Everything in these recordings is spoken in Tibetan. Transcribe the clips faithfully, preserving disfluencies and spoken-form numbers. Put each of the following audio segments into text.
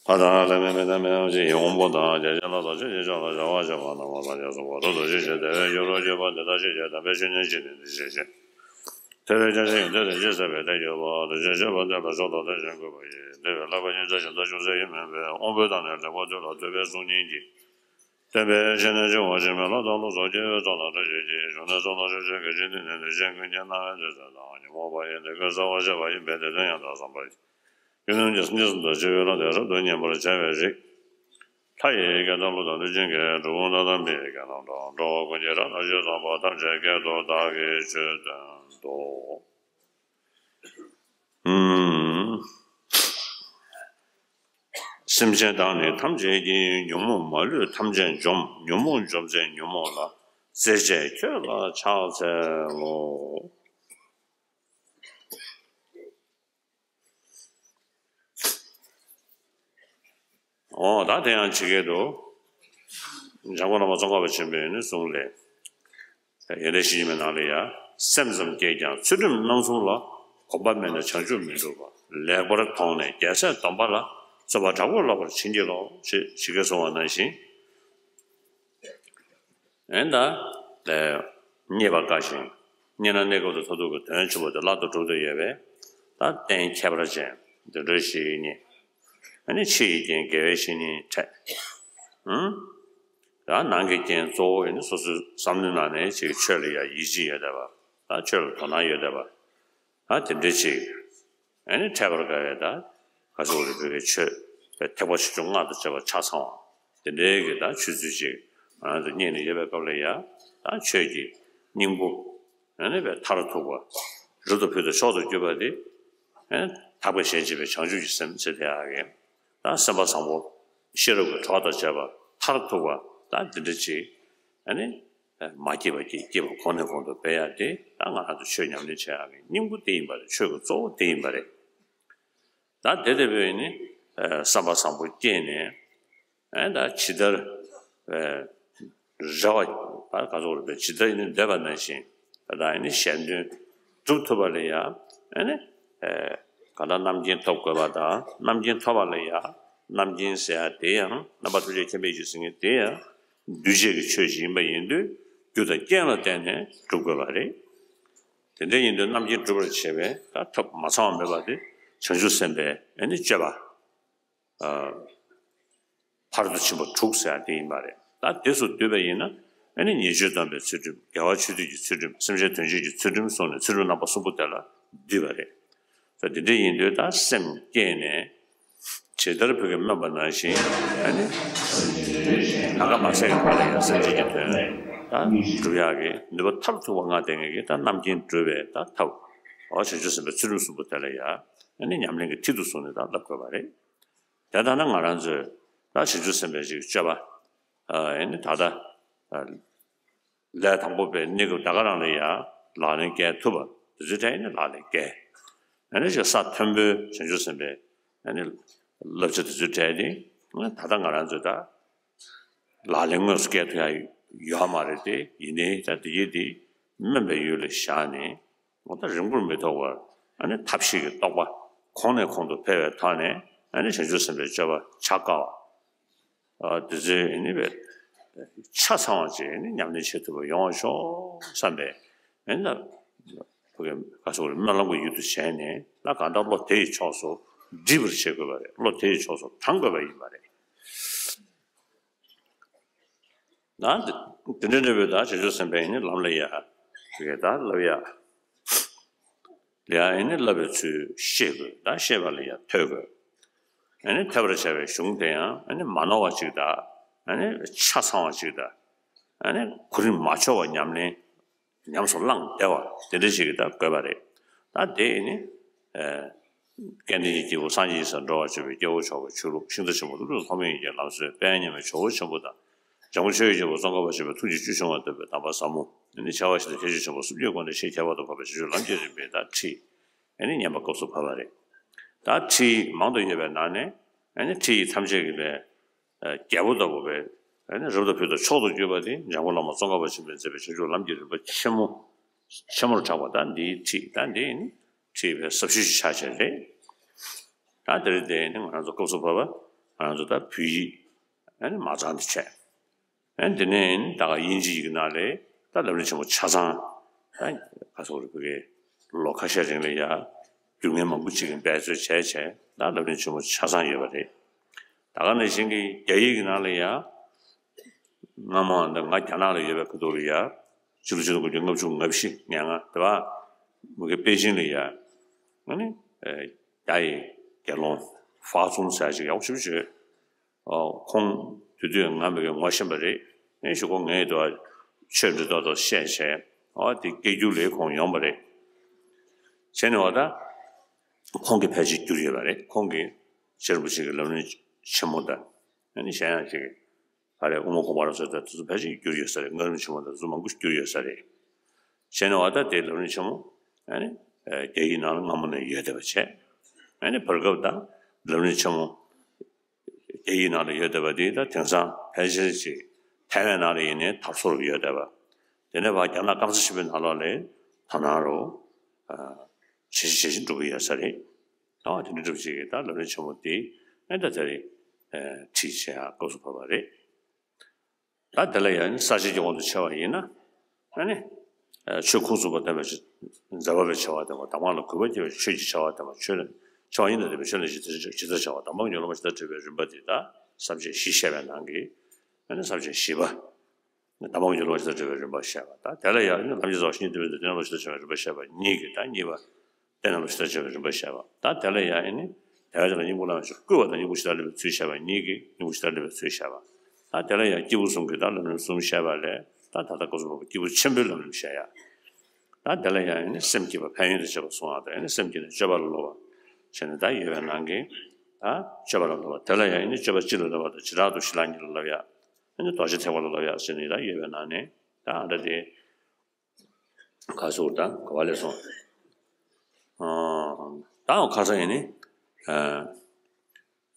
ཕ་དང་ལྷ་མིན་མི་དང་མི་དམ་ཅི་ཡི་དབང་པོ་དང་རྒྱལ་ཆེན་ལ་སོགས་ཆོས་ཀྱི་མཆོག་ལ་བྱ་བ་བྱེད་པ་རྣམས་ལ་སངས་རྒྱས་སུ་གོ་ཐུག་ཏུ་ཞིག་ཅེས་དེ་བས་ཡུན་རིང་གྱུར་པ་འདི་ལྟར་ཤེས་བྱས་དམ་པའི་ཆོས་ཉིད་ཀྱི་ནི་འདི་ཤེས་བྱས། ཐེག་པའི་རྒྱ་ཆེན་ཡོན་ཏན་དེ་ཅིའི་ཟད་པའི་གཏེར་གྱུར་པ། དེ་ཕྱིར་བཤད་པ་འདི་ལ་མཆོག་ཏུ་ཐུགས་རྗེ་དགོས་པ་ཡིས། འདི་བས་ལྷག་པའི་ཉེར་འཚོའི་ཞིང་དུ་ཅུང་ཟད་ཡང་མིན་པས། དབང་པོའི་དང་ནི་འབྲེལ་བ་དུས་ལ་ཐུབ་པས་གསུང་ཉན་གྱི། བསྟན་པའི་ཆེད་ནི་བྱུང་བ་ཞིག་མིན་ལ་དང་ལུགས་སུ་དགེ་བའི་ཚོགས་ལ་ཐུགས་རྗེ་ཆེ། གཞུང་ནས་གསུངས་ན་ཆོས་ཀྱི་གལ་ཆེན་ནི་ནི་འདི་ཞེས་ཀུན་མཁྱེན་རྣ་བས་ཐོས་ཚུལ་དང་ཉོན་མོངས་པ་ཡི་ནད་ཀྱིས་གསལ་བར་བཤད་པ་ཡིན་པས་དེ་དོན་ཡང་དག་བསམ་པ་ཡིས། ཀུན་སློང་གཉིས་སུ་འདུ་བྱེད་པའི་ལམ་དེ་རབ་ཏུ་མཉེས་པར་བྱ་བའི་རིགས། ལྷ་ཡི་སྐད་དང་ཀླུ་དང་གནོད་སྦྱིན་སྐད། གྲུལ་བུམ་དག་དང་མི་ཡི་སྐད་རྣམས་དང་། འགྲོ་བ་ཀུན་གྱི་སྒྲ་རྣམས་ཞེས་གསུངས་པ་ཐམས་ཅད་སྐད་དུ་བདག་གིས་ཆོས་བསྟན་ཏོ། ཨུམ། སེམས་ཅན་དག་ནི་ཐམས་ཅད་ཀྱི། ཉོན་མོངས་མ་ལུས་ཐམས་ཅད་འཇོམས། ཉོན་མོངས་འཇོམས་མཛད་ཉོན་མོངས་ལ། རྩེ་གཅིག་ཁྱོད་ལ་ཕྱག་འཚལ་ལོ། འོ་ད་དེ་ཡང་ཇི་སྐད་དུ། འཇམ་མགོན་བླ་མ་ཙོང་ཁ་པ་ཆེན་པོའི་ནི་གསུང་ལས། ཡོན་ཏན་ཞི་འཇམ་པའི་ནང་ལ་ཡ། སེམས་ཙམ་བསྐྱེད་ཀྱང་ཚུལ་ཁྲིམས་སྣ་ཚོགས་ལ། གོམས་པ་མེད་ན་བྱང་ཆུབ་མི་འགྲུབ་པ། ལེགས་པར་མཐོང་ནས་རྒྱལ་སྲས་སྡོམ་པ་ལ། རྩོལ་བ་དྲག་པོས་བརླག་པར་བྱིན་གྱིས་རློབས། ཞེས་ཇི་སྐད་གསུངས་པ་ནང་བཞིན། ཨེ་ད། ཨེ། རྙེད་པར་དཀའ་ཞིང་། རྙེད་ན་གནས་སྐབས་སུ་མཐར་ཐུག་གི་དོན་ཆེན་པོ་དེ་བརླག་ཏུ་གྲུབ་ཏུ་ཡོད་པས། ད་རྟེན་ཁྱད་པར་ཅན་འདི་འདྲ་ཞིག་རྙེད། ཨ་ནི་ཕྱི་ཡི་རྐྱེན་དགེ་བའི་བཤེས་གཉེན་འཕྲད། ཨང་། ད་ནང་གི་རྐྱེན་གཙོ་བོ་ཡིན་ན་སོ་སོའི་བསམ་བློའི་ནང་ནས་ཅིག་ཆོས་ལ་ཡ་ཡིད་ཆེས་ཡོད་བསྡད་པ། ད་ཆོས་ལ་དོ་སྣང་ཡོད་བསྡད་པ། ཨ་དེ་འདྲ་ཅིག་ཨ་ནི་འཕྲད་པར་དཀའ་བའི་ད། ག་ཚོད་རེ་བོད་ཀྱི་ཆོས་པའི་ཐེག་པ་ཆེ་ཆུང་སྔགས་དང་བཅས་པ་ཆ་ཚང་བ། དེ་འདྲའི་གི་ད་ཆོས་ཚུལ་ཅིག་ང་རང་ཚོ་རྙེད་ནས་ཡོད་པའི་སྐབས་ལ་ཡ། ད་ཆོས་ཀྱི་སྙིང་པོ། ཨ་ནི་པའི་མཐར་ཐུག་པ། རབ་ཏུ་ཕུལ་དུ་མཆོག་ཏུ་གྱུར་པ་དེ། ཨ་ནི་དག་པའི་ཞལ་མཇལ་བའི་བྱང་ཆུབ་ཀྱི་སེམས་ཟེར་དེ་ཡག་གི། ད་སེམས་པ་བཟང་པོ། ཤེས་རབ་ཀྱི་གྲོགས་དང་བཅས་པ་མཐར་ཐུག་པ་ད་འདི་འདྲ་ཅིག་ཨ་ནི། མ་སྐྱེས་པ་སྐྱེ། སྐྱེས་པ་གོང་ནས་གོང་དུ་འཕེལ་ཡ་དེ་ད་ང་རང་ཚོ་ཆོས་ཉམས་ལེན་བྱེད་ཡག་གི་སྙིང་པོ་དེ་ཡིན་པ་རེད། ཆོས་ཀྱི་གཙོ་བོ་དེ་ཡིན་པ་རེད། ད་དེ་ལྟ་བུའི་ནི་བསམ་པ་བཟང་པོ་སྐྱེས་ནས་ཨ་ད་ཇི་ལྟར་རེ་བ་ད་ག་ཚོད་རེད་པས་ཇི་ལྟར་ཡིན་ནི་འདོད་པ་ནང་བཞིན་ད་ཡིན་ནི་གཞན་དོན་སྒྲུབ་ཐུབ་པ་ལ་ཡ་ཨ་ནི་གང་ལྟར་རྣམ་མཁྱེན་ཐོབ་དགོས་པ་དང་རྣམ་མཁྱེན་ཐོབ་པ་ལ་ཡ་རྣམ་མཁྱེན་ཟེར་ཡ་དེ་ཡང་རྣམ་པ་ཐམས་ཅད་མཁྱེན་པའི་རྒྱུ་ཟེར་མཁན་དེ་ཡང་། འདུས་བྱས་ཀྱི་ཆོས་ཤིག་ཡིན་པ་ཡིན་དུས་རྒྱུ་དང་རྐྱེན་ལ་བརྟེན་ནས་སྒྲུབ་དགོས་པ་རེད། དེ་འདྲ་ཡིན་དུས་རྣམ་མཁྱེན་སྒྲུབ་པར་བྱེད་པའི་ད་ཐབས་མ་ཚང་བ་མེད་པ་དེ་བྱང་ཆུབ་སེམས་དཔའི་ཨ་ནི་སྤྱོད་པ། ཕ་རོལ་ཏུ་ཕྱིན་པ་དྲུག་ཟེར་ཡ་དེ་ཡིན་པ་རེད། ད་དེ་ཚོ་བསྡུས་པ་ཡིན་ན་ཨ་ནི་ཉེས་སྤྱོད་སྡོམ་པའི་ཚུལ་ཁྲིམས། དགེ་བ་ཆོས་སྡུད་ཀྱི་ཚུལ་ཁྲིམས། སེམས་ཅན་དོན་བྱེད་ཀྱི་ཚུལ་ཁྲིམས་གསུངས་ནས་ཚུལ་ཁྲིམས་རྣམ་པ་གསུམ་པོ་དེ་ལ་འདུས་པ་རེད། ད་འདི་འདྲ་ཡིན་དུས་ད་སེམས་བསྐྱེད་ནས་ཇི་ལྟར་བོད་ཀྱི་སྨོན་པ་ནང་བཞིན་ཨ་ནི་ནམ་མཁའ་མ་ཟད་ཀྱི་བར་ལ་ཡང་སེམས་ཅན་གྱི་དོན་ད་སྒྲུབ་ཡག་གི་ནུས་པ་མཐར་ཐུག་པ་མངའ་སྟེ་ངེད་ཀྱིས་ད་རྣམ་མཁྱེན་སྒྲུབ་པའི་ད་ཐབས་འོ་བྱང་ཆུབ་སེམས་དཔའི་ཚུལ་ཁྲིམས་གསུམ་པོ་དེ་ལ་ཡང་ཨ་ནི་ཉམས་ལེན་གྱི་མཐིལ་དུ་བཟུང་ནས་ད་བསླབ་དགོས་པ་རེད། དེ་ལྟར་ན་ང་རང་ཚོས་ད་བྱང་ཆུབ་སེམས་དཔའི་ཅིག་སྤྱོད་པ་ཨ་ནི་ད་ལྟ། ལས་དང་པོ་པའི་གནས་སྐབས་ད་ག་རང་ལ་ཡང་ལག་ལེན་བཀལ་ཐུབ་པ་དེ་ཚོའི་གྲས་ནི་ལག་ལེན་བཀལ། ཨ་ནི་ཅིག་ས་མཐོན་པོའི་བྱང་ཆུབ་སེམས་དཔའི་ཨ་ནི་བསླབ་བྱ་དེ་ཚོའི་གྲས་ནི་ད་ལྟ་ང་རང་ཚོས་ད་ལག་ལེན་དངོས་སུ་བཀལ་ཐུབ་ཡ་ཡོད་མ་རེད་དེ་ཡིན་ནའི་ད་དེ་ཡིན་དེ་སྨོན་པའི་ཡུལ་ལ་བཞག་ནས་འོ་ད་རིང་པོར་མི་ཐོགས་པར་ཨ་ནི་ཐབས་ཤེས་ཀྱི་རྟོགས་པ་གོང་ནས་གོང་དུ་འཕེལ་བའི་ཐོག་ནས་ཨ་ནི་བྱང་ཆུབ་སེམས་དཔའི་སྤྱོད་པ་བྱ་དཀའ་བ། དེ་ཚོའི་ནི་བས་ཆ་ཚང་བ་ཅིག་ནི་ཉམས་ལེན་བྱེད་ཐུབ་པ་ཡོང་བ་ཤོག་བསམ་པས་ཨེ་ན། བོད་ཀྱི་ག་སོགས་སྨོན་ལམ་གྱི་ཡུལ་དུ་བྱས་ནས་ད་གང་ལྟར་བློ་དེ་ཡི་ཕྱོགས་སུ་འདྲིས་པར་བྱེད་དགོས་པ་རེད། བློ་དེ་ཡི་ཕྱོགས་སུ་དྲང་དགོས་པ་ཡིན་པ་རེད། ད་དེ་འདྲ་འདྲ་བའི་ད་བྱང་ཆུབ་སེམས་དཔའི་ནི་ལམ་ལ་ཡ་དེ་གའི་ད་བསླབ་ཡ། ལ་ཡང་ཨ་ནི་བསླབ་པའི་ཚུལ་ཤེས་དགོས། ད་ཤེས་པ་ལ་ཡང་ཐོས་དགོས། ཨ་ནི་ཐོས་པར་བྱ་བའི་གཞུང་དེ་ཡང་ཨ་ནི་མ་ནོར་བ་ཅིག་དང་ཨ་ནི་ཆ་ཚང་བ་ཅིག་དང་ཨ་ནི་གོ་རིམ་མ་འཆོལ་བ་ཉམས་ལེན་ཉམས་སུ་བླངས་བདེ་བ་དེ་འདྲ་ཞིག་གི་ད་དགོས་པ་རེད། ད་དེ་ཨ་ནི་སྐལ་ལྡན་གྱི་སྐྱེས་བུ་སངས་རྒྱས་ཀྱི་སར་འགྲོ་བར་བྱེད་པའི་སྐྱེ་བོ་མཆོག་གི་ཆོས་ལུགས་ཤིང་རྟ་ཆེན་པོ་ཀླུ་སྒྲུབ་ཐོགས་མེད་ཡོན་གྱི་ལམ་སྲོལ་དཔལ་མཉམ་མེད་ཇོ་བོ་ཆེན་པོ་དང་། འཇམ་མགོན་ཆོས་ཀྱི་རྒྱལ་པོ་ཙོང་ཁ་པ་ཆེན་པོའི་ཐུགས་རྗེ་བཅུ་བྱུང་བ་བསྟན་པའི་དམ་པ་ཟབ་མོ། ཨ་ནི་བྱ་བ་ཞིག་དང་ཁྱད་ཆོས་ཆེན་པོ་སུམ་བརྒྱའི་སྒོ་ནས་ཤེས་ཁྱད་པར་དུ་འཕགས་པའི་བྱང་ཆུབ་ལམ་གྱི་རིམ་པའི་ད་ཁྲིད། ཨ་ནི་ཉན་པ་སྐབས་སུ་བབ་པ་རེད། ད་ཁྲིད་མང་དུ་ཡོད་པའི་ནང་ནས་ཨ་ནི་ཁྲིད་ཡིག་ཐམས་ཅད་ཀྱི་པའི་རྒྱལ་པོ་ལྟ་བུ་པའི་ཨ་ནི་རབ་ཏུ་ཕུལ་དུ་མཆོག་ཏུ་གྱུར་པ་དེ་འཇམ་མགོན་བླ་མ་ཙོང་ཁ་པ་ཆེན་པོས་མཛད་པའི་བྱང་ཆུབ་ལམ་གྱི་རིམ་པ་ཆེན་མོ། ཆེན་མོར་གྲགས་པ་ད་འདིའི་ཁྲིད་ད་འདི་ནི་ཁྲིད་པའི་ཟབ་ཤོས་ཤིག་ཆགས་བྱས་རེད། ད་དེ་རིང་དེ་ནི་ང་རང་ཚོ་སྐབས་སུ་བབ་པ་ ང་རང་ཚོ་ད་བོད་ཡིག་ཨ་ནི་མ་ཚང་དེ་བྱས། ཨ་ནི་དེ་ནས་ད་ག་དབྱིན་ཇི་ཡིག་ནང་ལས་ད་ལམ་རིམ་ཆེན་མོ་ཆ་ཚང་ད་ག་སོགས་རེད། བོད་སྐད་ལོ་ཁ་ཤས་རིང་ལ་ཡ་བསྒྱུར་མཁན་མང་པོ་ཅིག་གིས་འབད་རྩོལ་བྱས་བྱས་ད་ལམ་རིམ་ཆེན་མོ་ཆ་ཚང་ཡོད་པ་རེད། ད་ག་ནང་བཞིན་གྱི་རྒྱ་ཡིག་གི་ནང་ལ་ཡ། སྔ་མོ་འདི་ང་རྒྱ་ནག་ལ་ཡོད་པའི་ཁ་ཐུག་ལ་ཡ། ཕྱི་ལོ་ཆིག་སྟོང་དགུ་བརྒྱ་ལྔ་བཅུ་ང་བཞི་ང་ལྔ་དེ་བ། མུ་གེ་པེ་ཅིང་ལ་ཡ། ཨ་ནི། རྒྱ་ཡི་དགེ་སློང་ཧྥ་ཙུང་ཟེར་ཅིག་ཡག་ཤོས་བྱོས། ཁོང་དེ་དུས་ང་མུ་གེ་ངོ་ཤེས་པ་རེད། ཨེ་ཞུ་ཁོང་ངའི་དུ་ཆོས་འདི་ཏོག་ཏོག་བཤད་བྱས། ཨོ་དེ་སྐད་སྒྱུར་ལས་ཁོང་ཡོང་པ་རེད། བྱས་ནས་འོ་ད། ཁོང་གིས་ཕལ་ཆེར་བསྒྱུར་ཡོད་པ་རེད། ཁོང་གིས་རྗེ་རིན་པོ་ཆེ་གི་ལམ་རིམ་ཆེན་མོ་དང་། ཨ་ནི་གཞན་ཡང་ཅིག་ག་རེ་དབུ་མ་དགོངས་པ་རབ་གསལ་དང་དེ་ཚོ་ཕལ་ཆེར་བསྒྱུར་ཡོད་ས་རེད། ལམ་རིམ་ཆེན་མོ་དང་དེ་ཚོ་མང་པོ་བསྒྱུར་ཡོད་ས་རེད། བྱས་ནས་འོ་ད་དེ་ལམ་རིམ་ཆེན་མོ་ཨ་ནི་རྒྱ་ཡིག་ནང་ལ་སྔ་མོ་ནས་ཡོད་བསྡད་པ་བྱས། ཨ་ནི་བར་སྐབས་ད་ལམ་རིམ་ཆེན་མོ་རྒྱ་ཡིག་ནང་ལ་ཡོད་བསྡད་པ་དེ་ད་དེང་སང་ཕལ་ཆེར་ཅིག་ཐའེ་ཝན་ནང་ལ་ཡིན་ནའི་དར་སོ་རུ་ཡོད་བསྡད་པ། དེ་ནས་ཕར་རྒྱ་ནག་སྐམ་ས་ཆེན་པོའི་ནང་ལོགས་ལ་དོ་སྣང་རུ་ཇེ་ཆེ་ཇེ་ཆེ་འགྲོ་གི་ཡོད་ས་རེད། ཨ་དེ་འདྲ་འདྲ་པོ་ཅིག་གིས་ད་ལམ་རིམ་ཆེན་མོ་དེ་ཨེ་ད་དེ་རིང་ཁྲིད་བྱེད་ཡག་སྐབས་སུ་བབས་པ་རེད། ད་དེ་ལ་ཡང་ནི་ས་བཅད་ཀྱི་དབང་དུ་བྱས་པ་ཡིན་ན། ཨ་ནི། ཆོས་ཁུངས་གསུམ་པ་བསྟན་པའི་མཛད་པ་པའི་བྱ་བ་བསྟན་པ། དང་པོ་ལ་གུས་པ་བསྐྱེད་པའི་ཆོས་ཀྱི་བྱ་བ་བསྟན་པ། ཆོས་ལ་བྱ་བ་ཡིན་ན་བསྟན་པའི་ཆོས་ལ་ཇི་ལྟར་ཇི་ལྟར་བྱ་བ། དང་པོ་ཉོན་མོངས་པ་ཇི་ལྟར་བྲལ་བའི་རིམ་པ་དེ་ད་ས་བཅད་བཞི་བཤད་པའི་ནང་གི་ཨ་ནི་ས་བཅད་བཞི་པ། དང་པོ་ཉོན་མོངས་པ་ཇི་ལྟར་བྲལ་བའི་རིམ་པ་བཤད་པ། ད་དེ་ལ་ཡང་ནི་ལམ་གྱི་རྩ་བ་བཤེས་གཉེན་སྟོན་པའི་མཛད་པ་ཇི་ལྟར་བྱ་བའི་རིམ་པ་བཤད་པ་གཉིས་ཀྱི་ད་གཉིས་པ། དེ་རྣམས་ལ་ཇི་ལྟར་བྱ་བའི་རིམ་པ་བཤད་པ། ད་དེ་ལ་ཡང་ཨེ་ནི། དེ་བས་ཀྱང་སྙིང་པོ་བླ་མེད་ཆོས་བསྐུལ་བ་དང་སྙིང་པོ་ཇི་ལྟར་སླེབས་པའི་ཚུལ་བཤད་པ་གཉིས་ཀྱིས་སྙིང་པོ་ཇི་ལྟར་སླེབས་པའི་ཚུལ་བཤད་པ། ད་དེ་ལ་ཡང་སྐྱེས་བུ་གསུམ་གྱི་ད་ལམ་རིམ་གསུམ་བཤད་པ་ལས་ད་ད་ལྟ་སྐབས་སུ་བབས་པའི་སྐྱེས་བུ་ཆེན་པོའི་ལམ་རིམ་བཤད་ཡ། ད་དེ་ལ་ཡང་ཨེ་ནི་སེམས་བསྐྱེད་པ་ཕན་ཡོན་དང་བཅས་པ་གསུངས་པ་དང་ཨེ་ནི་སེམས་བསྐྱེད་ནས་སྤྱོད་པ་ལ་སློབ་པ་བྱས་ནས་ད་ཡོད་པའི་ནང་གི་ད་སྤྱོད་པ་ལ་སློབ་པ་དེ་ལ་ཡང་ཨེ་ནི་སྤྱོད་པ་སྤྱི་ལ་སློབ་པ་དང་བྱེ་བྲག་ཏུ་ཞི་ལྷག་ཉིད་ལ་སློབ་ཡ། ཨེ་ནི་རྡོ་རྗེ་ཐེག་པ་ལ་སློབ་ཡ་ཟེར་ནས་ད་ཡོད་པའི་ནང་ནས་ད་ཨ་འདྲ་དེ། ག་ཟུར་དང་ག་བ་ལས་སོང་། ཨ་ད་ཁ་སང་ཡིན་ནི། ཨ་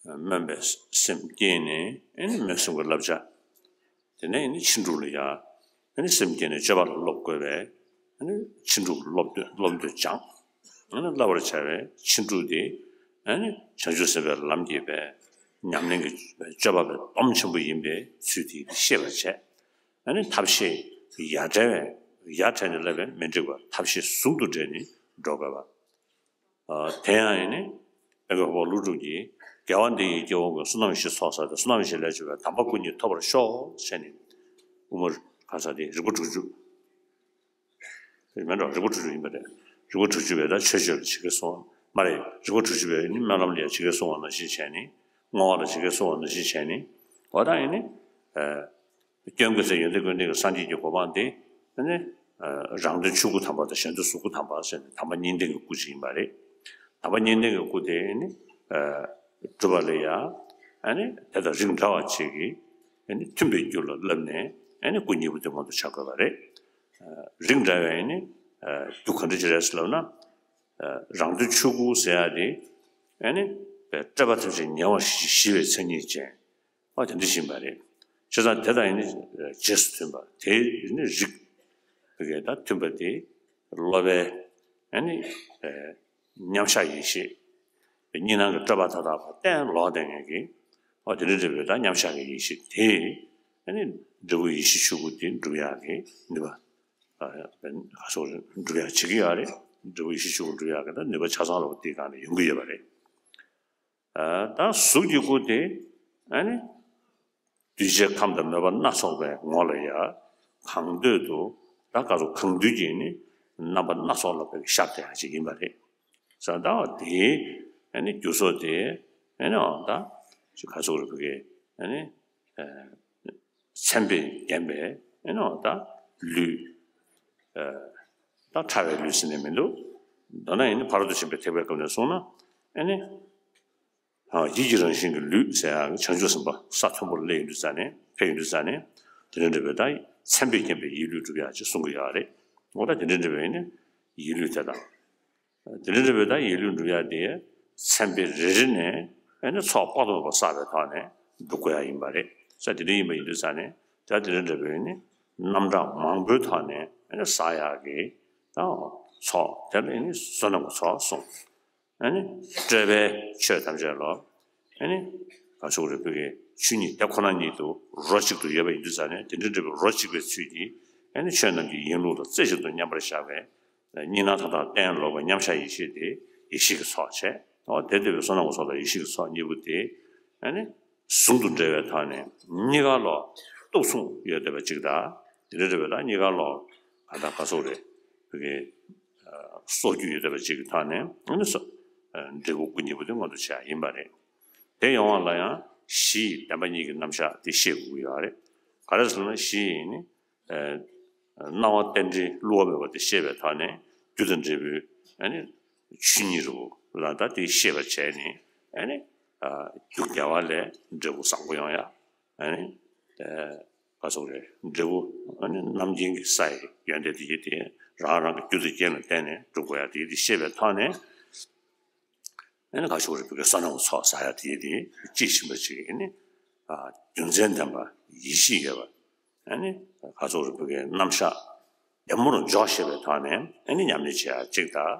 སྨོན་པའི་སེམས་བསྐྱེད་ནས་ཨེ་ནི་སྨོན་གསུམ་གྱི་བསླབ་བྱ། དེ་ནས་ཨེ་ནི་ཕྱིན་དྲུག་ལ་ཡ། ཨེ་ནི་སེམས་བསྐྱེད་ནས་སྤྱོད་པ་ལ་སློབ་དགོས་པས། ཨེ་ནི་ཕྱིན་དྲུག་སློབ་འདོད་སློབ་འདོད་ཀྱང་། ཨེ་ནི་བསླབ་པར་བྱ་བའི་ཕྱིན་དྲུག་དེ། ཨེ་ནི་བྱང་ཆུབ་སེམས་དཔའི་ལམ་གྱི་པའི་ཉམས་ལེན་གྱི་སྤྱོད་པ་པའི་སྡོམ་ཆེན་པོ་ཡིན་པའི་ཚུལ་དེ་ཤེས་པར་བྱས། ཨ་ནི་ཐབས་ཤེས་ཡར་བྲལ་བས་ཡར་བྲལ་ནས་སླེབས་པས་མི་འགྲིག་པ་ཐབས་ཤེས་ཟུང་དུ་འབྲེལ་ནས་འགྲོ་དགོས་པ། ཨ་དེ་ཡང་ཡིན་ནི། དཔལ་མགོན་འཕགས་པ་ཀླུ་སྒྲུབ་ཀྱིས་དགེ་བ་འདི་ཡིས་སྐྱེ་བོ་ཀུན། བསོད་ནམས་བཞི་ཚོགས་བསགས་ཏེ། བསོད་ནམས་བཞི་ལས་བྱུང་བའི་དམ་པ་སྐུ་གཉིས་ཐོབ་པར་ཤོག་ཟེར་ནས། དབུ་མར་ག་ས་དེ་རིག་པ་དྲུག་ཅུ། མེད་འགྲོ་རིག་པ་དྲུག་ཅུ་ཡིན་པ་རེད། རིག་པ་དྲུག་ཅུ་པས་ད་ཆོས་སྤྱོད་ལ་ཇི་སྐད་གསུངས་པ་མ་རེད། རིག་པ་དྲུག་ཅུ་པས་ནི་སྨོན་ལམ་ལ་ཡང་ཇི་སྐད་གསུངས་པ་ནང་བཞིན་བྱས་ནས། བསྔོ་བ་ལ་ཇི་སྐད་གསུངས་པ་ནང་བཞིན་བྱས་ནས། འོ་ད་ཡིན་ནི། ཨ། སྐྱོན་ཀུན་ཟད་ཡོན་ཏན་ཀུན་ལྡན་གྱི་སངས་རྒྱས་ཀྱི་གོ་འཕང་དེ། ཨ་ནི། ཨ། རང་དོན་ཆོས་སྐུ་དམ་པ་དང་གཞན་དོན་གཟུགས་སྐུ་དམ་པ་ཟེར་ནས་དམ་པ་གཉིས་ལྡན་གྱི་སྐུ་ཅིག་ཡིན་པ་རེད། དམ་པ་གཉིས་ལྡན་གྱི་སྐུ་དེ་ནི། ཨ། སྒྲུབ་པ་ལ་ཡང་། ཨ་ནི་དེ་དང་རིགས་འདྲ་བ་ཅིག་གིས། ཨ་ནི་མཐུན་པའི་རྒྱུ་ལ་བསླབས་ནས། ཨ་ནི་སྐུ་གཉིས་པོ་དེ་མངོན་དུ་བྱ་དགོས་པ་རེད། ཨ། རིགས་འདྲ་བའི་ནི། ཨ། རྒྱུ་ག་འདྲ་ཅིག་རེད་ཟེར་ལབ་ན། ཨ། རང་དོན་ཆོས་སྐུ་ཟེར་ཡ་དེ། ཨ་ནི། སྤྲོས་པ་ཐམས་ཅད་ཉེ་བར་ཞི་ཞི་བའི་མཚན་ཉིད་ཅན། ཨ་དེ་འདྲ་ཞིག་ཡིན་པ་རེད། བྱས་ཙང་དེ་དང་ཡིན་ནི་རྗེས་སུ་མཐུན་པ་དེ་ཡིན་ནི་རིགས། བི་གའི་ད་མཐུན་པ་དེ་སློབ་པའི་ཨ་ནི་མཉམ་གཞག་ཡེ་ཤེས། གཉིས་སྣང་གི་སྤྲོས་པ་མཐའ་དག་པ་གཏན་ལོག་བསྡད་མཁན་གྱི། ཨ་དེ་འདྲ་འདྲ་བའི་ད་མཉམ་གཞག་གི་ཡེ་ཤེས་དེ་ཨ་ནི་འབྲས་བུ་ཡེ་ཤེས་ཆོས་སྐུ་དེ་འགྲུབ་ཡག་གི་ནུས་པ། ཨ་ག་སོགས་འགྲུབ་ཡག་བྱེད་ཀྱི་ཡོད་རེད། འབྲས་བུ་ཡེ་ཤེས་ཆོས་སྐུ་འགྲུབ་ཡག་གི་ད་ནུས་པ་ཆ་ཚང་ལ་དེའི་སྒང་ནས་ཡོང་གི་ཡོད་པ་རེད། ཨ་ད་གཟུགས་ཀྱི་སྐུ་དེ་ཨ་ནི་འདུས་བྱས་ཁམས་དང་མོས་པ་སྣ་ཚོགས་པའི་ངོ་ལ་ཡ་གང་འདོད་དུ་ད་ག་ཚོད་གང་འདུལ་གྱི་ནི་རྣམ་པ་སྣ་ཚོགས་ལ་ཤར་བསྡད་ཡག་ཅིག་ཡིན་པ་རེད། ས་ད་བ་དེའི་ཨ་ནི་རྒྱུ་ཚོགས་དེ་ཨ་ནི་འོ་ད་ཅིག་ག་ཚོད་རེད་བུ་གའི་ཨ་ནི་ཨ་མཚན་དཔེས་བརྒྱན་པའི་ཨ་ནི་འོ་ད་ལུས། ཨ་ད་ཕྲ་བའི་ལུས་ཟེར་ནས་མི་འདུག་མདོར་ན་ཡིན་ན་ཕ་རོལ་ཏུ་ཕྱིན་པའི་ཐེག་པའི་སྐབས་ནས་གསུངས་ན་ཨ་ནི། ཨ་ཡིད་ཀྱི་རང་བཞིན་གྱི་ལུས་ཟེར་ཡག་བྱང་ཆུབ་སེམས་དཔའ་ས་མཐོན་པོར་སླེབས་ཡོང་དུས་ཙ་ནས་ཕེབས་ཡོང་དུས་ཙ་ནས་དེ་འདྲ་འདྲ་བའི་ད་མཚན་དཔེས་བརྒྱན་པའི་ཡིད་ལུས་སྒྲུབ་ཡག་ཅིག་གསུང་གི་ཡོད་རེད། འོ་ད་དེ་འདྲ་འདྲ་བའི་ནི་ཡིད་ལུས་དེ་དང་། དེ་འདྲ་འདྲ་བའི་ད་ཡིད་ལུས་སྒྲུབ་ཡག་དེ་མཚན་དཔེ་རེ་རེ་ནས་ཨ་ནི་ཚོགས་དཔག་ཏུ་མེད་པ་བསགས་པའི་ཐོག་ནས་སྒྲུབ་དགོས་ཡག་ཡིན་པ་རེད། ས་དེ་འདྲ་ཡིན་པ་ཡིན་དུས་ཙ་ནས་ད་དེ་འདྲ་འདྲ་བའི་ནི་རྣམ་གྲངས་མང་པོའི་ཐོག་ནས་ཨ་ནི་བསགས་ཡག་གི་ད་ཚོགས་དེ་ལ་ཨ་ནི་བསོད་ནམས་ཀྱི་ཚོགས་གསུངས། ཨ་ནི་སྤྲོས་པའི་ཆོས་ཐམས་ཅད་ལ་ཨ་ནི་ ག་ཚོད་རེད། བོད་ཀྱི་ཆོས་ཉིད་དེ་ཁོ་ན་ཉིད་དུ་རོ་གཅིག་ཏུ་ཡོད་པ་ཡིན་དུས་ཙང་ནས། དེ་འདྲའི་འབྲས་བུ་རོ་གཅིག་པའི་ཚུལ་གྱིས་ཨ་ནི་ཆོས་རྣམས་ཀྱི་ཡིན་ལུགས་ལ་རྩེ་གཅིག་ཏུ་མཉམ་པར་བཞག་པའི་གཉིས་སྣང་མཐའ་དག་གཏན་ལོག་པའི་མཉམ་གཞག་ཡེ་ཤེས་དེ་ཡེ་ཤེས་ཀྱི་ཚོགས་བྱས། འོ་དེ་ལྟ་བུའི་བསོད་ནམས་ཀྱི་ཚོགས་དང་ཡེ་ཤེས་ཀྱི་ཚོགས་གཉིས་པོ་དེ་ཨ་ནི་ཟུང་དུ་འབྲེལ་བའི་ཐོག་ནས་གཉིས་ཀ་ལོག་སྟོབས་མཚུངས་ཡོད་བསྡད་པ་ཅིག་དང་། དེ་འདྲ་འདྲ་བའི་ལ་གཉིས་ཀ་ལོག་ག་ད་ག་ཚོད་རེད། བོད་ཀྱི་སྲོག་རྒྱུན་ཡོད་བསྡད་པ་ཅིག་གི་ཐོག་ནས་ཨ་ནི་སོ་འབྲས་བུ་སྐུ་གཉིས་པོ་དེ་མངོན་དུ་བྱས་ཡིན་པ་རེད། དེ་ཡོང་བ་ལ་ཡང་གཞི་ཡི་བདེན་པ་གཉིས་ཀྱི་རྣམ་གཞག་དེ་ཤེས་དགོས་ཀྱི་ཡོད་རེད། ག་རེ་ཟེར་ན་གཞི་ཡི་ནི། ཨ་སྣང་བ་རྟེན་འབྲེལ་བསླུ་བ་མེད་པ་དེ་ཤེས་པའི་ཐོག་ནས་རྒྱུ་དང་འབྲས་བུའི་ཨ་ནི་ཆོས་ཉིད་རུ་ལ་ད་དེ་ཤེས་པར་བྱས་ནས། ཨ་ནི་ཨ་རྒྱུ་དགེ་བ་ལས་འབྲས་བུ་བཟང་པོ་ཡོང་ཡ། ཨ་ནི་ཨ་ག་ཚོད་རེད། འབྲས་བུ་ཨ་ནི་རྣམ་མཁྱེན་གྱི་ས་ཡི་ཡོན་ཏན་དེ་ཡིན་ཏེ། རང་རང་གི་རྒྱུ་དང་རྐྱེན་ལ་བརྟེན་ནས་འགྲུབ་དགོས་ཡ་དེ་ཡིན་ཏེ་ཤེས་པའི་ཐོག་ནས། ཨ་ནི་ག་ཚོད་རེད། བོད་ཀྱི་བསོད་ནམས་ཀྱི་ཚོགས་ཟེར་ཡ་དེ་ཡིན་ཏེ། དཔྱིས་ཕྱིན་པ་ཅིག་ཨ་ནི་ཨ་རྒྱུ་མཚན་ལྡན་པ་ཡེ་ཤེས་ཡོད་པ། ཨ་ནི་ག་ཚོད་རེད། བོད་ཀྱི་རྣམ་གཞག་བདེ་མོར་འཇོག་ཤེས་པའི་ཐོག་ནས་ཨ་ནི་ཉམས་ལེན་བྱེད་ཡ་གཅིག་དང་།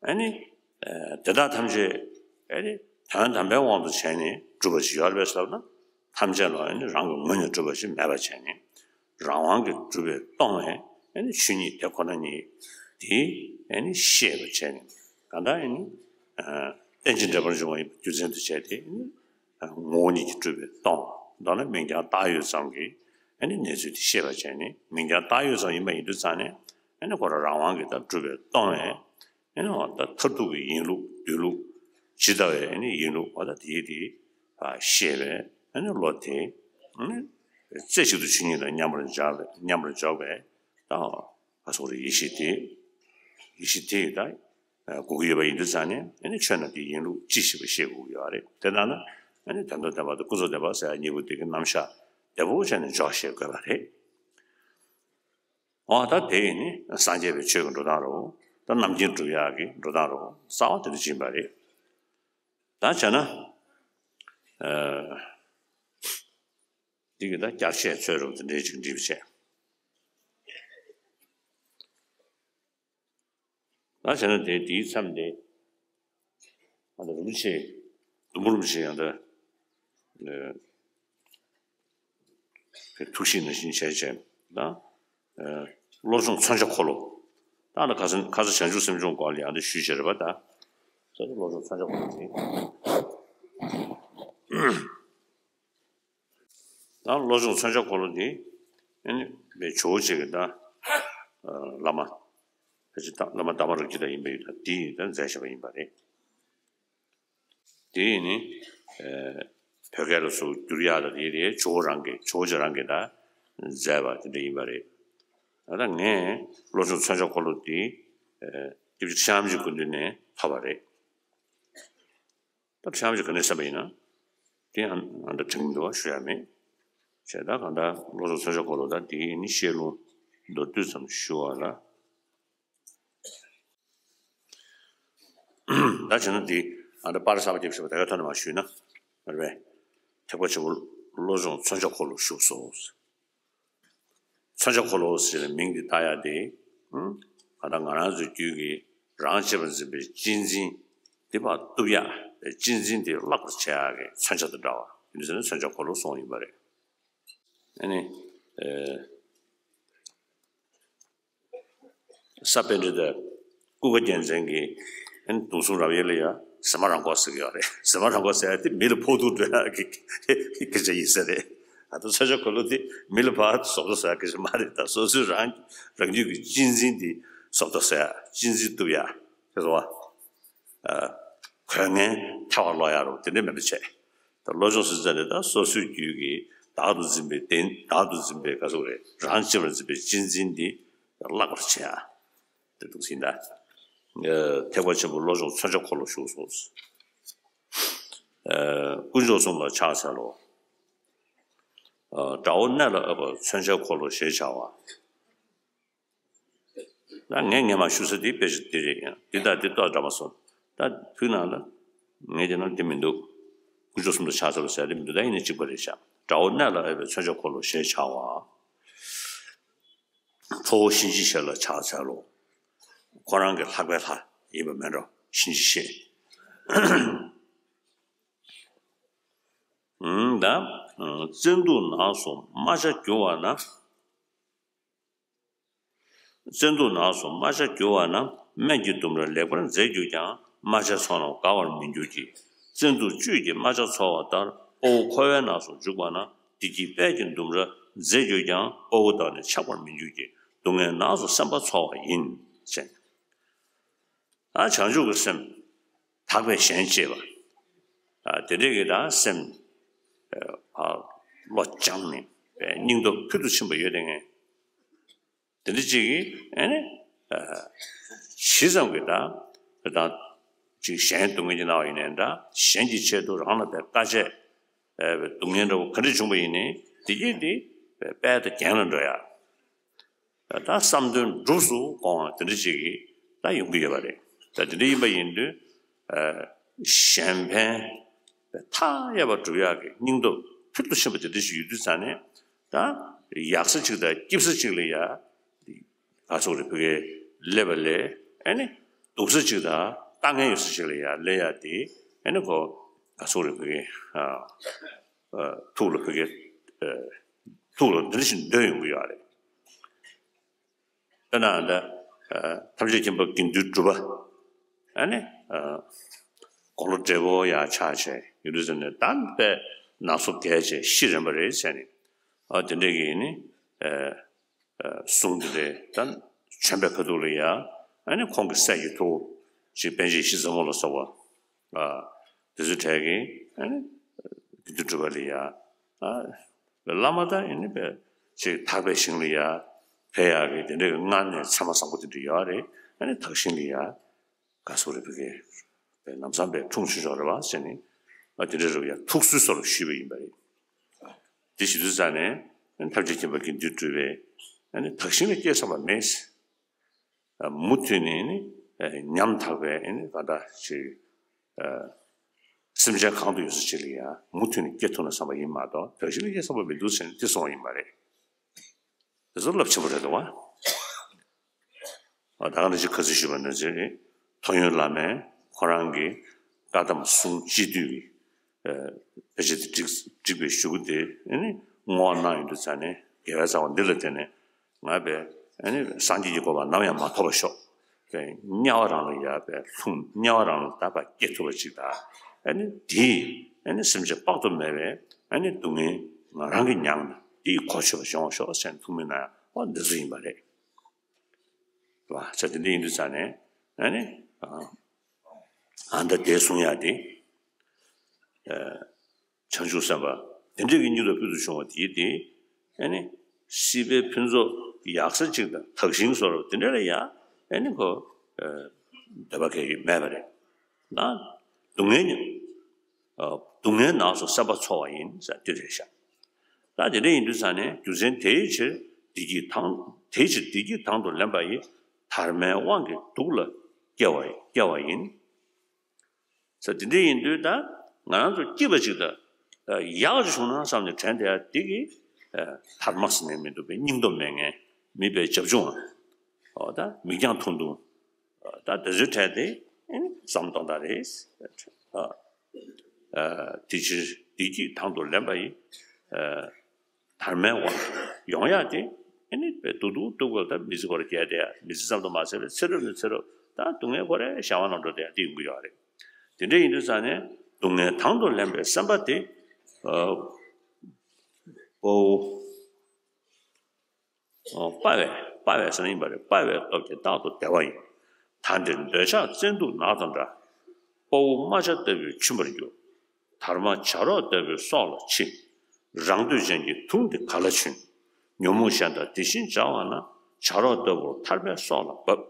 ཨ་ནི་ཨ་དེ་དག་ཐམས་ཅད་ཨ་ནི་དོན་དམ་པའི་དབང་དུ་བྱས་ནས་གྲུབ་པ་ཞིག་ཡོད་རེད་པས་ཟེར་ན། ཐམས་ཅད་ལ་ཨ་ནི་རང་གི་ངོས་ནས་གྲུབ་པ་ཞིག་མེད་པར་བྱས་ནས། རང་དབང་གིས་གྲུབ་པས་སྟོང་བའི་ཨ་ནི་ཆོས་ཉིད་དེ་ཁོ་ན་ཉིད་དེ་ཨ་ནི་ཤེས་པར་བྱས་ནས། གང་ལྟར་ཨ་ནི་ཨ་རྟེན་ཅིང་འབྲེལ་པར་འབྱུང་བ་ཡིན་པ་རྒྱུ་མཚན་དུ་བྱས་ཏེ། ཨ་ནི་ཨ་ངོ་བོ་ཉིད་ཀྱིས་གྲུབ་པས་སྟོང་བ། མདོར་ན་མིང་རྐྱང་བཏགས་ཡོད་ཙམ་གྱི་ཨ་ནི་གནས་ཚུལ་དེ་ཤེས་པར་བྱས་ནས། མིང་རྐྱང་བཏགས་ཡོད་ཙམ་ཡིན་པ་ཡིན་དུས་ཙང་ནས། ཨ་ནི་ཁོ་རང་རང་དབང་གིས་ད་གྲུབ་པས་སྟོང་བའི་ཨ་ནི་འོ་ད་མཐར་ཐུག་གི་ཡིན་ལུགས་སྡོད་ལུགས། ཇི་ལྟ་བའི་ཨ་ནི་ཡིན་ལུགས་འོ་ད་དེ་དེ་ཨ་ཤེས་པའི་ཨ་ནི་བློ་དེ་ཨ་ནི་རྩེ་གཅིག་ཏུ་ཆོས་ཉིད་དང་མཉམ་པར་འཇོག་པའི་མཉམ་པར་འཇོག་པའི་ད་ཨ་སོགས་རེ་ཡེ་ཤེས་དེ། ཡེ་ཤེས་དེ་ད་ཨ་དགོས་ཀྱི་ཡོད་པ་ཡིན་དུས་ཙང་ནས། ཨ་ནི་ཆོས་རྣམས་ཀྱི་ཡིན་ལུགས་ཅི་ཞིག་པ་ཤེས་དགོས་ཀྱི་ཡོད་རེད། དེ་ལྟར་ན་ཨ་ནི་དོན་དམ་བདེན་པ་དང་ཀུན་རྫོབ་བདེན་པ་ཟེར་ཡ་གཉིས་པོ་དེ་གི་རྣམ་གཞག་བདེ་པོ་བྱས་ནས་འཇོག་ཤེས་དགོས་པ་རེད། འོ་ད་དེ་ཡིན་ནི་སངས་རྒྱས་པའི་ཆོས་ཀྱི་འགྲོ་སྟངས་རེད། ད་རྣམ་མཁྱེན་སྒྲུབ་ཡག་གི་འགྲོ་སྟངས་རེད། རྩ་བ་དེ་འདྲ་ཅིག་ཡིན་པ་རེད། ད་བྱས་ན་ཨ་འདི་གི་ད་བསྐྱར་བཤད་ཚོད་རུབ་དེ་འདྲའི་ཅིག་འབྲི་བྱས། ད་བྱས་ན་དེ་དེའི་མཚམས་དེ་ཨ་ད་རིན་པོ་ཆེ། དུམ་བུ་རིན་པོ་ཆེ་ཡང་ད་ཨ་ཐུགས་བཞེད་ནང་བཞིན་བྱས་བྱས། ད་ཨ་བློ་སྦྱོང་མཚོན་བྱ་འཁོར་ལོ། ད་ཨ་ད་ཁ་སང་ཁ་སང་བྱང་ཆུབ་སེམས་སྦྱོང་སྐོར་ལ་ཡང་ད་ཞུས་བྱས་རེད་པ། ད་ས་ཆ་བློ་སྦྱོང་མཚོན་བྱ་འཁོར་ལོ་དེ། ད་བློ་སྦྱོང་མཚོན་བྱ་འཁོར་ལོ་འདི་ཨ་ནི་པའི་ཇོ་བོ་རྗེ་གི་ད་ཨ་བླ་མ། ཕལ་ཆེར་ད་བླ་མ་དར་མ་རིན་པོ་ཆེ་ད་ཡིན་པ་ཡོད། ད་འདི་ཡིས་ད་མཛད་བཞག་པ་ཡིན་པ་རེད། དེ་ཡིས་ནི་ཨ་བོད་སྐད་ལ་སུ་བསྒྱུར་ཡག་ད་དེ་རེད། ཇོ་བོ་རང་གིས་ཇོ་བོ་རྗེ་རང་གིས་ད་མཛད་པ་དེ་འདྲ་ཡིན་པ་རེད། ད་ལྟ་ངས་བློ་སྦྱོང་མཚོན་བྱ་འཁོར་ལོ་འདི་ཨ་སྐྱབས་རྗེ་ཁྲི་བྱང་ཆུབ་ཀྱི་སྐུ་མདུན་ནས་ཐོབ་པ་རེད། ད་ཁྲི་བྱང་ཆུབ་ཀྱིས་ག་ནས་གསན་པ་ཡིན་ན། དེ་ཨ་ཨ་འདྲ་དྲན་གྱི་འདུག་པ། ཞུ་ཡ་མེད། བྱས་ད་གང་ལྟར་བློ་སྦྱོང་མཚོན་བྱ་འཁོར་ལོ་ད་དེ་ཡིས་ནི་བཤད་ལུང་མདོར་བསྡུས་ཙམ་ཞུ་བ་ལ། ད་བྱས་ན་དེ་ཨ་འདྲ་པར་གསར་པ་རྒྱབ་ཤེས་པ་དེ་ག་ཐོག་ནས་མ་ཞུས་ན་རེད་པས། ཐེག་པ་ཆེན་པོ་བློ་སྦྱོང་མཚོན་བྱ་འཁོར་ལོ་བཞུགས་སོ། མཚོན་བྱ་འཁོར་ལོ་ཟེར་བའི་མིང་འདི་བཏགས་ཡ་དེ། ཨང་། གང་ལྟར་ང་རང་ཚོའི་རྒྱུད་ཀྱི་རང་གཅེས་པར་འཛིན་པའི་གཅེས་འཛིན་འདི་ཕར་གཏུབ་ཡ། གཅེས་འཛིན་དེ་བརླག་པར་བྱེད་ཡ་གི་མཚོན་ཆ་དང་འདྲ་བ་ཡིན་ཟེར་ནས་མཚོན་བྱ་འཁོར་ལོ་གསུངས་ཡིན་པ་རེད། ཨ་ནི་ཨེ། ས་པཎ་གྲི་ཏ་ཀུན་དགའ་རྒྱལ་མཚན་གྱིས་ཨ་ནི་མདུང་ཟུང་རབ་དབྱེ་ལ་ཡ་གཟེ་མ་རང་འགོག་ཟེར་གྱི་ཡོད་རེད། གཟེ་མ་རང་འགོག་ཟེར་ཡ་དེ་མི་ལ་ཕོག་ཐུག་འགྲོ་ཡ་གི་སྐད་ཆ་ཡིན་ས་རེད། ད་ལྟ་མཚོན་བྱ་འཁོར་ལོ་དེ་མི་ལ་ཕར་བཟོ་ལྟ་བཟོ་ཡ་སྐད་ཆ་མ་རེད། ད་སོ་སོའི་རང་རང་རྒྱུད་ཀྱི་གཅེས་འཛིན་དེ་བཟོ་ལྟ་བཟོ་ཡ། གཅེས་འཛིན་གཏུབ་ཡ། ཁྱེད་ཚོ་བ། ཨ། གོས་ངན་ཐལ་བར་ཀློག་ཡ་རུ་དེ་འདྲ་མེད་པ་བྱས། ད་བློ་སྦྱོང་ཟེར་ཙ་ནས་ད་སོ་སོའི་རྒྱུད་ཀྱི་བདག་ཏུ་འཛིན་པའི་བདེན། བདག་ཏུ་འཛིན་པའི་ག་ཟེར་དགོས་རེད། རང་གཅེས་པར་འཛིན་པའི་གཅེས་འཛིན་འདི་བརླག་པར་བྱེད་ཡ། དེ་འདུག་ཟིན་ད། ཨ། ཐེག་པ་ཆེན་པོ་བློ་སྦྱོང་མཚོན་བྱ་འཁོར་ལོ་བཞུགས་སོ། ཨ། དཀོན་མཆོག་གསུམ་ལ་ཕྱག་འཚལ་ལོ། ཨ། དགྲ་བོ་གནད་ལ་ཨེབ་པ་མཚོན་བྱ་འཁོར་ལོ་ཞེས་བྱ་བ། ད་ངས་ངས་མ་ཞུ་ས་དེ་དཔེ་ཆ་འདི་རེད། ཡང་འདི་དང་འདི་ཏོག་འདྲ་མ་སོང་། ད་དུས་ནང་ལ་ངས་དེ་ནང་འདི་མི་འདུག་དཀོན་མཆོག་གསུམ་ལ་ཕྱག་འཚལ་ལོ་ཟེར་དེ་མི་འདུག་ད་ཡིན་ནའི་གཅིག་པ་རེད་ཤག་དགྲ་བོ་གནད་ལ་ཨེབ་པའི་མཚོན་བྱ་འཁོར་ལོ་ཞེས་བྱ་བ། ཁྲོ་བོ་གཤིན་རྗེའི་གཤེད་ལ་ཕྱག་འཚལ་ལོ། ཁོ་རང་གི་ལྷག་པའི་ལྷ་ཡིན་པ་མེད་འགྲོ། གཤིན་རྗེའི་གཤེད། ད་བཙན་དུག་ནགས་སུ་རྨ་བྱ་རྒྱུ་བ་ན། བཙན་དུག་ནགས་སུ་རྨ་བྱ་རྒྱུ་བ་ན། སྨན་གྱི་ལྡུམ་ར་ལེགས་པར་འཛེགས་གྱུར་ཀྱང་། རྨ་བྱའི་ཚོགས་རྣམས་འགག་པར་མི་འགྱུར་གྱི། བཙན་དུག་བཅུད་ཀྱིས་རྨ་བྱ་འཚོ་བ་ལྟར། དཔའ་བོ་འཁོར་བའི་ནགས་སུ་འཇུག་པ་ན། བདེ་སྐྱིད་དཔལ་གྱི་ལྡུམ་ར་འཛེགས་གྱུར་ཀྱང་། དཔའ་བོ་བདག་ནི་ཆགས་པར་མི་འགྱུར་གྱི། སྡུག་བསྔལ་ནགས་སུ་སེམས་དཔའ་འཚོ་བ་ཡིན། ཟེར། ཨ་བྱང་ཆུབ་ཀྱི་སེམས། དག་པའི་ཞེན་བཅས་པ། ཨ་དེ་འདྲས་ཀྱི་ད་སེམས། ཨ་བློ་སྦྱངས་ནས་སྙིང་སྟོབས་ཕུལ་དུ་ཕྱིན་པ་ཡོད་དེ་ངས། དེ་འདྲ་ཅིག་གིས་ཨ་ནི་ཨ་ཇི་ཙམ་གྱི་ད་ད་ཅིག་གཞན་སྡུག་བསྔལ་གྱི་སྣང་བ་ཡིན་ནའི་འདྲ། གཞན་གྱི་ཆེད་དུ་རང་ལ་དཔེ་དཀའ་སྤྱད་ཨ་སྡུག་བསྔལ་འདྲ་བོ་ག་འདྲ་བྱུང་བ་ཡིན་ནའི་དེ་གྱིས་དེ་དཔལ་དང་རྒྱན་ལ་འགྲོ་ཡ། ད་བསམ་དོན་འགྲུབ་སུ་དགོངས་པ་དེ་འདྲ་ཅིག་གིས་ད་ཡོང་གི་ཡོད་པ་རེད། ད་དེ་འདྲ་ཡིན་པ་ཡིན་དུས་ཨ་གཞན་ཕན་མཐའ་ཡས་པ་སྒྲུབ་ཡག་གི་སྙིང་སྟོབས་ཕུལ་དུ་ཕྱིན་པ་དེ་འདྲ་ཞིག་ཡོད་དུས་ཙང་ནས། ད་ཡག་ས་ཅིག་དང་སྐྱིད་ས་ཅིག་ལ་ཡ་ག་ཚོད་རེ་ཕ་གིར་སླེབས་པ་ལས། ཨ་ནི་སྡུག་ས་ཅིག་དང་དཀའ་ངལ་ཡོད་ས་ཅིག་ལ་ཡ་སླེབས་ཡ་དེ། ཨ་ནི་ཁོ་ག་ཚོད་རེ་ཕ་གིར་ཨ་ཨ་ཐུགས་ལ་ཕ་གིར་ཨ་ཐུགས་ལ་འདི་འདྲ་ཞིག་འདོད་ཡོང་གི་ཡོད་རེད། དཔེར་ན་ད་ཨ་ཐམས་ཅད་མཁྱེན་པ་དགེ་འདུན་གྲུབ་པ། ཨ་ནི་ཨ་དགུང་ལོ་བགྲེས་པོ་ཡང་ཆགས་བྱས་ཡོད་དུས་ཙམ་ནས། ད་དཔེ་ནག་ཚོ་བརྒལ་བྱས་ཤི་རན་པ་རེད་ཟེར་ནས། ཨ་དེ་འདྲས་ཀྱི་ནི་ཨ་ཨ་གསུང་དེ་འདྲས་ད་བྱོན་པའི་ཁ་ཐུག་ལ་ཡ། ཨ་ནི་ཁོང་གི་སྲས་ཀྱི་ཐུ་བོ་ཅིག་པཎ་ཆེན་ཡེ་ཤེས་བཟང་མོ་ལ་སོགས་པ། ཨ་དེ་ཚོའི་གྲས་ཀྱིས་ཨ་ནི་དགེ་འདུན་གྲུབ་པ་ལ་ཡ། ཨ་བླ་མ་དང་ཨ་ནི་པའི་ཅིག་དག་པའི་ཞིང་ལ་ཡ་ཕེབས་ཡག་གི་དེ་འདྲའི་སྔར་ནས་མཚན་མ་བཟང་པོ་དེ་འདྲ་ཡོད་རེད། ཨ་ནི་དག་ཞིང་ལ་ཡ་ག་ཚོད་རེ་ཕ་གིར་པའི་ལམ་སང་པའི་འཁྲུངས་ཆོག་ཆོག་རེད་བ་ཟེར་ནས། ཨ་དེ་འདྲ་རེད་བ། ཡ་ཐུགས་གསོའི་བཟོ་འདྲ་ཞུས་པ་ཡིན་པ་རེད། དེ་ཞུ་དུས་ཙང་ནས་ཨ་ནི་ཐམས་ཅད་མཁྱེན་པ་དགེ་འདུན་གྲུབ་པས། ཨ་ནི་དག་ཞིང་ལ་སྐྱེས་བསམ་པ་མེད། མུ་མཐུད་ནས་ནི་ཉམ་ཐག་པའི་ནི་ག་འདྲ་ཞིག་སེམས་ཅན་གང་དུ་ཡོད་ས་ཅིག་ལ་ཡང་མུ་མཐུད་ནས་སྐྱེ་ཐུབ་ན་བསམ་པ་ཡིན་མ་གཏོགས། དག་ཞིང་ལ་སྐྱེ་བསམ་པ་མི་འདུག་ཟེར་ནས་དེ་གསུངས་པ་ཡིན་པ་རེད། དེ་ཚོ་རླབས་ཆེན་པོ་རེད་འདུག་བ། ད་ག་ནང་བཞིན་ཁ་སང་ཞུས་པ་ནང་བཞིན་རེད། ཐོ་ཡོན་བླ་མས་ཁོ་རང་གི་བཀའ་གདམས་གསུང་སྤྱི་འདུས་ཀྱི་ཕལ་ཆེར་དེ་བསྒྲིགས་བསྒྲིགས་པའི་གཞུག་གུ་དེ་ཨ་ནི་བསྔོ་བ་གནང་ཡོང་དུས་ཙང་ནས། དགེ་བའི་རྩ་བ་འདི་ལ་བརྟེན་ནས་ང་པའི་ཨ་ནི་སངས་རྒྱས་ཀྱི་གོ་འཕང་ནམ་ཡང་མ་ཐོབ་པར་ཤོག། པའི་དམྱལ་བ་རང་ལ་ཡ་པའི་ལྷུང་། དམྱལ་བ་རང་ལ་ད་པ་སྐྱེ་ཐུབ་པ་ཅིག་དང་། ཨ་ནི་དེས་ཨ་ནི་སེམས་ཅན་དཔག་ཏུ་མེད་པའི་ཨ་ནི་སྡུག་བསྔལ་ང་རང་གིས་མྱངས་ནས་དེའི་གོ་ཆོད་པ་འབྱུང་བར་ཤོག་ཟེར་ནས་ཐུགས་སྨོན་གནང་ཡ། འོ་འདི་ཚོ་ཡིན་པ་རེད། བ་ས་དེ་འདྲ་ཡིན་དུས་ཙང་ནས་ཨ་ནི་ཨ་ཨ་ད་དེ་གསུང་ཡ་དེ། ཨ་བྱང་ཆུབ་སེམས་དཔའ་དེ་འདྲ་གི་སྙིང་སྟོབས་ཕུལ་དུ་བྱུང་བ་དེ་དེ། ཨ་ནི་སྲིད་པའི་ཕུན་ཚོགས་ཡག་ས་ཅིག་དང་དག་ཞིང་བཟོ་འདྲ་དེ་འདྲ་ལ་ཡ་ཨ་ནི་ཁོ་ཨ་འདོད་པ་གང་ཡང་མེད་པ་རེད། ན་སྡུག་བསྔལ་ཉོ། ཨ་སྡུག་བསྔལ་ནགས་སུ་སེམས་དཔའ་འཚོ་བ་ཡིན་ཟེར་དེ་རེད་ཤག། ད་དེ་འདྲ་ཡིན་དུས་ཙང་ནས་རྒྱུ་མཚན་དེའི་ཕྱིར་བདེ་སྐྱིད་དང་། དེའི་ཕྱིར་བདེ་སྐྱིད་དང་དུ་ལེན་པ་ཡི། དར་མའི་དབང་གིས་སྡུག་ལ་སྐྱེ་བ་སྐྱེ་བ་ཡིན། ས་དེ་འདྲ་ཡིན་དུས་ད་ང་རང་ཚོ་སྐྱིད་པ་ཅིག་དང་ཡག་ཅིག་བྱུང་ན་བསམ་ནས་དྲན་བསྡད་ཡ་དེ་གི་དར་མ་ཟེར་ནས་མི་འདུག་པའི་སྙིང་སྟོབས་མེད་མཁན། མི་པའི་བྱབ་ཆུང་བ། འོ་ད་མིག་རྒྱང་ཐུང་ཐུང་། ད་དེ་ཚོའི་གྲས་དེ་བསམ་གཏོང་སྟངས་རེད། དེ་ཕྱིར་བདེ་སྐྱིད་དང་དུ་ལེན་པ་ཡི། དར་མའི་དབང་ཡོང་ཡག་དེ་ཨ་ནི་པའི་སྡུག་སྡུག་སྡུག་པ་ལ་ད་མི་ཚེ་ཁོ་ར་སྐྱེལ་བསྡད་ཡ། མི་ཚེ་ཙམ་དུ་མ་ཟད་པའི་ཚེ་རབས་ནས་ཚེ་རབས་ད་སྡུག་བསྔལ་ཁོ་རའི་བྱ་བ་ནང་འགྲོ་བསྡད་ཡ་དེ་ཡོང་གི་ཡོད་རེད། དེ་འདྲ་ཡིན་དུས་ཙང་ནས་སྡུག་བསྔལ་དང་དུ་ལེན་པའི་སེམས་པ་དེ། ཨ་དཔའ་བོ། དཔའ་བའི་དཔའ་བའི་ཟེར་ན་ཡིན་པ་རེད། དཔའ་བའི་སྟོབས་ཀྱིས་རྟག་ཏུ་བདེ་བ་ཡིན། ད་འདིར་འདོད་ཆགས་བཙན་དུག་ནགས་དང་འདྲ། དཔའ་བོ་རྨ་བྱ་ལྟ་བུས་འཆིང་བར་འགྱུར། དར་མ་བྱ་རོག་ལྟ་བུའི་སྲོག་ལ་འཆི། རང་འདོད་ཅན་གྱི་དུག་འདི་ག་ལ་འཆིང་། ཉོན་མོངས་གཞན་དག་དེ་བཞིན་སྦྱར་བ་ན། བྱ་རོག་ལྟ་བུར་ཐར་པའི་སྲོག་ལ་བབ།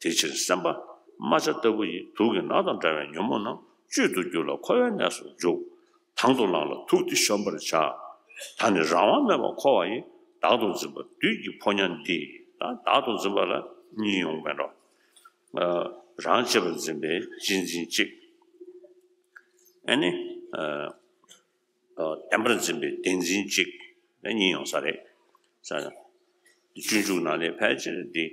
དེ་ཕྱིར་སེམས་དཔའ་རྨ་བྱ་ལྟ་བུ་ཡིས། དུག་གི་ནགས་དང་འདྲ་བའི་ཉོན་མོངས་རྣམས། བཅུད་དུ་གྱུར་ལ་འཁོར་བའི་གནས་སུ་འཇུག། དང་དུ་བླངས་ལ་དུག་འདི་གཞོམ་པར་བྱ། ད་ནི་རང་དབང་མེད་པར་འཁོར་བ་ཡི། བདག་ཏུ་འཛིན་པ་བདུད་ཀྱི་ཕོ་ཉ་འདི། ད་བདག་ཏུ་འཛིན་པ་ལ་གཉིས་ཡོང་བས་འགྲོ། ཨ་རང་གཅེས་པར་འཛིན་པའི་གཅེས་འཛིན་གཅིག། ཨ་ནི་ཨ་ཨ་བདེན་པར་འཛིན་པའི་བདེན་འཛིན་གཅིག་ལ་གཉིས་ཡོང་ས་རེད། ས་སྤྱོད་འཇུག་ནང་ལས་ཕལ་ཆེར་འདི་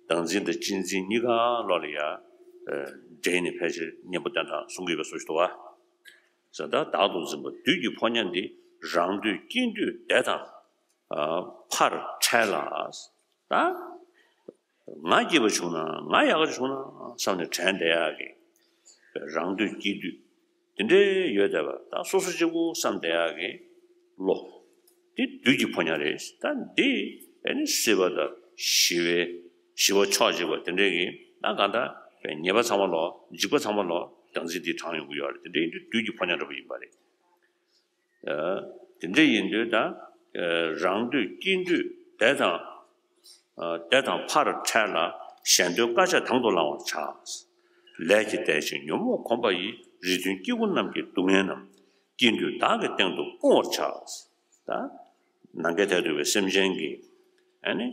བདག་འཛིན་དང་གཅེས་འཛིན་གཉིས་ཀ་ལོགས་ལ་ཡ་ཨ་འདྲེས་ནས་ཕལ་ཆེར་གཉེན་པོ་བསྟེན་སྟངས་གསུང་གི་ཡོད་པ་བཟོ་ཞིག་འདུག་བ། ཟེར། ད་བདག་ཏུ་འཛིན་པ་བདུད་ཀྱི་ཕོ་ཉ་འདི། རང་འདོད་ཀྱིས་འདུལ་བདེ་དང་ཕར་འཕྲལ་ལ། ད་ང་སྐྱིད་པ་བྱུང་ན། ང་ཡག་ག་བྱུང་ན་བསམ་ནས་དྲན་བསྡད་ཡག་གི། རང་འདོད་ཀྱིས་འདུལ། དེ་འདྲའི་ཡོད་བསྡད་པ། ད་སོ་སོ་གཅིག་པུ་བསམ་བསྡད་ཡག་གི་བློ། དེ་བདུད་ཀྱི་ཕོ་ཉ་རེད། ད་འདི་ཨ་ནི་སྲིད་པ་དང་ཞི་བའི་ཞི་བ་ཕྱོགས་གཅིག་པ་དེ་འདྲའི་གི། ད་གང་ལྟར་ཉེས་པ་ཚང་མ་ལོག་འཇིགས་པ་ཚང་མ་ལོག་བདག་འཛིན་འདི་དྲངས་ཡོང་གི་ཡོད་རེད། དེ་འདྲའི་འདི་བདུད་ཀྱི་ཕོ་ཉ་འདྲ་པོ་ཡིན་པ་རེད། དེ་འདྲ་ཡིན་དུས་ད། རང་འདོད་ཀྱིས་འདུལ་བདེ་དང་། བདེ་དང་ཕར་འཕྲལ་ལ། གཞན་དོན་དཀའ་སྤྱད་དང་དུ་བླང་བར་བྱ། ལས་ཀྱི་དལ་ཞིང་ཉོན་མོངས་གོམས་པ་ཡིས། རིགས་མཐུན་སྐྱེ་དགུ་རྣམས་ཀྱི་སྡུག་བསྔལ་རྣམས། ཀྱིས་འདུལ་བདག་གི་སྟེང་དུ་སྤོང་བར་བྱ། ད་ནམ་མཁའི་མཐས་གཏུགས་པའི་སེམས་ཅན་གྱི་ཨ་ནི་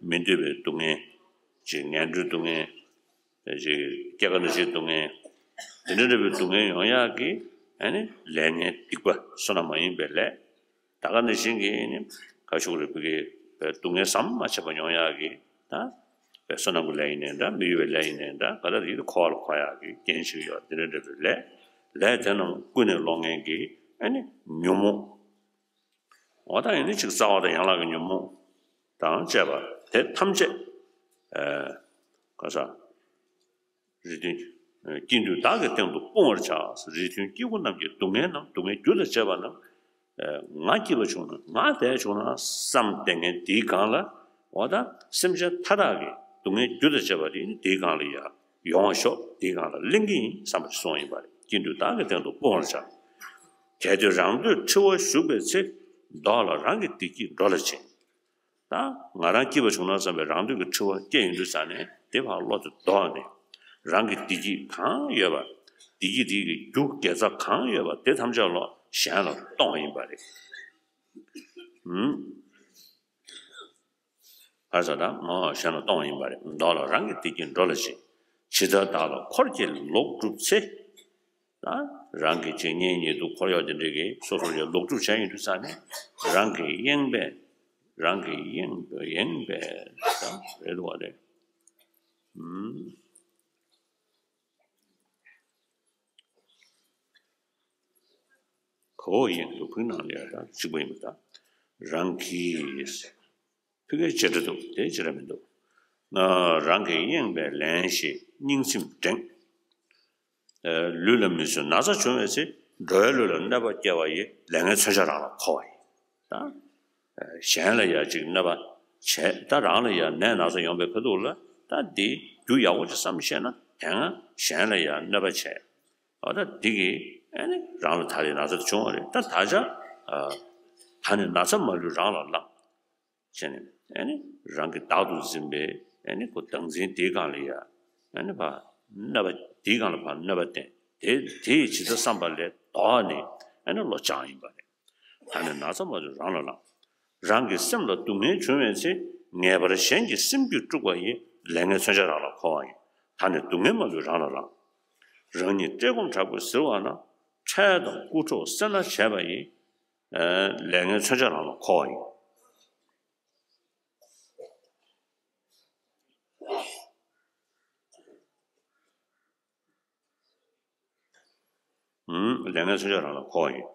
མི་འདོད་པའི་སྡུག་བསྔལ། ཅིག་ངན་འགྲོའི་སྡུག་བསྔལ། ཅིག་སྐྱེ་རྒ་ན་འཆིའི་སྡུག་བསྔལ། དེ་འདྲ་འདྲ་བའི་སྡུག་བསྔལ་ཡོང་ཡག་གི་ཨ་ནི་ལས་ངན་སྡིག་པ་བསོད་ནམས་མ་ཡིན་པའི་ལས། ད་ག་ནང་བཞིན་གྱི་ནི་ཁ་ཤུགས་རེ་ཕུལ་གྱི་སྡུག་བསྔལ་ཟམ་མ་ཆད་པ་མྱོང་ཡག་གི། ད་བསོད་ནམས་ཀྱི་ལས་ཡིན་ནའི་འདྲ། མི་ཡུལ་བའི་ལས་ཡིན་ནའི་འདྲ། ག་ད་རིགས་དེ་འཁོར་བ་ལ་འཁོར་ཡག་གི་རྐྱེན་ཞིག་ཡོད། དེ་འདྲ་འདྲ་བའི་ལས། ལས་དེ་རྣམས་ཀུན་ནས་སློང་མཁན་གྱི་ཨ་ནི་ཉོན་མོངས། འོ་ད་ཡིན་ནི་ཅིག་རྩ་བ་དང་ཡན་ལག་གི་ཉོན་མོངས་དང་བཅས་པ་དེ་ཐམས་ཅད། ཨ་ག་ས། རིགས་མཐུན། ཀྱིས་འདུལ་བདག་གི་སྟེང་དུ་སྤོང་བར་བྱ། རིགས་མཐུན་སྐྱེ་དགུ་རྣམས་ཀྱི་སྡུག་བསྔལ་རྣམས། སྡུག་བསྔལ་རྒྱུ་དང་བཅས་པ་རྣམས། ང་སྐྱིད་པ་བྱུང་ན། ང་བདེ་བྱུང་ན་བསམ་བསྡད་མཁན་དེའི་སྒང་ལ། འོ་ད་སེམས་ཅན་མཐའ་དག་གི་སྡུག་བསྔལ་རྒྱུ་དང་བཅས་པ་དེ་ནི་དེའི་སྒང་ལ་ཡ་ཡོང་བ་ཤོག་དེའི་སྒང་ལ་ལེན་གྱི་ཡིན་བསམ་པ་གསུངས་ཡིན་པ་རེད། ཀྱིས་འདུལ་བདག་གི་སྟེང་དུ་སྤོང་བར་བྱ། གལ་ཏེ་རང་འདོད་འཁྲི་བར་ཞུགས་པའི་ཚེ། བདག་ལ་རང་གི་བདེ་སྐྱིད་འགྲོ་ལ་བྱིན། ད་ང་རང་སྐྱིད་པ་བྱུང་ན་བསམ་པའི་རང་འདོད་ཀྱི་འཁྲི་བ་སྐྱེས་ཡོང་དུས་ཙ་ནས་དེ་ཕར་བློ་དེ་ལྡོག་ནས། རང་གི་བདེ་སྐྱིད་གང་ཡོད་པ། བདེ་སྐྱིད་དེ་གི་རྒྱུ་དགེ་རྩ་གང་ཡོད་པ་དེ་ཐམས་ཅད་ལོག་གཞན་ལ་གཏོང་བ་ཡིན་པ་རེད། ཧུམ། ཧ་ས་ད་ངོ་གཞན་ལ་གཏོང་བ་ཡིན་པ་རེད། བདག་ལ་རང་གི་བདེ་སྐྱིད་འགྲོ་ལ་བྱིན། ཇི་ལྟར་བདག་ལ་འཁོར་གྱིས་ལོག་བསྒྲུབས་ཚེ། ད་རང་གི་ཅིག་གཉེན་ཉེ་དུ་འཁོར་གཡོག་དེ་འདྲས་ཀྱིས་སོ་སོར་ཡང་ལོག་སྒྲུབ་བྱས་ཡོང་དུས་ཙ་ནས། རང་གི་གཡེང་པས། རང་གི་གཡེང་གཡེང་པས་ད་རེད་འདུག་བ་རེད། ཨུམ། ག་བོ་གཡེང་འདུག་ཕུག་ནང་ལ་ཡ་ད་གཅིག་པ་ཡིན་པ། ད་རང་གིས། ཕ་གིའི་བྱེད་འདྲ་འདུག་དེ་བྱེད་འདྲ་མི་འདུག་ན་རང་གི་གཡེང་བས་ལན་ཞིག་སྙིང་ཚིམ་འགྲེང་། ལུས་ལ་མི་བཟོད་ན་ཚ་བྱུང་བའི་ཚེ། འགྲོ་བའི་ལུས་ལ་གནོད་པ་བསྐྱལ་བ་ཡི། ལས་ངན་མཚོན་ཆ་རང་ལ་འཁོར་བ་ཡིན། ད་གཞན་ལ་ཡ་ཅིག་གནོད་པ་བྱས། ད་རང་ལ་ཡ་ནད་ན་ཚ་ཡོང་པའི་ཁ་ཐུག་ལ། ད་འདི་རྒྱུ་ཡག་པོ་ཅིག་བསམ་ཤེས་ན། དེ་སྔ་གཞན་ལ་ཡ་གནོད་པ་བྱས། འོ་ད་འདི་གིས་ཨ་ནི་རང་ལ་ད་རེས་ན་ཚ་དེ་བྱུང་བ་རེད། ད་ད་ཆ་ཨ་ད་ནི་ན་ཚ་མ་ལུས་རང་ལ་བླངས་བྱས་ནས། ཨ་ནི་རང་གི་བདག་ཏུ་འཛིན་པའི་ཨ་ནི་ཁོ་བདག་འཛིན་དེའི་སྒང་ལ་ཡ་ཨ་ནི་ཕར་གནོད་པ། དེའི་སྒང་ལ་ཕར་གནོད་པ་བསྟན། དེ་དེ་ཡི་ཇི་ལྟར་བསམ་པ་ལས་ལྡོག་ནས་ཨ་ནི་བློ་སྦྱངས་ཡིན་པ་རེད། ད་ནི་ན་ཚ་མ་ལུས་རང་ལ་བླངས། རང་གི་སེམས་ལ་སྡུག་བསྔལ་བྱུང་བའི་ཚེ། ངེས་པར་གཞན་གྱི་སེམས་རྒྱུད་དཀྲུགས་པ་ཡི། ལས་ངན་མཚོན་ཆ་རང་ལ་འཁོར་བ་ཡིན། ད་ནི་སྡུག་བསྔལ་མ་ལུས་རང་ལ་བླངས། རང་ཉིད་བཀྲེས་སྐོམ་དྲག་པོས་གཟིར་བ་ན། འཕྲལ་དུ་རྐུ་འཕྲོག་བསད་ནས་བྱས་པ་ཡི། ལས་ངན་མཚོན་ཆ་རང་ལ་འཁོར་བ་ཡིན། ལས་ངན་མཚོན་ཆ་རང་ལ་འཁོར་བ་ཡིན།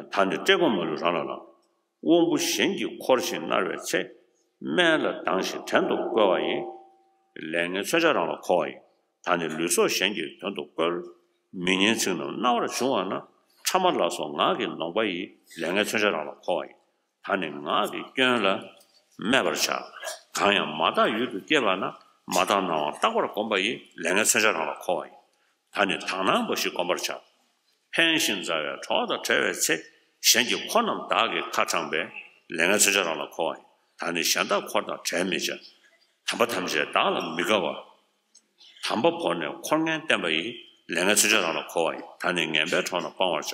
ད་ནི་བཀྲེས་སྐོམ་མ་ལུས་རང་ལ་བླངས། དབང་པོ་གཞན་གྱིས་འཁོར་ཞིང་མནར་བའི་ཚེ། སྨན་ལ་སྡང་ཞིང་བྲན་དུ་བཀོལ་བ་ཡིན། ལས་ངན་མཚོན་ཆ་རང་ལ་འཁོར་བ་ཡིན། ད་ནི་ལུས་སྲོག་གཞན་གྱི་དོན་དུ་བཀོལ། མི་སྙན་ཚིག་རྣམས་རྣ་བར་བྱུང་བ་ན། ཕྲ་མ་ལ་སོགས་ངག་གི་ནོངས་པ་ཡིས། ལས་ངན་མཚོན་ཆ་རང་ལ་འཁོར་བ་ཡིན། ད་ནི་ངག་གི་སྐྱོན་ལ་སྨད་པར་བྱ། གང་ཡང་མ་དག་ཡུལ་དུ་སྐྱེས་པ་ན། མ་དག་སྣང་བ་རྟག་པར་བསྒོམ་པ་ཡིས། ལས་ངན་མཚོན་ཆ་རང་ལ་འཁོར་བ་ཡིན། ད་ནི་དག་སྣང་འབའ་ཞིག་བསྒོམ་པར་བྱ། ཕན་ཞིང་མཛའ་བའི་གྲོགས་དང་བྲལ་བའི་ཚེ། གཞན་གྱི་འཁོར་རྣམས་བདག་གིས་ཁ་དྲངས་པས། ལས་ངན་མཚོན་ཆ་རང་ལ་འཁོར་བ་ཡིན། ད་ནི་གཞན་དག་འཁོར་དང་བྲལ་མི་བྱ། དམ་པ་ཐམས་ཅད་བདག་ལ་མི་དགའ་བ། དམ་པ་བོར་ནས་འཁོར་ངན་བསྟེན་པ་ཡིས། ལས་ངན་མཚོན་ཆ་རང་ལ་འཁོར་བ་ཡིན། ད་ནི་ངན་པའི་གྲོགས་རྣམས་སྤང་བར་བྱ།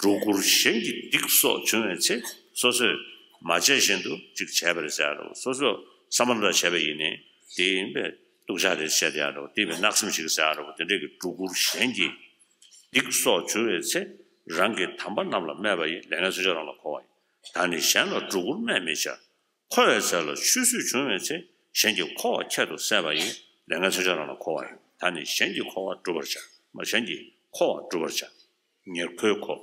སྒྲོ་སྐུར་གཞན་གྱི་སྡིག་སོགས་བྱུང་བའི་ཚེ། སོ་སོས་མ་བྱས་བཞིན་དུ་ཅིག་བྱས་པ་རེད་ཟེར་ཡ་འདྲ་བོ། སོ་སོས་བསམ་པ་འདྲ་བྱས་པ་ཡིན་ནའི་དེ་ཡིན་པས་སྡུག་ཅག་རེད་བཤད་དེ་ཡ་འདྲ་བོ། དེ་ཡིན་པས་བརྣག་སེམས་ཤིག་ཟེར་ཡ་འདྲ་བོ། དེ་འདྲས་ཀྱི་སྒྲོ་སྐུར་གཞན་གྱི་སྡིག་སོགས་བྱུང་བའི་ཚེ། རང་གི་དམ་པ་རྣམས་ལ་སྨད་པ་ཡིས། ལས་ངན་མཚོན་ཆ་རང་ལ་འཁོར་བ་ཡིན། ད་ནི་གཞན་ལ་སྒྲོ་སྐུར་སྨད་མི་བྱ། འཁོར་བའི་ཚེ་ལ་ཆུད་ཟོས་བྱུང་བའི་ཚེ། གཞན་གྱི་འཁོར་བ་ཁྱད་དུ་བསད་པ་ཡིས། ལས་ངན་མཚོན་ཆ་རང་ལ་འཁོར་བ་ཡིན། ད་ནི་གཞན་གྱི་འཁོར་བ་སྒྲུབ་པར་བྱ། མ་གཞན་གྱི་ འཁོར་བ་བསྒྲུབ་པར་བྱ། ཉེར་མཁོའི་འཁོར།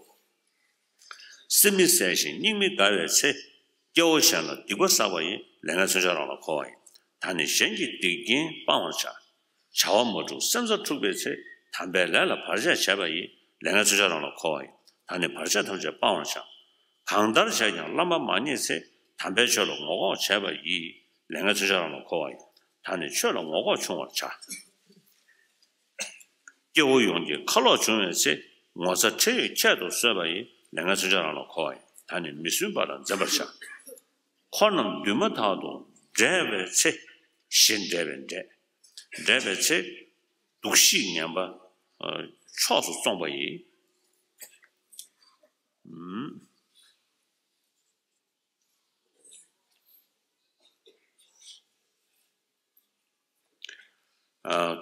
སེམས་མི་གསལ་ཞིང་སྙིང་མི་དགའ་བའི་ཚེ། སྐྱེ་བོ་གཞན་ལ་སྡིག་པ་བསགས་པ་ཡིས། ལས་ངན་མཚོན་ཆ་རང་ལ་འཁོར་བ་ཡིན། ད་ནི་གཞན་གྱི་སྡིག་རྐྱེན་སྤང་བར་བྱ། བྱ་བ་མ་འཁྲུགས་སེམས་རྩ་འཁྲུགས་པའི་ཚེ། དམ་པའི་ལས་ལ་བར་ཆད་བྱས་པ་ཡིས། ལས་ངན་མཚོན་ཆ་རང་ལ་འཁོར་བ་ཡིན། ད་ནི་བར་ཆད་ཐམས་ཅད་སྤང་བར་བྱ། གང་ལྟར་བྱས་ཀྱང་བླ་མ་མ་མཉེས་ཚེ། དམ་པའི་ཆོས་ལ་ངོ་ལྐོག་བྱས་པ་ཡིས། ལས་ངན་མཚོན་ཆ་རང་ལ་འཁོར་བ་ཡིན། ད་ནི་ཆོས་ལ་ངོ་ལྐོག་ཆུང་བར་བྱ། སྐྱེ་བོ་ཡོངས་ཀྱི་ཁ་ལོག་བྱུང་བའི་ཚེ། ངོ་ཚ་ཁྲེལ་ཡོད་ཁྱད་དུ་གསོད་པ་ཡིས། ལས་ངན་མཚོན་ཆ་རང་ལ་འཁོར་བ་ཡིན། ད་ནི་མི་བསྲུན་པ་ལ་འཛེམ་པར་བྱ། འཁོར་རྣམས་འདུས་མ་ཐག་ཏུ་བསྒྲལ་བའི་ཚེ། ཞེས་བསྒྲལ་བའི་བསྒྲལ། བསྒྲལ་བའི་ཚེ། སྡུག་ཤོས་ངན་པ། ཕྱོགས་སུ་བཙོང་བ་ཡིས།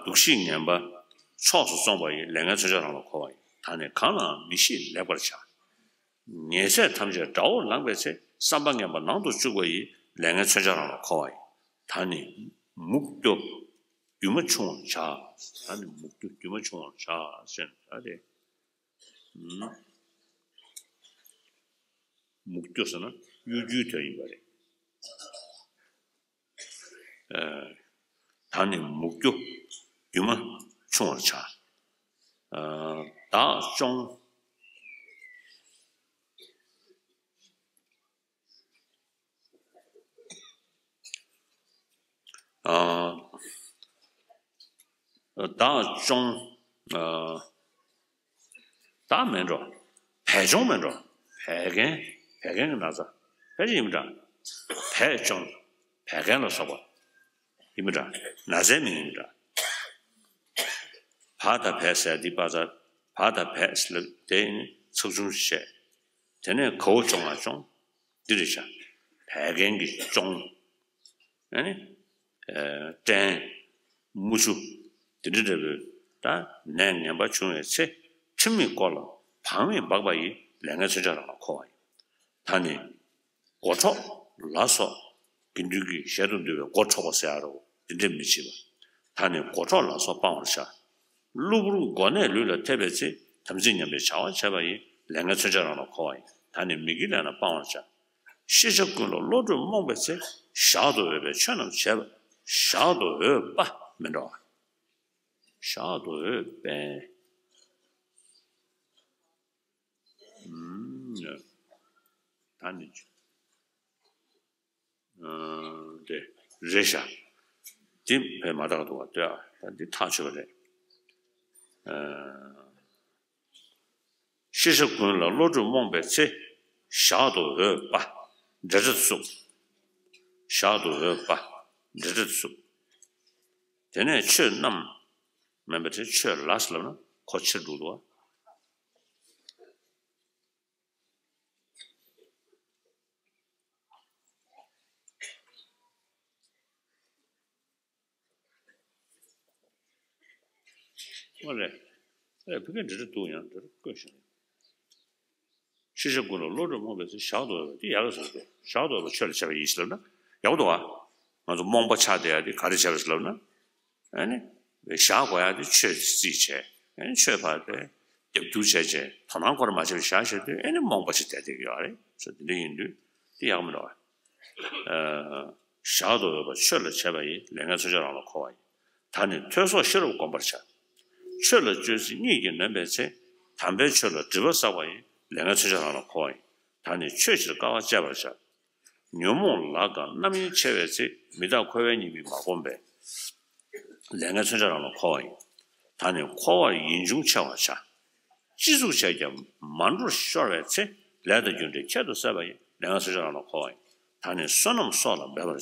སྡུག་ཤོས་ངན་པ་ཕྱོགས་སུ་བཙོང་བ་ཡིས། ལས་ངན་མཚོན་ཆ་རང་ལ་འཁོར་བ་ཡིན། ད་ནི་གང་ལའང་མི་ཤེས་ལེགས་པར་བྱ། ཉེས་ཚད་ཐམས་ཅད་དགྲ་བོར་ལངས་པའི་ཚེ། བསམ་པ་ངན་པ་ནང་དུ་བཅུག་པ་ཡིས། ལས་ངན་མཚོན་ཆ་རང་ལ་འཁོར་བ་ཡིན། ད་ནི་མུག་སྐྱོ་རྒྱུ་མ་ཆུང་བར་བྱ། ད་ནི་མུག་སྐྱོ་རྒྱུ་མ་ཆུང་བར་བྱ་ཟེར་ནས་ད་དེ། མུག་སྐྱོ་ཟེར་ན་གཡོ་སྒྱུའི་དོན་ཡིན་པ་རེད། ད་ནི་མུག་སྐྱོ་རྒྱུ་མ་ཆུང་བར་བྱ། བདག་སྐྱོང་། བདག་སྐྱོང་། བདག་མེད་འགྲོ། བས་སྐྱོང་མེད་འགྲོ། བས་འགན། བས་འགན་གྱི་ན་ཚ། བས་ཡིན་མི་འདྲ། བས་སྐྱོང་། བས་འགན་ལ་སོགས་པ། ཡིན་མི་འདྲ། ན་ཚའི་མིང་ཡིན་མི་འདྲ། བ་དང་བས་ཟེར་འདི་པ་ཚ། བ་དང་བས་ལབ་དེ་ནི་ཚགས་ཆུང་བྱས། དེ་ནས་གའོ་སྐྱོང་ང་སྐྱོང་། འདི་རེད་ཤག་བས་འགན་གྱི་སྐྱོང་། ཨ་ནི། སྐྲན། མུ་ཆུ། འདི་འདྲ་འདྲ་པོའི་ད་ནད་ངན་པ་བྱུང་བའི་ཚེ། ཁྲིམས་མེད་སྐོར་ལ་བག་མེད་འབག་པ་ཡིས། ལས་ངན་མཚོན་ཆ་རང་ལ་འཁོར་བ་ཡིན། ད་ནི། མགོ་འཕྲོག་ལ་སོགས། དགེ་འདུན་གྱི་ཞལ་དུ་འདུལ་བའི་མགོ་འཕྲོག་པ་ཟེར་ཡ་རོ། འདི་འདྲས་མི་བྱེད་པ། ད་ནི་མགོ་འཕྲོག་ལ་སོགས་སྤང་བར་བྱ། གློ་བུར་མགོ་ནད་ལུས་ལ་ཐེབས་པའི་ཚེ། དམ་ཚིག་ཉམས་པའི་བྱ་བ་བྱས་པ་ཡིས། ལས་ངན་མཚོན་ཆ་རང་ལ་འཁོར་བ་ཡིན། ད་ནི་མི་དགེ་ལས་རྣམས་སྤང་བར་བྱ། ཤེས་བྱ་ཀུན་ལ་བློ་གྲོས་རྨོངས་པའི་ཚེ། ཞག་ཏུ་འོས་པའི་ཆོས་རྣམས་བྱས་པ། ཞག་ཏུ་འོས་པ་མི་འགྲོ་བ། ཞག་ཏུ་འོས་པའི། ད་ནི། དེ་རེད་ཤག་དེ་བས་མ་དག་འདུག་བ་ལྟོས་ཨ། ད་འདི་ཐག་ཆོད་པ་རེད། ཤེས་བྱ་ཀུན་ལ་བློ་གྲོས་རྨོངས་པའི་ཚེ། ཞག་ཏུ་འོས་པ་འབྲེལ་སྒྲ་དུ་བསུབ། ཞག་ཏུ་འོས་པ་འབྲེལ་སྒྲ་དུ་བསུབ། དེ་ནས་ཆོས་རྣམས། མིན་པ་དེ་ཆོས་ལ་ཟེར་ལབ་ན་གོ་ཆེར་འདུག་འདུག་བ། ཨོ་རེད། ཨེ་ཕ་གི་འབྲེལ་སྒྲ་འདུག་ཡང་འབྲེལ་སྒྲ་བཀོད་བཞག་ཤེས་བྱ་ཀུན་ལ་བློ་གྲོས་རྨོངས་པའི་ཚེ། ཞག་ཏུ་འོས་པ་དེ་ཡག་གི་ཟེར་འདུག་ཞག་ཏུ་འོས་པ་ཆོས་ལ་བྱེད་པ་ཡིན་ཞེས་ལབ་ན་ཡག་པོ་འདུག་བ། ང་ཚོ་རྨོངས་པ་ཆགས་བསྡད་ཡ་དེ་ག་རེ་བྱས་པ་ཞིག་ལབ་ན། ཨ་ནི། བཞག་དགོས་ཡ་དེ་ཆོས་རྩིས་བྱས། ཨ་ནི་ཆོས་ཕར་དེ་རྒྱབ་སྐྱུར་བྱས་བྱས་དོ་སྣང་ཁོ་ར་མ་བྱས་པ་བཞག་བྱས་དུས་ཨ་ནི་རྨོངས་པ་ཞིག་བསྡད་བསྡད་ཀྱི་ཡོད་རེད་ཟེར། དེ་འདྲ་ཡིན་དུས་དེ་ཡག་མི་འདུག་བ། ཞག་ཏུ་འོས་པ་ཆོས་ལ་བྱེད་པ་ཡིས། ལས་ངན་མཚོན་ཆ་རང་ལ་འཁོར་བ་ཡིན། ད་ནི་ཐོས་སོགས་ཤེས་རབ་བསྒོམ་པར་བྱ། ཆོས་ལ་སྤྱོད་ཚེ་གཉིད་ཀྱིས་ནོན་པའི་ཚེ། དམ་པའི་ཆོས་ལ་སྒྲིབ་པ་བསགས་པ་ཡིས། ལས་ངན་མཚོན་ཆ་རང་ལ་འཁོར་བ་ཡིན། ད་ནི་ཆོས་ཕྱིར་དཀའ་བ་སྤྱད་པར་བྱ། ཉོན་མོངས་ལ་དགའ་རྣམ་གཡེང་ཆེ་བའི་ཚེ། མི་རྟག་འཁོར་བའི་ཉེས་དམིགས་མ་བསྒོམས་པས། ལས་ངན་མཚོན་ཆ་རང་ལ་འཁོར་བ་ཡིན། ད་ནི་འཁོར་བར་ཡིད་འབྱུང་ཆེ་བར་བྱ། ཅི་ཟུག་བྱས་ཀྱང་མ་འགྲོར་ཤོར་བའི་ཚེ། ལས་དང་རྒྱུ་འབྲས་ཁྱད་དུ་བསད་པ་ཡིས། ལས་ངན་མཚོན་ཆ་རང་ལ་འཁོར་བ་ཡིན། ད་ནི་བསོད་ནམས་སྲོག་ལ་འབད་པར་བྱ།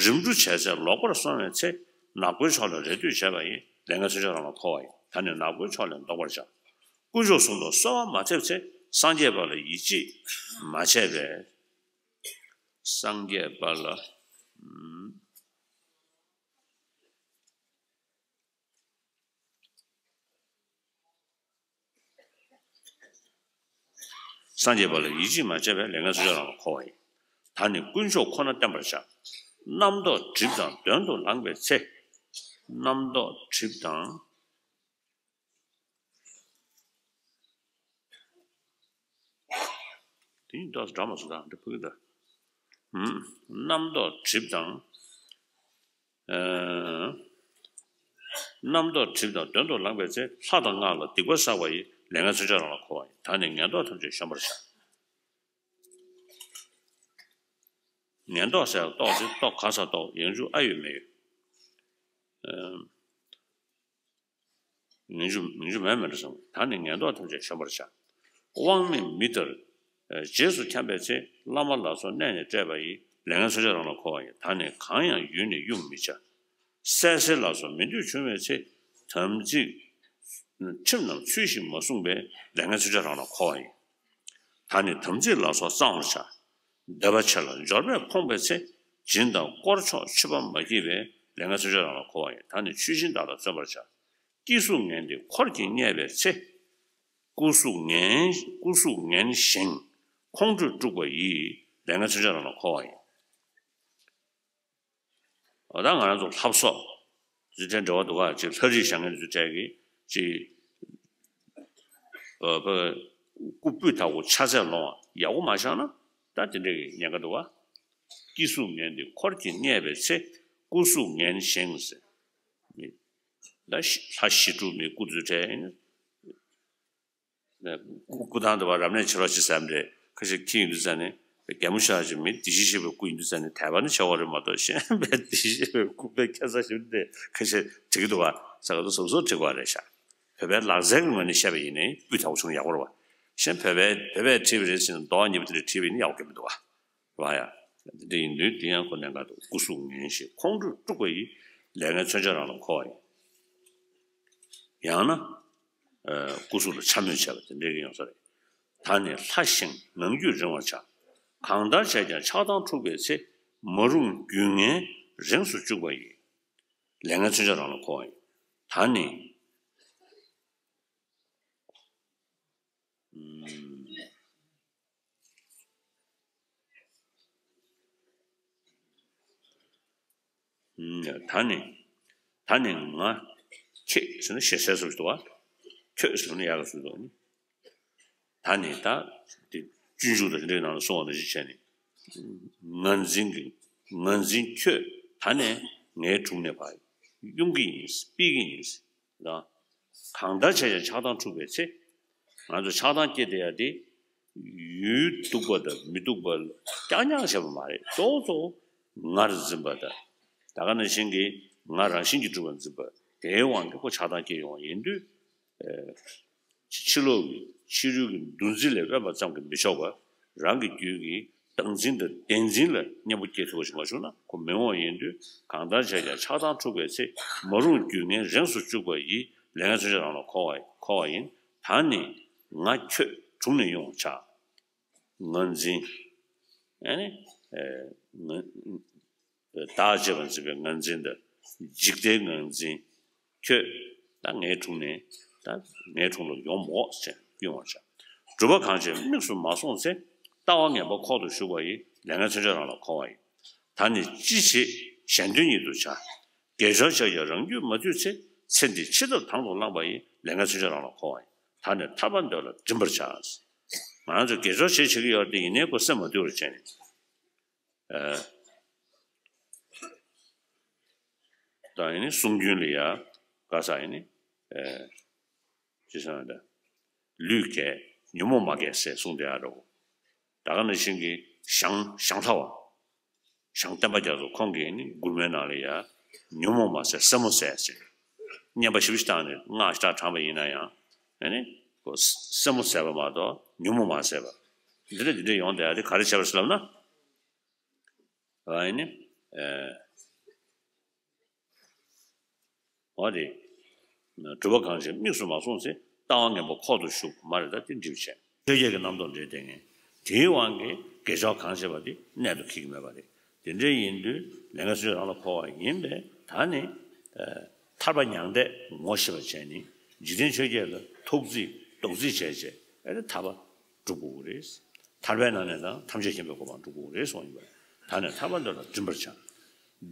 རིམ་གྲོ་བྱས་ཚད་ལོག་པར་སོང་བའི་ཚེ། ནག་པོའི་ཕྱོགས་ལ་རེ་ལྟོས་བྱས་པ་ཡིས། ལས་ངན་མཚོན་ཆ་རང་ལ་འཁོར་བ་ཡིན། ད་ནི་ནག་པོའི་ཕྱོགས་ལས་ལྡོག་པར་བྱ། དཀོན་མཆོག་གསུམ་དང་གསོལ་བ་མ་འདེབས་ཚེ། སངས་རྒྱས་པ་ལ་ཡིད་ཆེས་མ་བྱས་པས། སངས་རྒྱས་པ་ལ། སངས་རྒྱས་པ་ལ་ཡིད་ཆེས་མ་བྱས་པས། ལས་ངན་མཚོན་ཆ་རང་ལ་འཁོར་བ་ཡིན། ད་ནི་དཀོན་མཆོག་ཁོ་ན་བསྟེན་པར་བྱ། རྣམ་རྟོག་གྲིབ་དང་གདོན་དུ་ལངས་པའི་ཚེ། རྣམ་རྟོག་གྲིབ་དང་། དེ་ཡིན་ཏོག་ཙམ་འདྲ་མ་སོང་ད་འདི་ཕུག་གི་འདུག་ཨུམ། རྣམ་རྟོག་གྲིབ་དང་། ཨ། རྣམ་རྟོག་གྲིབ་དང་དོན་དུ་བླངས་པའི་ཚེ། ལྷ་དང་སྔགས་ལ་སྡིག་པ་བསགས་པ་ཡིས། ལས་ངན་མཚོན་ཆ་རང་ལ་འཁོར་བ་ཡིན། ད་ནི་ངན་རྟོག་ཐམས་ཅད་གཞོམ་པར་བྱ། ངན་རྟོག་ཟེར་རྟོག་ཅིང་རྟོག་ག་ས་རྟོག་ཡང་འཇུག་ཨ་ཡོད་མེད་ཡོད། ཨ། མི་འཇུག་མི་འཇུག་མེད་མེད་འགྲོ་སོང་། ད་ནི་ངན་རྟོག་ཐམས་ཅད་གཞོམ་པར་བྱ། དབང་མེད་མི་ལྟར། རྗེས་སུ་འཁྱམས་པའི་ཚེ། བླ་མ་ལ་སོགས་གནས་ནས་བསྐྲད་པ་ཡིས། ལས་ངན་མཚོན་ཆ་རང་ལ་འཁོར་བ་ཡིན། ད་ནི་གང་ཡང་ཡུལ་ནས་དབྱུང་མི་བྱ། སད་སེར་ལ་སོགས་མི་འདོད་བྱུང་བའི་ཚེ། དམ་ཚིག་ཁྲིམས་རྣམས་ཚུལ་བཞིན་མ་བསྲུངས་པས། ལས་ངན་མཚོན་ཆ་རང་ལ་འཁོར་བ་ཡིན། ད་ནི་དམ་ཚིག་ལ་སོགས་གཙང་བར་བྱ། འདོད་པ་ཆེ་ལ་འབྱོར་པས་ཕོངས་པའི་ཚེ། སྦྱིན་དང་དཀོར་མཆོག་མཆོད་པ་མ་བགྱིས་པས། ལས་ངན་མཚོན་ཆ་རང་ལ་འཁོར་བ་ཡིན། ད་ནི་ཆོས་སྦྱིན་བདག་ལ་བརྩོན་པར་བྱ། སྐྱེ་གཟུགས་ངན་འདི་འཁོར་གྱིས་བསྙད་པའི་ཚེ། སྐུ་གཟུགས་ངན་སྐུ་གཟུགས་ངན་ཞིང་། ཁོང་ཁྲོས་དཀྲུགས་པ་ཡིས། ལས་ངན་མཚོན་ཆ་རང་ལ་འཁོར་བ་ཡིན། འོ་ད་ང་རང་ཚོ་ལྷ་བཟོ་ཚུལ་ཕྲན་འབྲེལ་བ་འདུག་ག་ཅིག་ལྷ་རིས་བཞེངས་མཁན་ཚུལ་ཕྲན་གྱིས་ཅིག་ཨ་ཕ་སྐུ་སྤུས་དག་པོ་ཕྱག་འཚལ་ལོང་བ་ཡག་པོ་མ་བཞག་ན་ད་དེ་འདྲ་གི་ཉེན་ཁ་འདུག་ག་སྐྱེ་གཟུགས་ངན་འདི་འཁོར་གྱིས་བསྙད་པའི་ཚེ། སྐུ་གཟུགས་ངན་ཞིང་ཟེར། ད་ལྷ་ཞི་ཁྲོ་མའི་སྐུ་ཚུལ་ཕྲན་ཡིན་ན། སྐུ་སྐུ་ཐང་དུ་བ་རབ་གནས་བྱེད་རོགས་བྱེད་ཟེར་མ་རེད། ཁ་ཤས་ཁྱི་ཡིན་དུས་ཙ་ནས་རྒན་མོ་ཤ་ཅིག་མི་བདེ་སྐྱིད་ཤེས་པའི་སྐུ་ཡིན་དུས་ཙ་ནས་དད་པ་ནི་བྱ་བ་རེད་མ་གཏོགས་གཞན་པའི་བདེ་སྐྱིད་ཤེས་པའི་སྐུ་དཔེ་ཁྱད་མཚར་ཞིག་འདི་ཁ་ཤས་བྲིས་ཀྱི་འདུག་བ། ས་ག་དུ་སོ་སོར་བྲིས་པ་རེད་ཤག་བོད་པའི་ལག་རྩལ་གྱི་ངོས་ནས་བཤད་པ་ཡིན་ནའི་སྤུས་དག་པོ་བྱུང་ཡག་པོ་རེད་བ། གཞན་བོད་པའི་བོད་པས་བྲིས་པ་རེད་ཟེར་ནས་མདོ་བ་ཉེས་པོ་དེ་འདྲ་བྲིས་པ་ཡིན་ན་ཡག་པོ་གི་མི་འདུག་བ། རེད་བ་ཡ། འདི་འདྲ་ཡིན་དུས་འདི་ཡང་ཁོ་གནད་འགག་འདུག་སྐུ་གཟུགས་ངན་ཞིང་ཁོང་ཁྲོས་དཀྲུགས་པ་ཡིས། ལས་ངན་མཚོན་ཆ་རང་ལ་འཁོར་བ་ཡིན། ཡང་ན། ཨ། སྐུ་གཟུགས་ལ་འཕྱ་སྨོད་བྱས་པ་དེ་འདྲའི་ཡོང་ས་རེད། ད་ནི་ལྷ་ཞིང་ནམ་རྒྱུན་རིང་བར་བྱ། གང་ལྟར་བྱས་ཀྱང་ཆགས་སྡང་འཁྲུགས་པའི་ཚེ། མ་རུངས་རྒྱུད་ངན་རིངས་སུ་བཅུག་པ་ཡིས། ལས་ངན་མཚོན་ཆ་རང་ལ་འཁོར་བ་ཡིན། ད་ནི། ཨུམ། ད་ནི། ད་ནི་ང་ཁྱེད་ཟེར་ན་ཞེ་སའི་བཟོ་ཞིག་འདུག་བ། ཁྱོད་ཟེར་ན་ཡག་གི་བཟོ་འདུག་ནི། ད་ནི་ད་དེ་སྤྱོད་འཇུག་དང་དེ་འདྲའི་ནང་ལ་གསུངས་པ་ནང་བཞིན་བྱས་ནས། ངར་འཛིན་གྱི་ངར་འཛིན་ཁྱོད་ད་ནི་ངའི་དྲུང་ནས་ཕར་དབྱུང་གི་ཡིན་སྤེལ་གི་ཡིན། ད་གང་ལྟར་བྱས་ཀྱང་ཆགས་སྡང་འཁྲུགས་པའི་ཚེ། ང་ཚོ་ཆགས་སྡང་སྐྱེས་བསྡད་ཡ་དེ། ཡུལ་སྡུག་པ་དང་མི་སྡུག་པ་ཀྱང་ཀྱང་བྱས་པ་མ་རེད། གཙོ་བོ་གཙོ་བོ་ངར་འཛིན་པ་དང་། ད་ག་ནང་བཞིན་གྱི་ང་རང་བཞིན་གྱིས་གྲུབ་པར་འཛིན་པ་དེའི་དབང་གིས་ཁོ་ཆགས་སྡང་སྐྱེ་ཡོང་བ་ཡིན་དུས། ཕྱི་ལོགས་ཀྱི་ཕྱི་རོལ་གྱི་འདུ་འཛི་ལས་དབེན་པ་ཙམ་གྱིས་མི་ཆོག་པར་རང་གི་རྒྱུད་ཀྱི་བདག་འཛིན་དང་བདེན་འཛིན་ལ་གཉེན་པོ་སྐྱེ་ཐུབ་པ་ཞིག་མ་བྱུང་ན་ཁོ་མི་འོང་བ་ཡིན་དུས། གང་ལྟར་བྱས་ཀྱང་ཆགས་སྡང་འཁྲུགས་པའི་ཚེ། མ་རུངས་རྒྱུད་ངན་རིངས་སུ་བཅུག་པ་ཡིས། ལས་ངན་མཚོན་ཆ་རང་ལ་འཁོར་བ་འཁོར་བ་ཡིན། ད་ནི་ང་ཁྱོད་དྲུང་ནས་དབྱུང་བར་བྱ། ངར་འཛིན། ཨ་ནི། ཨེ། ང་། བདག་ཅེས་པ་འཛིན་པའི་ངར་འཛིན་དང་། འཇིག་ལྟའི་ངར་འཛིན། ཁྱོད་ད་ངའི་དྲུང་ནས་ད་ངའི་དྲུང་དུ་ཡོང་མོད་ཟེར་དབྱུང་བར་བྱ། སྒྲུབ་པ་གང་བྱེད་དམིགས་སུ་མ་སོང་ཚེ། ལྟ་བ་ངན་པ་ཁོག་ཏུ་ཞུགས་པ་ཡིས། ལས་ངན་མཚོན་ཆ་རང་ལ་འཁོར་བ་ཡིན། ད་ནི་ཅི་བྱེད་གཞན་དོན་ཉིད་དུ་བྱ། དགེ་སྦྱོར་བྱས་ཀྱང་རང་རྒྱུད་མ་བཏུལ་ཚེ། ཚེ་འདི་འཆི་བདག་དང་དུ་བླངས་པ་ཡིས། ལས་ངན་མཚོན་ཆ་རང་ལ་འཁོར་བ་ཡིན། ད་ནི་ཐར་པ་འདོད་ལ་འགྲིམ་པར་བྱ། ང་རང་ཚོ་དགེ་སྦྱོར་བྱེད་བྱེད་ཀྱི་ཡོད་དེ་ཡིན་ནའི་ཁོ་སེམས་མ་དུལ་བར་བྱས་ནས། ཨ། ད་ཡིན་ནི་གསུང་རྒྱུན་ལ་ཡ་ག་ས་ཡིན་ནི། ཨ། ཅི་ཟེར་ན་ད། ལུས་གས་ཉོན་མོངས་མ་གས་ཟེར་གསུངས་དེ་ཡ་འགྲོ། ད་ག་ནང་བཞིན་གྱི་ཞང་ཞང་ཐ་བ། ཞང་བསྟན་པ་རྒྱ་མཚོ་ཁོང་གིས་ནི་མགུར་མའི་ནང་ལ་ཡ། ཉོན་མོངས་མ་ཟད་སེན་མོ་ཟད་ཟེར། བསྙེན་པ་ཞིབ་ཞིབ་བཏང་ནས་སྔགས་ཞེ་དྲག་བགྲངས་པ་ཡིན་ན་ཡང་། ཨ་ནི། ཁོ་སེན་མོ་ཟད་པ་མ་གཏོགས་ཉོན་མོངས་མ་ཟད་པ། འདི་འདྲ་འདི་འདྲ་ཡོང་བསྡད་ཡ་དེ་ག་རེ་བྱས་པ་རེད་ཟེར་ལབ་ན། ཨ་ནི། ཨེ། འོ་དེ། སྒྲུབ་པ་གང་བྱེད་དམིགས་སུ་མ་སོང་ཚེ། ལྟ་བ་ངན་པ་ཁོག་ཏུ་ཞུགས་མ་རེད། ད་དེ་འགྲིག་བྱས། ཆོས་བརྒྱད་ཀྱི་རྣམ་རྟོག་འདྲེས་བསྡད་མཁན། དེའི་དབང་གིས་དགེ་སྦྱོར་གང་བྱས་པ་དེ་གནད་དུ་འཁེལ་གྱི་མེད་པ་རེད། དེ་འདྲ་ཡིན་དུས་ལས་ངན་སོས་རང་ལ་འཁོར་བ་ཡིན་པས། ད་ནི། ཨ། ཐར་པ་མྱང་འདས་ངོ་ཤེས་པ་བྱས་ནས་འཇིག་རྟེན་ཆོས་བརྒྱད་ལ་ཐུགས་རྩིས་རྡོག་རྩིས་བྱས་བྱས། ཨ་ནི་ཐར་པ་སྒྲུབ་དགོས་ཀྱི་རེད། ཐར་པའི་ནང་ནས་ད་ཐམས་ཅད་མཁྱེན་པའི་གོ་འཕང་སྒྲུབ་དགོས་ཀྱི་རེད་གསུངས་ཡོད་པ་རེད། ད་ནི་ཐར་པ་འདོད་ལ་འགྲིམ་པར་བྱ།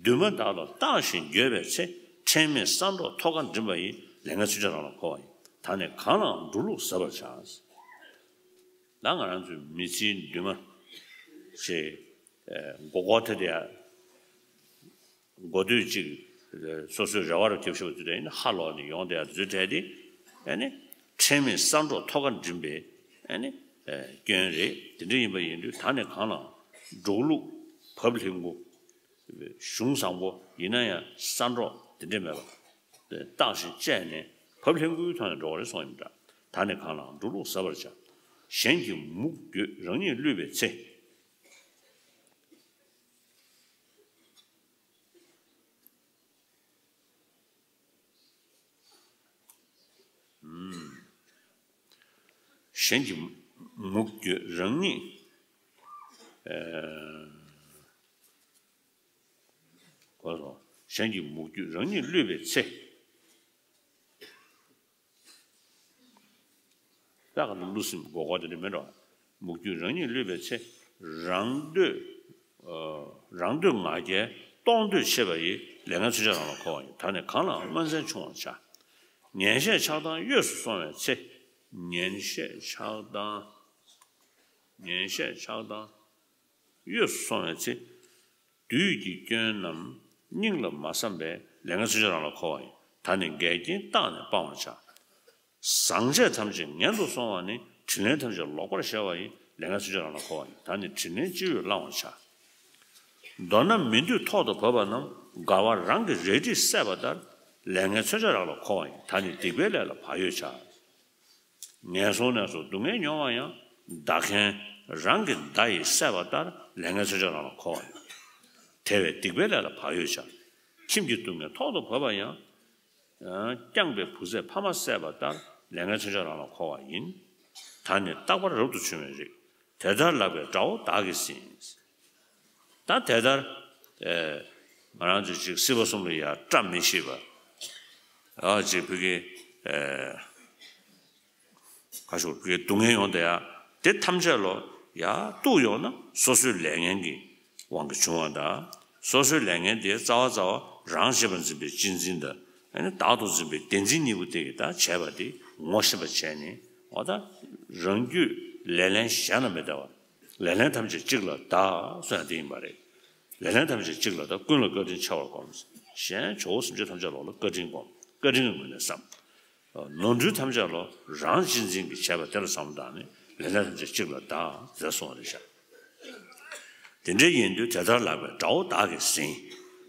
འདུན་མ་བདག་ལ་བཏགས་ཤིང་འགྱོད་པའི་ཚེ། ཁྲེལ་མེད་བསམ་གྲོགས་ཐོག་ཁར་འགྲིམ་པ་ཡིས། ལས་ངན་མཚོན་ཆ་རང་ལ་འཁོར་བ་ཡིན། ད་ནི་གང་ལའང་འགྲོ་ལུགས་ཟབ་པར་བྱ། ད་ང་རང་ཚོའི་མི་ཚེའི་འདུན་མ་ཞེས་མགོ་སྐོར་དེ་དེ་ཡ། འགོ་སྟོད་ཅིག་སོ་སོའི་རེ་བ་རུ་ཁྱབ་ཤོར་བ་དེ་འདྲ་ཡིན་ན་ཧ་ལོག་ནས་ཡོང་བསྡད་ཡ་དེ་ཚོའི་གྲས་དེ་ཨ་ནི་ཁྲེལ་མེད་གསར་འགྲོགས་ཐོག་ཁར་འགྲིམ་པའི་ཨ་ནི་སྐྱོན་རེད། དེ་འདྲ་ཡིན་པ་ཡིན་དུས་ད་ནས་གང་ལའང་འགྲོ་ལུགས་བབ་ལྷིང་པོ། གཞུང་བཟང་པོ་ཡིན་ན་ཡང་གསར་འགྲོགས་དེ་འདྲ་མེད་པ་བརྟག་ཞིང་དཔྱད་ནས་བབ་ལྷིང་པོའི་ཐོག་ནས་འགྲོ་བ་རེད་གསུངས་ཡིན་འདྲ། ད་ནི་གང་ལའང་འགྲོ་ལུགས་གཟབ་པར་བྱ། གཞན་གྱི་མུག་འགྱོད་རང་ཉིད་བསླུས་པའི་ཚེ། གཞན་གྱི་མུག་འགྱོད་རང་ཉིད། གོ་སོང་། གཞན་གྱི་མུག་འགྱོད་རང་ཉིད་བསླུས་པའི་ཚེ། ད་ག་ནང་བསླུ་སེམས་མགོ་སྐོར་དེ་འདྲ་མེད་འགྲོ། མུག་འགྱོད་རང་ཉིད་བསླུས་པའི་ཚེ། རང་འདོད། རང་འདོད་ང་རྒྱལ་གཏོང་འདོད་ཆེ་བ་ཡི། ལས་ངན་ཚུལ་འཆོས་རང་ལ་འཁོར་བ་ཡིན། ད་ནི་གང་ལའང་སྔོན་ཚན་ཆུང་བར་བྱ། ངན་བཤད་ཆགས་སྡང་གཡོས་སུ་སོང་བའི་ཚེ། ངན་བཤད་ཆགས་སྡང་། ངན་བཤད་ཆགས་སྡང་གཡོས་སུ་སོང་བའི་ཚེ། བདུད་ཀྱི་སྐྱོན་རྣམས་སྙིང་ལ་མ་བསམ་པས། ལས་ངན་ཚུལ་འཆོས་རང་ལ་འཁོར་བ་ཡིན། ད་ནི་འགལ་རྐྱེན་བརྟགས་ནས་སྤང་བར་བྱ། བཟང་བྱས་ཐམས་ཅད་ངན་དུ་སོང་བ་ནི། དྲིན་ལན་ཐམས་ཅད་ལོག་པར་ཤེས་པ་ཡིན། ལས་ངན་ཚུལ་འཆོས་རང་ལ་འཁོར་བ་ཡིན། ད་ནི་དྲིན་ལན་ཅི་ཡོད་བླང་བར་བྱ། མདོར་ན་མི་འདོད་ཐོག་ཏུ་བབས་པ་རྣམས། དགའ་བ་རང་གི་རལ་གྲིས་བསད་པ་ལྟར། ལས་ངན་ཚུལ་འཆོས་རང་ལ་འཁོར་བ་ཡིན། ད་ནི་སྡིག་པའི་ལས་ལ་བག་ཡོད་བྱ། ངན་སོང་ནས་སུ་སྡུག་བསྔལ་མྱོང་བ་ཡང་། བདག་གཞན་རང་གི་མདའ་ཡིས་བསད་པ་ལྟར། ལས་ངན་ཚུལ་འཆོས་རང་ལ་འཁོར་བ་ཡིན། དེ་བས་སྡིག་པའི་ལས་ལ་བག་ཡོད་བྱ། ཁྱིམ་གྱི་སྡུག་བསྔལ་ཐོག་ཏུ་བབས་པ་ཡང་། བསྐྱངས་པའི་བུ་ཚས་ཕ་མ་བསད་པ་ལྟར། ལས་ངན་ཚུལ་འཆོས་རང་ལ་འཁོར་བ་ཡིན། ད་ནི་རྟག་པར་རབ་ཏུ་བྱུང་བའི་རིགས། དེ་ལྟར་ལགས་པའི་དགྲ་བོ་བདག་གིས་ཟིན། ད་དེ་ལྟར། ཨེ། ང་རང་ཚོ་ཅིག་སྲིད་པ་གསུམ་ལ་ཡང་བཀྲ་མི་ཤིས་པ། ཨ་ཅིག་ཕ་གི། ཨེ། ཁ་ཤོར་ཕ་གི་སྡུག་བསྔལ་ཡོང་དེ་ཡ། དེ་ཐམས་ཅད་ལོ་ཡ་གཏུགས་ཡོང་ན་སོ་སོའི་ལས་ངན་གྱི་དབང་གིས་བྱུང་བ་དང་། སོ་སོའི་ལས་ངན་དེ་རྩ་བ་རྩ་བ་རང་གཅེས་པར་འཛིན་པའི་གཅེས་འཛིན་དང་། ཨ་ནི་བདག་ཏུ་འཛིན་པའི་བདེན་འཛིན་གཉིས་པོ་དེ་གིས་ད་བྱས་པ་དེ་ངོ་ཤེས་པ་བྱས་ནས། འོ་ད་རང་རྒྱུད་ལས་ལན་གཞན་ལ་མི་ལྟ་བར། ལས་ལན་ཐམས་ཅད་གཅིག་ལ་བདག་གསུངས་ཡ་དེ་ཡིན་པ་རེད། ལས་ལན་ཐམས་ཅད་གཅིག་ལ་བདག། ཀུན་ལ་བཀའ་དྲིན་ཆེ་བར་བསྒོམ། གཞན་ཇོ་བོ་སེམས་ཅན་ཐམས་ཅད་ལོག་ལ་བཀའ་དྲིན་བསྒོམ། བཀའ་དྲིན་གྱི་ངོས་ནས་བསམ། ནོར་འཁྲུལ་ཐམས་ཅད་ལོ་རང་གཅེས་འཛིན་གྱིས་བྱས་པ་དེ་ལ་བསམ་བློ་བཏང་ནས་ལས་ལན་ཐམས་ཅད་གཅིག་ལ་བདག་ཟེར་གསུངས་པ་རེད་ཤག་དེ་འདྲ་ཡིན་དུས་དེ་ལྟར་ལགས་པའི་དགྲ་བོ་བདག་གིས་ཟིན།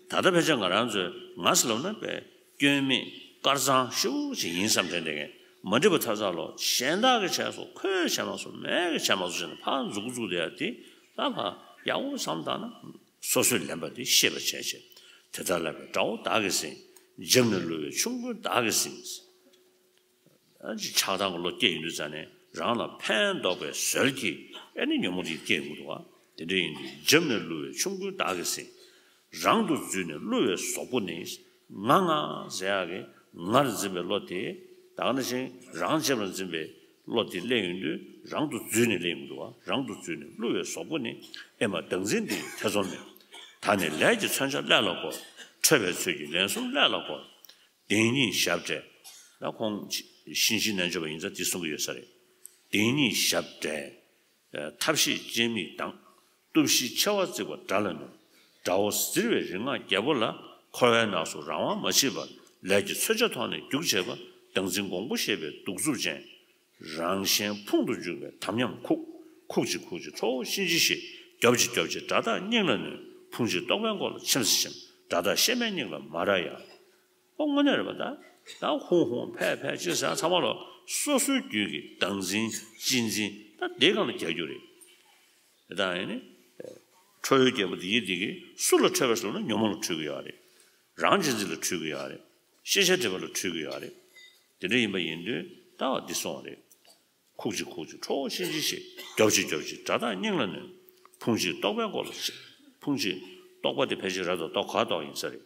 ད་ལྟ་ཕལ་ཆེར་ང་རང་ཚོས་ང་ཟེར་ལབ་ན་པས། སྐྱོན་མེད་དཀར་གཙང་ཞེ་པོ་ཅིག་ཡིན་བསམ་དྲན་བསྡད་མཁན་མ་འགྲིག་པ་ཐག་ཚ་ལོ། གཞན་དག་གིས་བྱས་སོང་། ཁོས་བྱས་མ་སོང་། མས་གིས་བྱས་མ་སོང་ཟེར་ནས་ཕར་མཛུབ་གུ་བཙུགས་བསྡད་ཡ་དེ་ད་ཕར་ཡག་པོ་བསམ་བཏང་ན་སོ་སོས་ལེན་པ་དེ་ཤེས་པ་བྱས་བྱས། དེ་ལྟར་ལགས་པའི་དགྲ་བོ་བདག་གིས་ཟིན། འཇབ་ནས་བསླུ་བའི་ཆོམ་རྐུན་བདག་གིས་ཟིན། ཨ་ཅིག་ཆགས་སྡང་གི་བློ་སྐྱེས་ཡོང་དུས་ཙ་ནས་རང་ལ་ཕན་འདོགས་པའི་ཟོལ་གྱིས་ཨ་ནི་ཉོན་མོངས་དེ་སྐྱེ་ཡོང་གི་འདུག་ག་དེ་འདྲ་ཡིན་དུས་འཇབ་ནས་བསླུ་བའི་ཆོམ་རྐུན་བདག་གིས་ཟིན། རང་དུ་འཛུལ་ནས་བསླུ་བའི་ཟོག་པོ་ནི། ང་ང་ཟེར་ཡག་གི་ངར་འཛིན་པའི་བློ་དེ། ད་ག་ནང་བཞིན་རང་གཅེས་པར་འཛིན་པའི་བློ་དེ་སླེབས་ཡོང་དུས་རང་དུ་འཛུལ་ནས་སླེབས་ཡོང་གི་འདུག་ག་རང་དུ་འཛུལ་ནས་བསླུ་བའི་ཟོག་པོ་ནི། ཨེ་མ་བདག་འཛིན་འདི་ཐེ་ཚོམ་མེད། ད་ནི་ལས་ཀྱི་མཚོན་ཆ་ཀླད་ལ་བསྐོར། ཁྲོས་པའི་ཚོད་ཀྱིས་ལན་གསུམ་ཀླད་ལ་བསྐོར། གདེང་གཉིས་ཞབས་བྲལ། ད་ཁོང་གཤིན་རྗེའི་རྣལ་འབྱོར་པ་ཡིན་ཙང་དེ་གསུང་གི་ཡོད་ས་རེད། གདེང་གཉིས་ཞབས་བྲལ། ཐབས་ཤེས་སྤྱན་མིག་དང་། གཏུབ་གཞི་མཆེ་བ་གཙིགས་པ་དགྲ་ལ་གནོན། དགྲ་བོ་གཟིར་བའི་རིག་སྔགས་རྒྱལ་པོ་ལ། འཁོར་བའི་ནགས་སུ་རང་དབང་མ་མཆིས་པར། ལས་ཀྱི་མཚོན་ཆ་ཐོགས་ནས་རྒྱུག་བྱེད་པ། བདག་འཛིན་འགོང་པོ་ཞེས་པའི་གདུག་རྩུབ་ཅན། རང་གཞན་ཕུང་དུ་འཇུག་པའི་དམ་ཉམས་ཁུག་ཁུག་ཅིག་ཁུག་ཅིག་ཁྲོ་བོ་གཤིན་རྗེའི་གཤེད། རྒྱོབ་ཅིག་རྒྱོབ་ཅིག་དགྲ་བདག་སྙིང་ལ་གནོན། ཕུང་བྱེད་རྟོག་པའི་མགོ་ལ་ཆེམས་སུ་ཆེམས། དགྲ་བདག་གཤེད་མའི་སྙིང་ལ་མ་ར་ཡ། ཨོ་དངོས་གནས་རེད་པ་ད། ད་ཧུང་ཧུང་ཕེ་ཕེ་ཅེས་ཟེར་ཚང་མ་ལོ་སོ་སོའི་རྒྱུད་ཀྱི་བདག་འཛིན་གཅེས་འཛིན་ད་དེའི་སྒང་ལ་རྒྱག་རྒྱུ་རེད། དེ་དག་ཡིན་ནི། ཁྲོ་བོའི་རྒྱལ་པོ་འདི་ཡིས་འདི་གིས་སུ་ལ་ཁྲོས་པ་ཟེར་ན་ཉོན་མོངས་ལ་ཁྲོས་ཀྱི་ཡོད་རེད། རང་གཅེས་འཛིན་ལ་ཁྲོས་ཀྱི་ཡོད་རེད། ཤེས་བྱ་སྒྲིབ་པ་ལ་ཁྲོས་ཀྱི་ཡོད་རེད། དེ་འདྲ་ཡིན་པ་ཡིན་དུས་ལྟ་བ་འདི་སོང་བ་རེད། ཁུག་ཅིག་ཁུག་ཅིག་ཁྲོ་བོ་གཤིན་རྗེའི་གཤེད། རྒྱོབ་ཅིག་རྒྱོབ་ཅིག་དགྲ་བདག་སྙིང་ལ་གནོན། ཕུང་བྱེད་རྟོག་པའི་མགོ་ལ་ཆེམས། ཕུང་བྱེད་རྟོག་པ་དེ་ཕལ་ཆེར་ར་དང་རྟོག་ག་རྟོག་ཡིན་ས་རེད།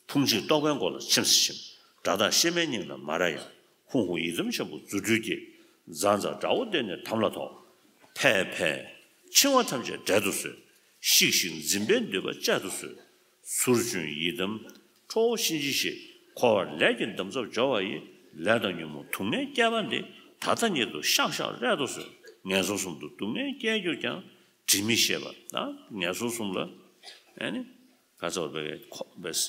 ཕུང་བྱེད་རྟོག་པའི་མགོ་ལ་ཆེམས་སུ་ཆེམས། དགྲ་བདག་གཤེད་མའི་སྙིང་ལ་མ་ར་ཡ། ཧུང་ཧུང་ཡི་དམ་ཆེན་པོ་རྫུ་འཕྲུལ་གྱིས། ཛ་ཛ་དགྲ་བོ་བསྟན་ནས་དམ་ལ་ཐོགས། ཕེ་ཕེ། འཆིང་བ་ཐམས་ཅད་བསྒྲལ་དུ་གསོལ། ཤིག་ཤིག་འཛིན་པའི་མདུད་པ་བཅད་དུ་གསོལ། ཚུར་བྱོན་ཡི་དམ་ཁྲོ་བོ་གཤིན་རྗེའི་གཤེད། འཁོར་བར་ལས་ཀྱི་འདམ་རྫབ་སྦྱོར་བ་ཡི། ལས་དང་ཉོན་མོངས་དུག་ལྔའི་བསྐལ་པ་འདི། ད་ལྟ་ཉིད་དུ་ཤག་ཤག་རལ་དུ་གསོལ། ངན་སོང་གསུམ་དུ་སྡུག་བསྔལ་བསྐྱེད་གྱུར་ཀྱང་། དྲི་མི་ཤེས་པ་ད་ངན་སོང་གསུམ་ལ་ཨེ་ནི་ག་ཚོད་པའི་ཁོ་བས་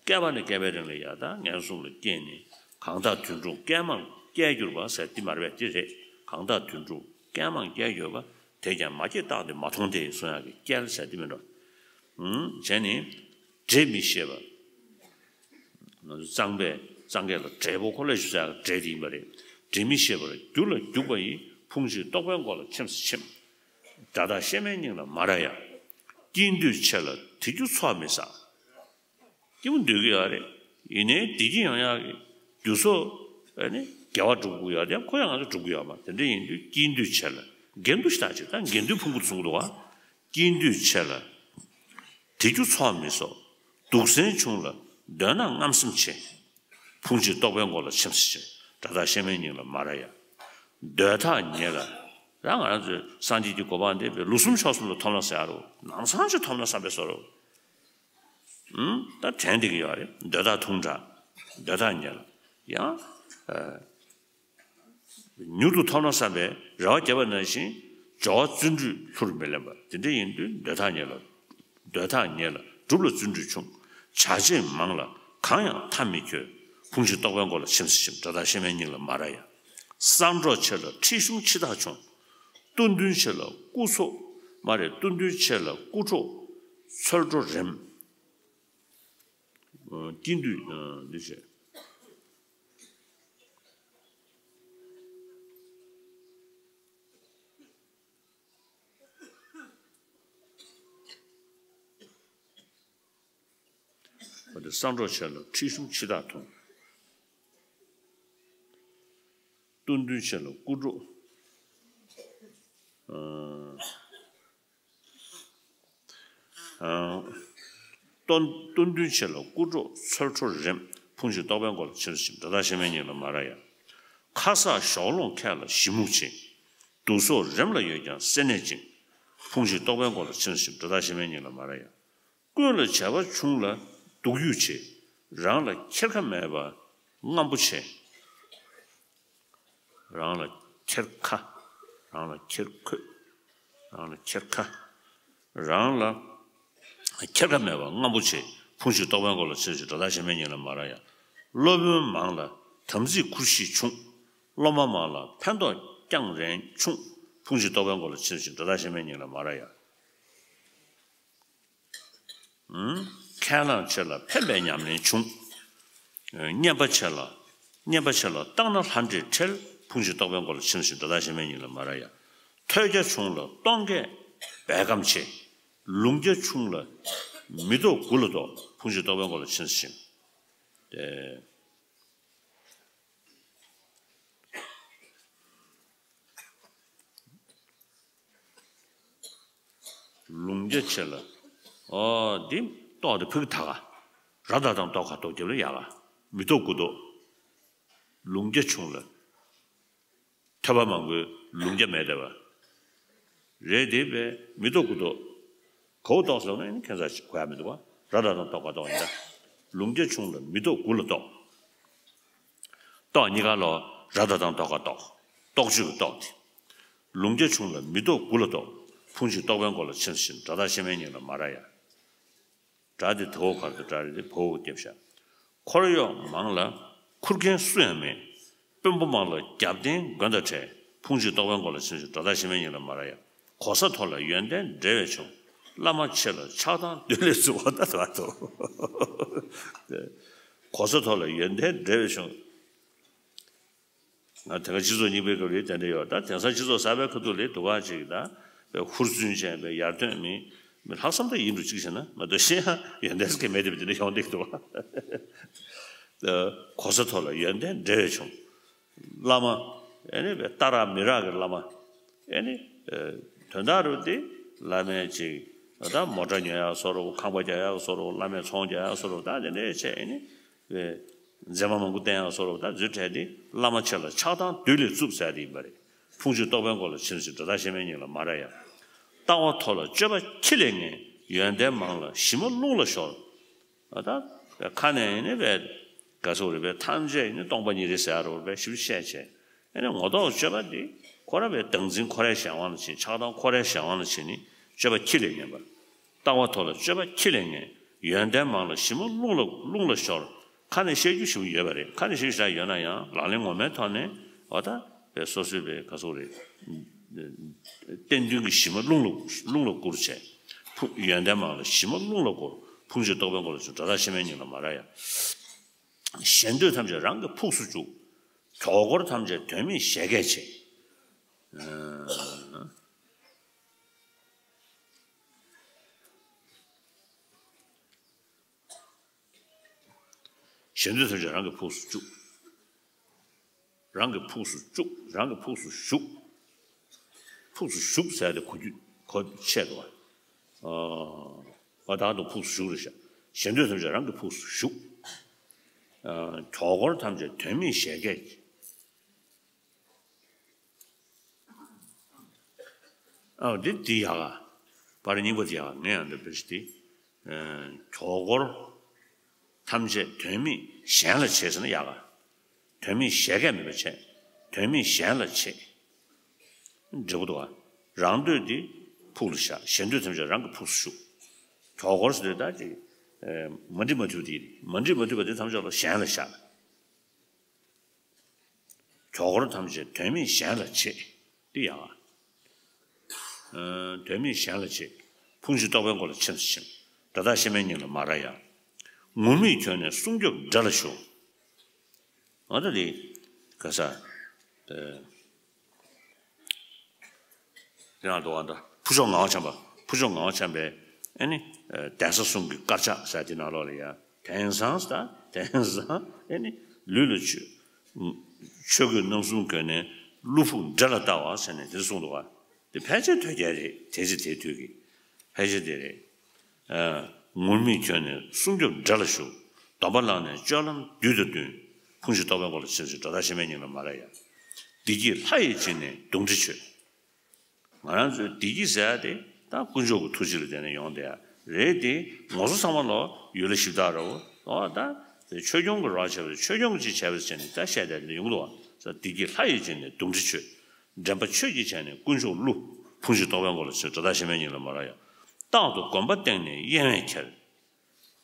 བསྐལ་པ་ནས་བསྐལ་པའི་རིང་ལ་ཡང་ད་ངན་སོང་གསུམ་ལ་སྐྱེས་ནས། གང་དག་དུད་འགྲོ་བསྐལ་མང་བསྐྱལ་གྱུར་པ་ཟེར་འདི་མ་རེད་པས། འདི་རེད། གང་དག་དུད་འགྲོ་བསྐལ་མང་བསྐྱལ་གྱུར་པ། དེས་ཀྱང་མ་སྐྱེས་རྟགས་དེ་མ་མཐོང་སྟེ། གསུང་ཡག་གི་བསྐྱལ་ཟེར་འདི་མིན་འགྲོ། ཨུམ། བྱས་ནས་འབྲས་མི་ཤེས་པ། གཙང་པས་གཙང་གས་ལ་འབྲས་བུ་ཁོ་ལས་ཞུ་ས་འབྲས་དེ་ཡིན་པ་རེད། འབྲས་མི་ཤེས་པར་རྒྱུ་ལ་རྒྱུག་པ་ཡིས། ཕུང་བྱེད་རྟོག་པའི་མགོ་ལ་ཆེམས་སུ་ཆེམ། སྒྲ་དག་ཤེས་མེད་སྙིང་ལ་མ་ར་ཡ། སྐྱིད་འདོད་ཆེ་ལ་དེ་རྒྱུ་ཚོགས་མི་བསགས། སྐྱིད་པོ་འདོད་ཀྱི་ཡོད་རེད། ཡིན་ནའི་བདེ་སྐྱིད་ཡོང་ཡག་གི་རྒྱུ་ཚོགས་ཨ་ནི་དགེ་བ་སྒྲུབ་དགོས་ཡོད་རེད། ཁོ་ཡང་ང་ཚོ་སྒྲུབ་ཀྱི་ཡོད་མ་རེད། དེ་འདྲ་ཡིན་དུས་སྐྱིད་འདོད་ཆེ་ལ་དགེ་འདུན་ཞེ་དྲག་ཅིག་ད་དགེ་འདུན་ཕུང་པོ་གསུངས་འདུག་བ། སྐྱིད་འདོད་ཆེ་ལ། དེ་རྒྱུ་ཚོགས་མི་བསགས། སྡུག་བསྲན་ཆུང་ལ། འདོད་ན་རྔམ་སེམས་ཆེ། ཕུང་བྱེད་རྟོག་པའི་མགོ་ལ་ཆེམས་སུ་ཆེམ། སྒྲ་དག་ཤེས་མེད་སྙིང་ལ་མ་ར་ཡ། འདོད་ཐག་ཉེ་ལ། ད་ང་རང་ཚོའི་སངས་རྒྱས་ཀྱི་གོ་འཕང་འདི་བའི་ལུགས་གསུམ་ཕྱོགས་གསུམ་ལ་ཐོབ་ན་ཟེར་ཡ་རོ། ནང་སང་ཅིག་ཐོབ་ན་བསམ་པའི་བཟོ་རོ། ཨུམ། ད་དྲན་བསྡད་ཀྱི་ཡོད་རེད། འདོད་ཐག་ཐུང་དྲགས། འདོད་ཐག་ཉེ་ལ། ཡང་། ཨ། མྱུར་དུ་ཐོབ་ན་བསམ་པའི་རེ་བ་བརྒྱབ་པ་ནང་བཞིན། སྦྱོར་བ་བརྩོན་འགྲུས་ལྷུར་མི་ལེན་པ། དེ་འདྲ་ཡིན་དུས་འདོད་ཐག་ཉེ་ལ། འདོད་ཐག་ཉེ་ལ་སྒྲུབ་ལ་བརྩོན་འགྲུས་ཆུང་། བྱ་བྱེད་མང་ལ་གང་ཡང་མཐའ་མི་འཁྱོལ། ཕུང་བྱེད་རྟོག་པའི་མགོ་ལ་ཆེམས་སུ་ཆེམ། སྒྲ་དག་ཤེས་མེད་སྙིང་ལ་མ་ར་ཡ། བསམ་འགྲོ་ཆེ་ལ་ཁྲིད་གཞུང་ཕྱི་ཐག་ཆུང་། སྟོང་འདུན་ཆེ་ལ་སྐུ་ཚོགས་མ་རེད། སྟོང་འདུན་ཆེ་ལ་སྐུ་གྲོགས་ཚོལ་འགྲོ་རེམ། སྐྱིད་འདོད་འདི་བྱས། བསམ་འགྲོ་ཆེ་ལ་ཁྲིད་གཞུང་ཕྱི་ཐག་ཐུང་། སྟོང་འདུན་ཆེ་ལ་སྐུ་གྲོགས། སྟོང་སྟོང་འདུན་ཆེ་ལ་སྐུ་གྲོགས་ཚོལ་འགྲོ་རེམ། ཕུང་བྱེད་རྟོག་པའི་མགོ་ལ་ཆེམས་སུ་ཆེམ། སྒྲ་དག་ཤེས་མེད་སྙིང་ལ་མ་ར་ཡ། ཁ་གསག་ཞོགས་ལོང་ཁས་ལ་ཞི་མུག་ཆེ། བདུད་ཚོགས་རེམ་ལ་ཡོད་ཀྱང་སེར་སྣས་བཅིངས། ཕུང་བྱེད་རྟོག་པའི་མགོ་ལ་ཆེམས་སུ་ཆེམ། སྒྲ་དག་ཤེས་མེད་སྙིང་ལ་མ་ར་ཡ། ཀུན་ལ་བྱ་བ་ཆུང་ལ་སྡུག་ཡུས་ཆེ། རང་ལ་འཁྱེར་ཁ་མེད་པ་རྔམ་པོ་ཆེ། རང་ལ་འཁྱེར་ཁ། རང་ལ་འཁྱེར་ཁོས། རང་ལ་འཁྱེར་ཁ། རང་ལ་འཁྱེར་ཁ་མེད་པ་རྔམ་པོ་ཆེ། ཕུང་བྱེད་རྟོག་པའི་མགོ་ལ་ཆེམས་སུ་ཆེམ། སྒྲ་དག་ཤེས་མེད་སྙིང་ལ་མ་ར་ཡ། སློབ་དཔོན་མང་ལ་དམ་ཚིག་འཁུར་གཤིས་ཆུང་། སློབ་མ་མང་ལ་ཕན་ཐོགས་སྐྱང་རན་ཆུང་། ཕུང་བྱེད་རྟོག་པའི་མགོ་ལ་ཆེམས་སུ་ཆེམ། སྒྲ་དག་ཤེས་མེད་སྙིང་ལ་མ་ར་ཡ། ཁས་བླངས་ཆེ་ལ་ཕན་པའི་ཉམས་ལེན་ཆུང་། བསྙེན་པ་ཆེ་ལ། བསྙེན་པ་ཆེ་ལ་བཏང་ན་ལྷ་འདྲེས་ཁྲེལ། ཕུང་བྱེད་རྟོག་པའི་མགོ་ལ་ཆེམས་སུ་ཆེམ། སྒྲ་དག་ཤེས་མེད་སྙིང་ལ་མ་ར་ཡ། ཐོས་རྒྱ་ཆུང་ལ་སྟོང་སྐད་སྦས་ཁམས་ཆེ། ལུང་རྒྱ་ཆུང་ལ་མི་ལྡོག་དགུ་ལ་རྟོག། ཕུང་བྱེད་རྟོག་པའི་མགོ་ལ་ཆེམས་སུ་ཆེམ། ཏེ། ལུང་རྒྱ་ཆེ་ལ། ཨོ་འདི་ཏོག་དེ་ཕུག་ད་ག་ར་ད་དང་ཏོག་ཁ་ཏོག་རྒྱབ་ལ་ཡག་ག་མི་ལྡོག་དགུ་ལྡོག་ལུང་རྒྱ་ཆུང་ལ། ཐོས་པ་མང་པོའི་ལུང་རྒྱ་མེད་བསྡད་པ། རེད་དེ་བས་མི་ལྡོག་དགུ་ལྡོག་གའུ་ཏོག་སོང་ན་ནི་ཁྱད་མཚར་ཞིག་གོ་ཡ་མི་འདུག་བ། ར་ད་དང་ཏོག་ཁ་ཏོག་ཡིན་ད། ལུང་རྒྱ་ཆུང་ལ་མི་ལྡོག་དགུ་ལ་རྟོག་ཏོག་གཉིས་ཀ་ལོ། ར་ད་དང་ཏོག་ཁ་ཏོག་ཏོག་ཆུ་གི་ཏོག་དེ། ལུང་རྒྱ་ཆུང་ལ་མི་ལྡོག་དགུ་ལ་རྟོག་ཕུང་བྱེད་རྟོག་པའི་མགོ་ལ་ཆེམས་སུ་ཆེམ། སྒྲ་དག་ཤེས་མེད་སྙིང་ལ་མ་ར་ཡ། སྒྲ་དེ་དོ་གར་དུ་སྒྲ་རེད་དེ་བོ་བརྒྱབ་ཤག་འཁོར་གཡོག་མང་ལ་ཁུར་མཁན་སུ་ཡང་མེད། དཔོན་པོ་མང་ལ་རྒྱབ་རྟེན་མགོན་དང་བྲལ། ཕུང་བྱེད་རྟོག་པའི་མགོ་ལ་ཆེམས་སུ་ཆེམ། སྒྲ་དག་ཤེས་མེད་སྙིང་ལ་མ་ར་ཡ། གོ་ས་མཐོ་ལ་ཡོན་ཏན་འབྲེལ་བས་ཆུང་། བླ་མ་ཆེ་ལ་ཆགས་སྡང་བདུད་ལས་རྩུབ་པ། ད་ད་དོ། གོ་ས་མཐོ་ལ་ཡོན་ཏན་འབྲེལ་བས་ཆུང་། ང་དེ་ག་སྤྱི་ཚོགས་རྙིང་པའི་སྐབས་ལས་དེ་འདྲ་ཡོད། ད་དེང་སང་སྤྱི་ཚོགས་གསར་པའི་ཁ་ཐུག་ལས་སྡུག་ག་ཅིག་ད་དཔེ་ཧུར་བརྩོན་ཅན་དཔེ་ཡར་ཐོན་མི་མི་ལྷག་བསམ་ད་ཡིན་འགྲོ་གཅིག་བྱས་ན་མ་གཏོགས་གཞན་ཡང་ཡོན་ཏན་སྐད་མེད་དེ་དེ་འདྲ་ཡོང་བསྡད་འདུག་ག་གོ་ས་མཐོ་ལ་ཡོན་ཏན་འབྲེལ་བས་ཆུང་། བླ་མ་ཨེ་ནི་དཔེ་ལྟ་རག་མི་རག་གི་བླ་མ་ཨེ་ནི་དོན་དག་རུ་དེ་བླ་མས་ཅིག་ད་མོ་ཊ་ཉོ་ཡག་བཟོ་རུ་ཁང་པ་རྒྱག་ཡག་བཟོ་རུ་བླ་མས་ཚོང་རྒྱག་ཡག་བཟོ་རུ་ད་དེ་འདྲ་བྱས་ཨེ་ནི། མཛེས་མ་མང་པོ་བསྟན་ཡག་བཟོ་འདྲ་ད་འཛུལ་བྲལ་ཏེ་བླ་མ་ཆེ་ལ་ཆགས་སྡང་བདུད་ལས་རྩུབ་ཟེར་ཡག་དེ་ཡིན་པ་རེད། ཕུང་བྱེད་རྟོག་པའི་མགོ་ལ་ཆེམས་སུ་ཆེམ། སྒྲ་དག་ཤེས་མེད་སྙིང་ལ་མ་ར་ཡ། ལྟ་བ་མཐོ་ལ་སྤྱོད་པ་ཁྱི་ལས་ངན། ཡོན་ཏན་མང་ལ་ཞི་མ་རླུང་ལ་ཤོར། ད་ཁ་ནས་ནི་བས་ག་ཚོད་རེད་བས་ཐམས་ཅད་ནི་སྟོང་པ་ཉིད་རེད་ཟེར་ཡག་རུ་བས་ཞིབ་བཤད་བྱས། ཨེ་ནི་ངོ་ཐོག་སྤྱོད་པ་འདི་ཁོ་ར་བའི་བདག་འཛིན་ཁོ་རའི་གཞན་དབང་ལ་བྱེད། ཆགས་སྡང་ཁོ་རའི་གཞན་དབང་ལ་བྱེད་ནི་སྤྱོད་པ་ཁྱི་ལས་ངན་པ། ལྟ་བ་མཐོ་ལ་སྤྱོད་པ་ཁྱི་ལས་ངན། ཡོན་ཏན་མང་ལ་ཞི་མོ་རླུང་ལ་རླུང་ལ་ཤོར། ཁ་ནས་བཤད་རྒྱུ་ཞིག་ཡོད་པ་རེད། ཁ་ནས་བཤད་རྒྱུ་ཞིག་ཡོད་ན་ཡང་ལག་ལེན་ངོ་མའི་ཐོག་ནས་འོ་ད་བའི་སོ་སོའི་བའི་ག་སོག་རེད། བསྟན་དོན་གྱི་ཞི་མོ་རླུང་ལ་རླུང་ལ་བསྐུར་བྱས། ཕུ་ཡོན་ཏན་མང་ལ་ཞི་མོ་རླུང་ལ་བསྐུར། ཕུང་བྱེད་རྟོག་པའི་མགོ་ལ་ཚུད། སྒྲོ་བཏགས་ཤེས་མེད་སྙིང་ལ་མ་ར་ཡ། ཞེ་འདོད་ཐམས་ཅད་རང་གི་ཕུགས་སུ་བཅུག། གྲོགས་འཁོར་ཐམས་ཅད་དོན་མེད་བཞད་གད་བྱེད། ཞེ་འདོད་ཐམས་ཅད་རང་གི་ཕུགས་སུ་བཅུག། རང་གི་ཕུགས་སུ་བཅུག། རང་གི་ཕུགས་སུ་ཞུགས། ཕུགས་སུ་ཞུགས་ཟེར་ཏེ་གོ་རྒྱུ་གོ་ཆད་འདུག་བ། ཨ་བདག་ཏུ་ཕུགས་སུ་ཞུགས་རེད་ཤག། ཞེ་འདོད་ཐམས་ཅད་རང་གི་ཕུགས་སུ་ཞུགས། གྲོགས་འཁོར་ཐམས་ཅད་དོན་མེད་བཞད་གད། ཨ་འདི་འདི་ཡག་ག། པར་རྙིང་པ་འདི་ཡག་ག། ངས་ཡང་འདི་བེད་ཤི་འདི། གྲོགས་འཁོར་ཐམས་ཅད་དོན་མེད་གཞན་ལ་བྱེད་ཟེར་ན་ཡག་ག། དོན་མེད་བཞད་གད་མེད་པ་བྱས། དོན་མེད་གཞན་ལ་བྱེད། འབྲས་བུ་འདུག་ག། རང་འདོད་འདི་ཕུགས་ལ་བཞག། ཞེ་འདོད་ཐམས་ཅད་རང་གི་ཕུགས་སུ་ཞུགས། གྲོགས་འཁོར་ཟེར་དུས་ད་ཅིག་མ་འགྲིག་མ་མཐུན་པ་དེ་མ་འགྲིག་མ་མཐུན་པ་དེ་ཐམས་ཅད་ལ་གཞན་ལ་བཞག། གྲོགས་འཁོར་ཐམས་ཅད་དོན་མེད་གཞན་ལ་བྱེད། འདི་ཡང་། དོན་མེད་གཞན་ལ་བྱེད། ཕུང་བྱེད་རྟོག་པའི་མགོ་ལ་ཕྱིན་སོ་ཞིང་། སྒྲོ་བཏགས་ཤེས་མེད་སྙིང་ལ་མ་ར་ཡ། ངུར་སྨྲིག་གྱོན་ནས་སྲུང་སྐྱོབ་འདྲེ་ལ་ཞུགས། འོ་ད་འདི་ག་ས། དེ་ཡང་འདུག་བ། འདྲ་ཕུར་ཤོག་ངག་དབང་འཆང་པ། ཕུར་ཤོག་ངག་དབང་འཆང་པས་ཨེ་ནི་གདན་ས་གསུམ་གྱི་དཀར་ཆག་ཟེར་དེ་ནང་ལོགས་ལ་ཡ། དེང་སང་ད་དེང་སང་ཨེ་ནི་ལུས་ལ་ཆོས་ཆོས་གོས་རྣམ་གསུམ་གྱོན་ནས་བློ་ཕུགས་འདྲེ་ལ་ལྟ་བ་ཟེར་ནས་དེ་གསུངས་འདུག་བ། དེ་ཕལ་ཆེར་དོལ་རྒྱལ་རེད། དེ་ཚེ་དེ་དུས་ཀྱི་ཕལ་ཆེར་དེ་རེད། ངུར་སྨྲིག་གྱོན་ནས་སྲུང་སྐྱོབ་འདྲེ་ལ་ཞུགས། སྡོམ་པ་བླངས་ནས་སྤྱོད་ལམ་བདུད་དང་བསྟུན། ཕུང་བྱེད་རྟོག་པའི་མགོ་ལ་ཕྱིན་སོ་ཞིང་། སྒྲོ་བཏགས་ཤེས་མེད་སྙིང་ལ་མ་ར་ཡ། བདེ་སྐྱིད་ལྷ་ཡིས་བྱིན་ནས་གདུང་འདྲེ་མཆོད། ང་རང་ཚོའི་བདེ་སྐྱིད་ཟེར་ཡ་དེ་ད་དཀོན་མཆོག་གི་ཐུགས་རྗེ་ལ་བརྟེན་ནས་ཡོང་བསྡད་ཡ་རེད་དེ། ངོ་སོ་ཚང་མ་ལོ་ཡུལ་ལ་ཞིབ་བཏགས་ར་བོ་ཨོ་ད་དེ་ཆོས་སྐྱོང་གི་རོགས་བྱས་པ་ཆོས་སྐྱོང་གི་ཅིག་བྱས་པ་བྱས་ནས་ད་བཤད་བསྡད་དེ་ཡོང་གི་འདུག་བ། བདེ་སྐྱིད་ལྷ་ཡིས་བྱིན་ནས་གདུང་འདྲེ་མཆོད། འདྲེན་པ་ཆོས་ཀྱིས་བྱས་ནས་དཀོན་མཆོག་བསླུ། ཕུང་བྱེད་རྟོག་པའི་མགོ་ལ་ཕྱིན། སྒྲོ་བཏགས་ཤེས་མེད་སྙིང་ལ་མ་ར་ཡ། རྟག་ཏུ་གོན་པ་བཏེགས་ནས་གཡེང་བས་ཁྱེར།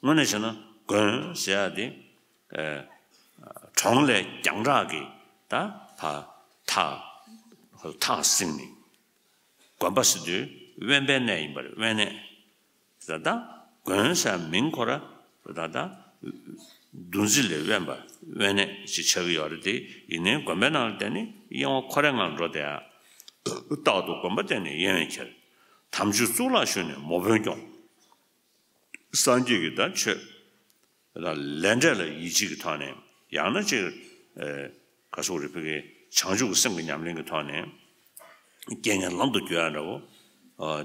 དངོས་གནས་བྱས་ན་གོན་ཟེར་ཡ་དེ་གྲོང་ལས་རྒྱང་གྲགས་ཀྱི་ད་ཕ་ཐག་ཐག་བསྲིངས་ནས། གོན་པ་ཟེར་དུས་དབེན་པའི་གནས་ཡིན་པ་རེད། དབེན་གནས། ད་ལྟ་གོན་ཟེར་མིང་ཁོ་ར་ད་ལྟ་འདུ་འཛི་ལས་དབེན་པ་དབེན་གནས་ཞིག་ཆགས་ཀྱི་ཡོད་རེད་དེ། ཡིན་ནའི་གོན་པའི་ནང་ལ་བསྡད་ནས་གཡེང་བ་ཁོ་རའི་ངང་འགྲོ་བསྡད་ཡ། རྟག་ཏུ་གོན་པ་བཏེགས་ནས་གཡེང་བས་ཁྱེར། དམ་ཆོས་གཙུག་ལག་ཞུས་ནས་མོ་དཔོན་སྐྱོང་། སངས་རྒྱས་ཀྱི་ད་ཆོས་ལ་ལས་འབྲས་ལ་ཡིད་ཆེས་ཀྱི་ཐོག་ནས་ཡང་ན་ཅིག་ག་སོག་རེ་ཕི་གའི་བྱང་ཆུབ་ཀྱི་སེམས་ཀྱི་ཉམས་ལེན་གྱི་ཐོག་ནས་རྐྱེན་ངན་ལམ་དུ་བསྐྱོད་ཡ་འདྲ་བོ་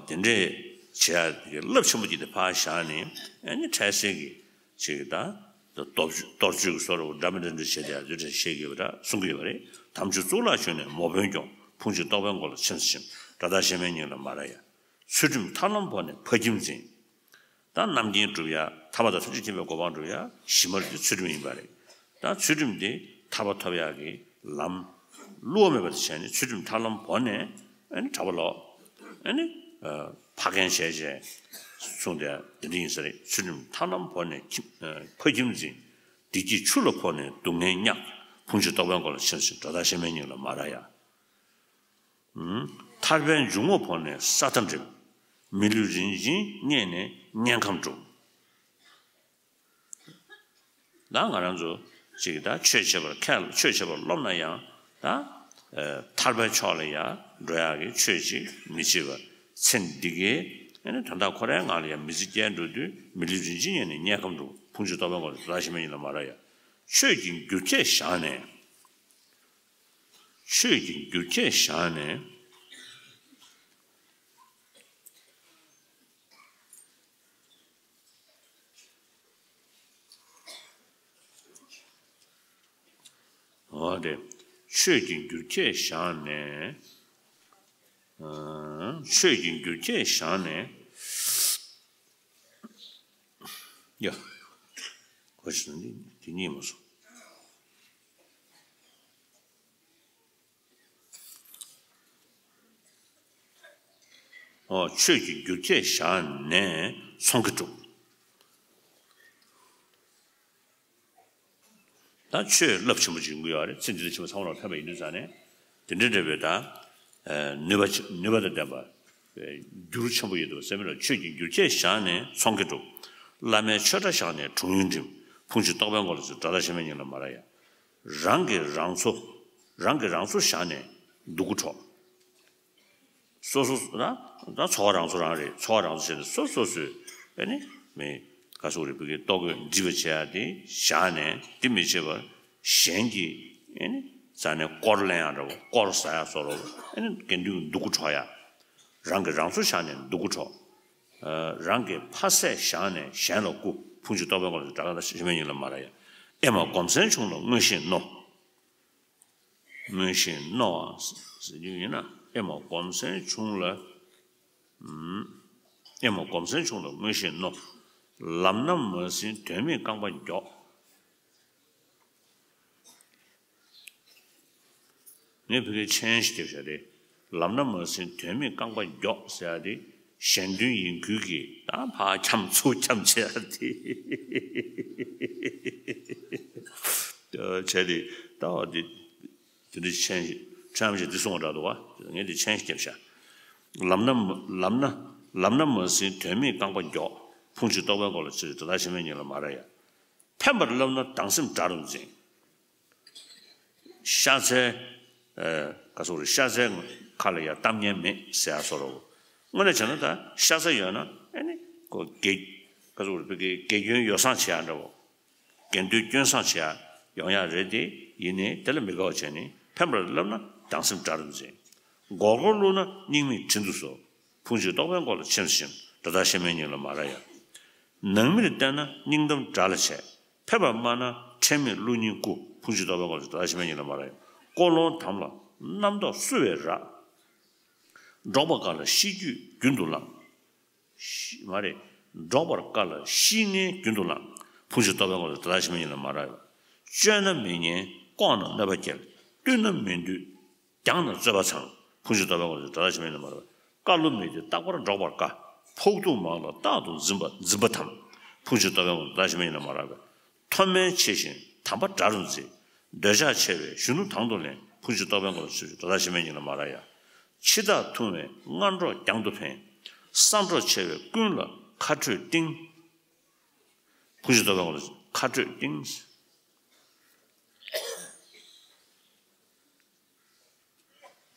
དེ་འདྲས་བྱེད་ཡ་གི་རླབས་ཆེན་པོ་ཅིག་དེ་ཕར་བཞག་ནས་ཨ་ནི་འཕྲལ་སེལ་གྱི་ཅིག་ད་གཏོར་གཏོར་བཅོས་ཀྱི་བཟོ་འདྲ་བོ་འདྲ་མི་འདྲ་འདྲ་བྱེད་དེ་ཡ་དུས་དྲན་བཤད་ཀྱི་ཡོད་པ་འདྲ་གསུང་གི་ཡོད་པ་རེད། དམ་ཆོས་གཙུག་ལག་ཞུས་ནས་མོ་དཔོན་སྐྱོང་། ཕུང་བྱེད་རྟོག་པའི་མགོ་ལ་ཕྱིན་སོ་ཞིང་། སྒྲོ་བཏགས་ཤེས་མེད་སྙིང་ལ་མ་ར་ཡ། ཚུལ་ཁྲིམས་ཐར་ལམ་བོར་ནས་ཕ་ཁྱིམ་འཛིན། ད་རྣམ་མཁྱེན་སྒྲུབ་ཡ་ཐར་པ་དང་ཐམས་ཅད་མཁྱེན་པའི་གོ་འཕང་སྒྲུབ་ཡ་གཞི་མ་དེ་ཚུལ་ཁྲིམས་ཡིན་པ་རེད། ད་ཚུལ་ཁྲིམས་དེ་ཐར་པ་ཐོབ་ཡ་གི་ལམ་བསླུ་བ་མེད་པ་དེ་བྱས་ནས་ཚུལ་ཁྲིམས་ཐར་ལམ་བོར་ནས་ཨ་ནི་གྲྭ་པ་ལོག་ཨ་ནི་ཕ་རྒན་བྱས་བྱས་གསུངས་ཏེ་དེ་འདྲ་ཡིན་ས་རེད། ཚུལ་ཁྲིམས་ཐར་ལམ་བོར་ནས་ཁྱིམ་ཕ་ཁྱིམ་འཛིན། བདེ་སྐྱིད་ཆུ་ལ་ཕོག་ནས་སྡུག་བསྔལ་བསྙགས། ཕུང་བྱེད་རྟོག་པའི་མགོ་ལ་ཕྱིན་སོ་ཞིང་། སྒྲོ་བཏགས་ཤེས་མེད་སྙིང་ལ་མ་ར་ཡ། ཐར་པའི་འཇུག་ངོགས་བོར་ནས་ས་མཐའ་འགྲིམ། མི་ལུས་རིན་ཆེན་རྙེད་ནས་དམྱལ་ཁམས་འགྲོ། ད་ང་རང་ཚོ་ཅིག་ད་ཆོས་བྱེད་པར་མཁས་ཆོས་བྱེད་པར་རློམ་ན་ཡང་ད་ཐར་པའི་ཕྱོགས་ལ་ཡང་འགྲོ་ཡག་གི་ཆོས་ཅིག་མི་བྱེད་པར་ཚེ་འདི་གའི་ཨ་ནི་ད་ལྟ་ཁོ་རའི་ངང་ལ་ཡང་མི་ཚེ་སྐྱེལ་འགྲོ་དུས་མི་ལུས་རིན་ཆེན་རྙེད་ནས་དམྱལ་ཁམས་འགྲོ། ཕུང་བྱེད་རྟོག་པའི་མགོ་ལ་སྒྲོ་བཏགས་ཤེས་མེད་སྙིང་ལ་མ་ར་ཡ། ཆོས་ཀྱི་འགྱུར་ཁྱད་བཞག་ནས། ཆོས་ཀྱི་འགྱུར་ཁྱད་བཞག་ནས། འོ་དེ་ཆོས་ཀྱི་འགྱུར་ཁྱད་བཞག་ནས། ཆོས་ཀྱི་འགྱུར་ཁྱད་བཞག་ནས། ཡ། གོ་ཞིག་འདི་འདི་གཉིས་མ་སོང་། ཨོ། ཆོས་ཀྱི་རྒྱུ་སྐྱེད་བཞག་ནས་ཚོང་གི་སྒྲུབ། ད་ཆོས་རླབས་ཆེན་པོ་ཅིག་ཡོང་གི་ཡོད་རེད། ཚེ་འདི་ལ་ཕྱིན་པ་ཚང་མ་ལ་ཕན་པ་ཡིན་དུས་ཙང་ནས། དེ་འདྲའི་འདྲ་བའི་ད་ནུས་པ་ནུས་པ་དང་ལྡན་པ། འགྱུར་ཆེན་པོ་ཡོད་དུ་ཟེར་མི་ལ། ཆོས་ཀྱི་རྒྱུ་སྐྱེད་བཞག་ནས་ཚོང་གི་སྒྲུབ། བླ་མའི་ཆོས་གྲྭ་བཞག་ནས་གྲོང་ཡུལ་འགྲིམ། ཕུང་བྱེད་རྟོག་པའི་མགོ་ལ་ཚུད། དགྲ་ལྟ་ཞེན་མེད་སྙིང་ལ་མ་ར་ཡ། རང་གིས་རང་འཚོ། རང་གིས་རང་འཚོ་བཞག་ནས་སྡུག་གུ་འཕྲོག། སོ་སོ་ད་ད་འཚོ་བ་རང་འཚོ་རང་རེད། འཚོ་བ་རང་འཚོ་བྱས་ནས་སོ་སོ་སོས་ཨེ་ནི་མི་ག་སོག་རེད། བུ་གའི་ལྟོ་གོས་འདྲི་བ་བྱས་ཡ་དེ་བཞག་ནས། དེ་མི་བྱེད་པར་གཞན་གྱིས་ཨེ་ནི་རྩ་ནས་དཀོར་ལེན་ཡ་འདྲ་བོ། དཀོར་ཟ་ཡ་བཟོ་འདྲ་བོ། ཨེ་ནི་དགེ་འདུན་གྱི་སྡུག་གུ་འཕྲོག་ཡ། རང་གིས་རང་འཚོ་བཞག་ནས་སྡུག་གུ་འཕྲོག། རང་གིས་ཕ་ཟས་བཞག་ནས་གཞན་ལ་རྐུ། ཕུང་བྱེད་རྟོག་པའི་མགོ་ལ་ཚུད། དགྲ་ལྟ་ཞེན་མེད་སྙིང་ལ་མ་ར་ཡ། ཨེ་མ་སྒོམ་སྲན་ཆུང་ལ་མངོན་ཤེས་རྣོ། མངོན་ཤེས་རྣོ་བ་ཟེར་རྒྱུ་ཡིན་ན། ཨེ་མ་སྒོམ་སྲན་ཆུང་ལ། ཨེ་མ་སྒོམ་སྲན་ཆུང་ལ་མངོན་ཤེས་རྣོ། ལམ་སྣ་མ་ཟིན་དོན་མེད་རྐང་པ་མགྱོགས། ངས་བོད་སྐད་མཆན་ཞིག་བརྒྱབ་བཞག་རེད། ལམ་སྣ་མ་ཟིན་དོན་མེད་རྐང་པ་མགྱོགས་ཟེར་ཡ་དེ། གཞན་དོན་ཡིན་ཁུལ་གྱིས་ད་ཕར་འཁྱམས་ཚུར་འཁྱམས་བྱེད་ཡ་དེ། བྱས་ཏེ་ད་བ་དེ། དེ་འདྲ་མཆན་ཞིག་ཁྲམ་ཞིག་འདི་གསུང་བ་འདྲ་འདུག་བ། ངས་འདི་མཆན་ཞིག་བརྒྱབ་ཤག་ལམ་སྣ་མ་ལམ་སྣ་ལམ་སྣ་མ་ཟིན་དོན་མེད་རྐང་པ་མགྱོགས། ཕུང་བྱེད་རྟོག་པའི་མགོ་ལ་ཚུད། དགྲ་ལྟ་ཞེན་མེད་སྙིང་ལ་མ་ར་ཡ། ཕན་པར་བསླབ་ན་སྡང་སེམས་དགྲ་རུ་འཛིན། ཤ་ཚའི་ཨ་ག་སོག་རེད། ཤ་ཚའི་ཁ་ལ་ཡ་གཏམ་ངན་མེད་ཟེར་ཡ་བཟོ་འདྲ་བོ། དངོས་གནས་བྱས་ན་ད་ཤ་ཚ་ཡོད་ན་ཨེ་ནི་ཁོ་དགེ་ག་སོག་རེད། བོད་སྐད་དགེ་སྐྱོན་ཡོ་བསྲང་བྱེད་ཡ་འདྲ་བོ། དགེ་འདུན་སྐྱོན་བསྲང་བྱེད་ཡ་ཡོང་ཡ་རེད་དེ། ཡིན་ནའི་དེ་ལ་མི་དགའ་བ་བྱས་ནས། ཕན་པར་བསླབ་ན་སྡང་སེམས་དགྲ་རུ་འཛིན། མགོ་སྐོར་བླུགས་ན་སྙིང་མེད་དྲིན་དུ་གཟོ། ཕུང་བྱེད་རྟོག་པའི་མགོ་ལ་ཆེམས་སུ་ཞིམ། དགྲ་ལྟ་ཞེན་མེད་སྙིང་ལ་མ་ར་ཡ། ནང་མིར་བསྟན་ན་སྙིང་གཏམ་དགྲ་ལ་བྱས། ཕེབས་པར་སྨྲ་ན་ཁྲེལ་མེད་བློ་སྙིང་བསྐུ། ཕུང་བྱེད་རྟོག་པའི་མགོ་ལ་ཚུད། དགྲ་ལྟ་ཞེན་མེད་སྙིང་ལ་མ་ར་ཡ། ཀོ་ལོང་དམ་ལ་རྣམ་རྟོག་བསུ་བའི་ར། འགྲོགས་པར་དཀའ་ལ་ཤི་རྒྱུད་རྒྱུན་དུ་བླང་། ཤི་མ་རེད། འགྲོགས་པར་དཀའ་ལ་ཤི་ངན་རྒྱུན་དུ་བླང་། ཕུང་བྱེད་རྟོག་པའི་མགོ་ལ་ཚུད། དགྲ་ལྟ་ཞེན་མེད་སྙིང་ལ་མ་ར་ཡ། བཅོས་ན་མི་ཉན་ལྐོག་ན་གནོད་པ་སྐྱེལ། བཏུལ་ན་མི་འདུད་རྒྱང་ན་རྩོད་པ་ཚང་། ཕུང་བྱེད་རྟོག་པའི་མགོ་ལ་ཚུད། དགྲ་ལྟ་ཞེན་མེད་སྙིང་ལ་མ་ར་ཡ། བཀའ་སློབ་མི་དེ་རྟག་པར་འགྲོགས་པར་དཀའ། ཕོག་ཐུག་མང་ལ་རྟག་ཏུ་འཛིན་པ་འཛིན་པ་དམ། ཕུང་བྱེད་རྟོག་པའི་མགོ་ལ་ཚུད། དགྲ་ལྟ་ཞེན་མེད་སྙིང་ལ་མ་ར་ཡ། མཐོ་དམན་ཆེ་ཞིང་དམ་པ་དགྲ་རུ་འཛིན། འདོད་ཆགས་ཆེ་བས་གཞོན་ནུ་དང་དུ་ལེན། ཕུང་བྱེད་རྟོག་པའི་མགོ་ལ་ཚུད། དགྲ་ལྟ་ཞེན་མེད་སྙིང་ལ་མ་ར་ཡ། འཆི་བདག་འཐུང་བས་སྔ་འགྲོ་རྒྱང་དུ་འཕེན། བསམ་གྲོགས་ཆེ་བས་ཀུན་ལ་ཁ་དྲོད་བཏིང་། ཕུང་བྱེད་རྟོག་པའི་མགོ་ལ་ཁ་དྲོད་བཏིང་།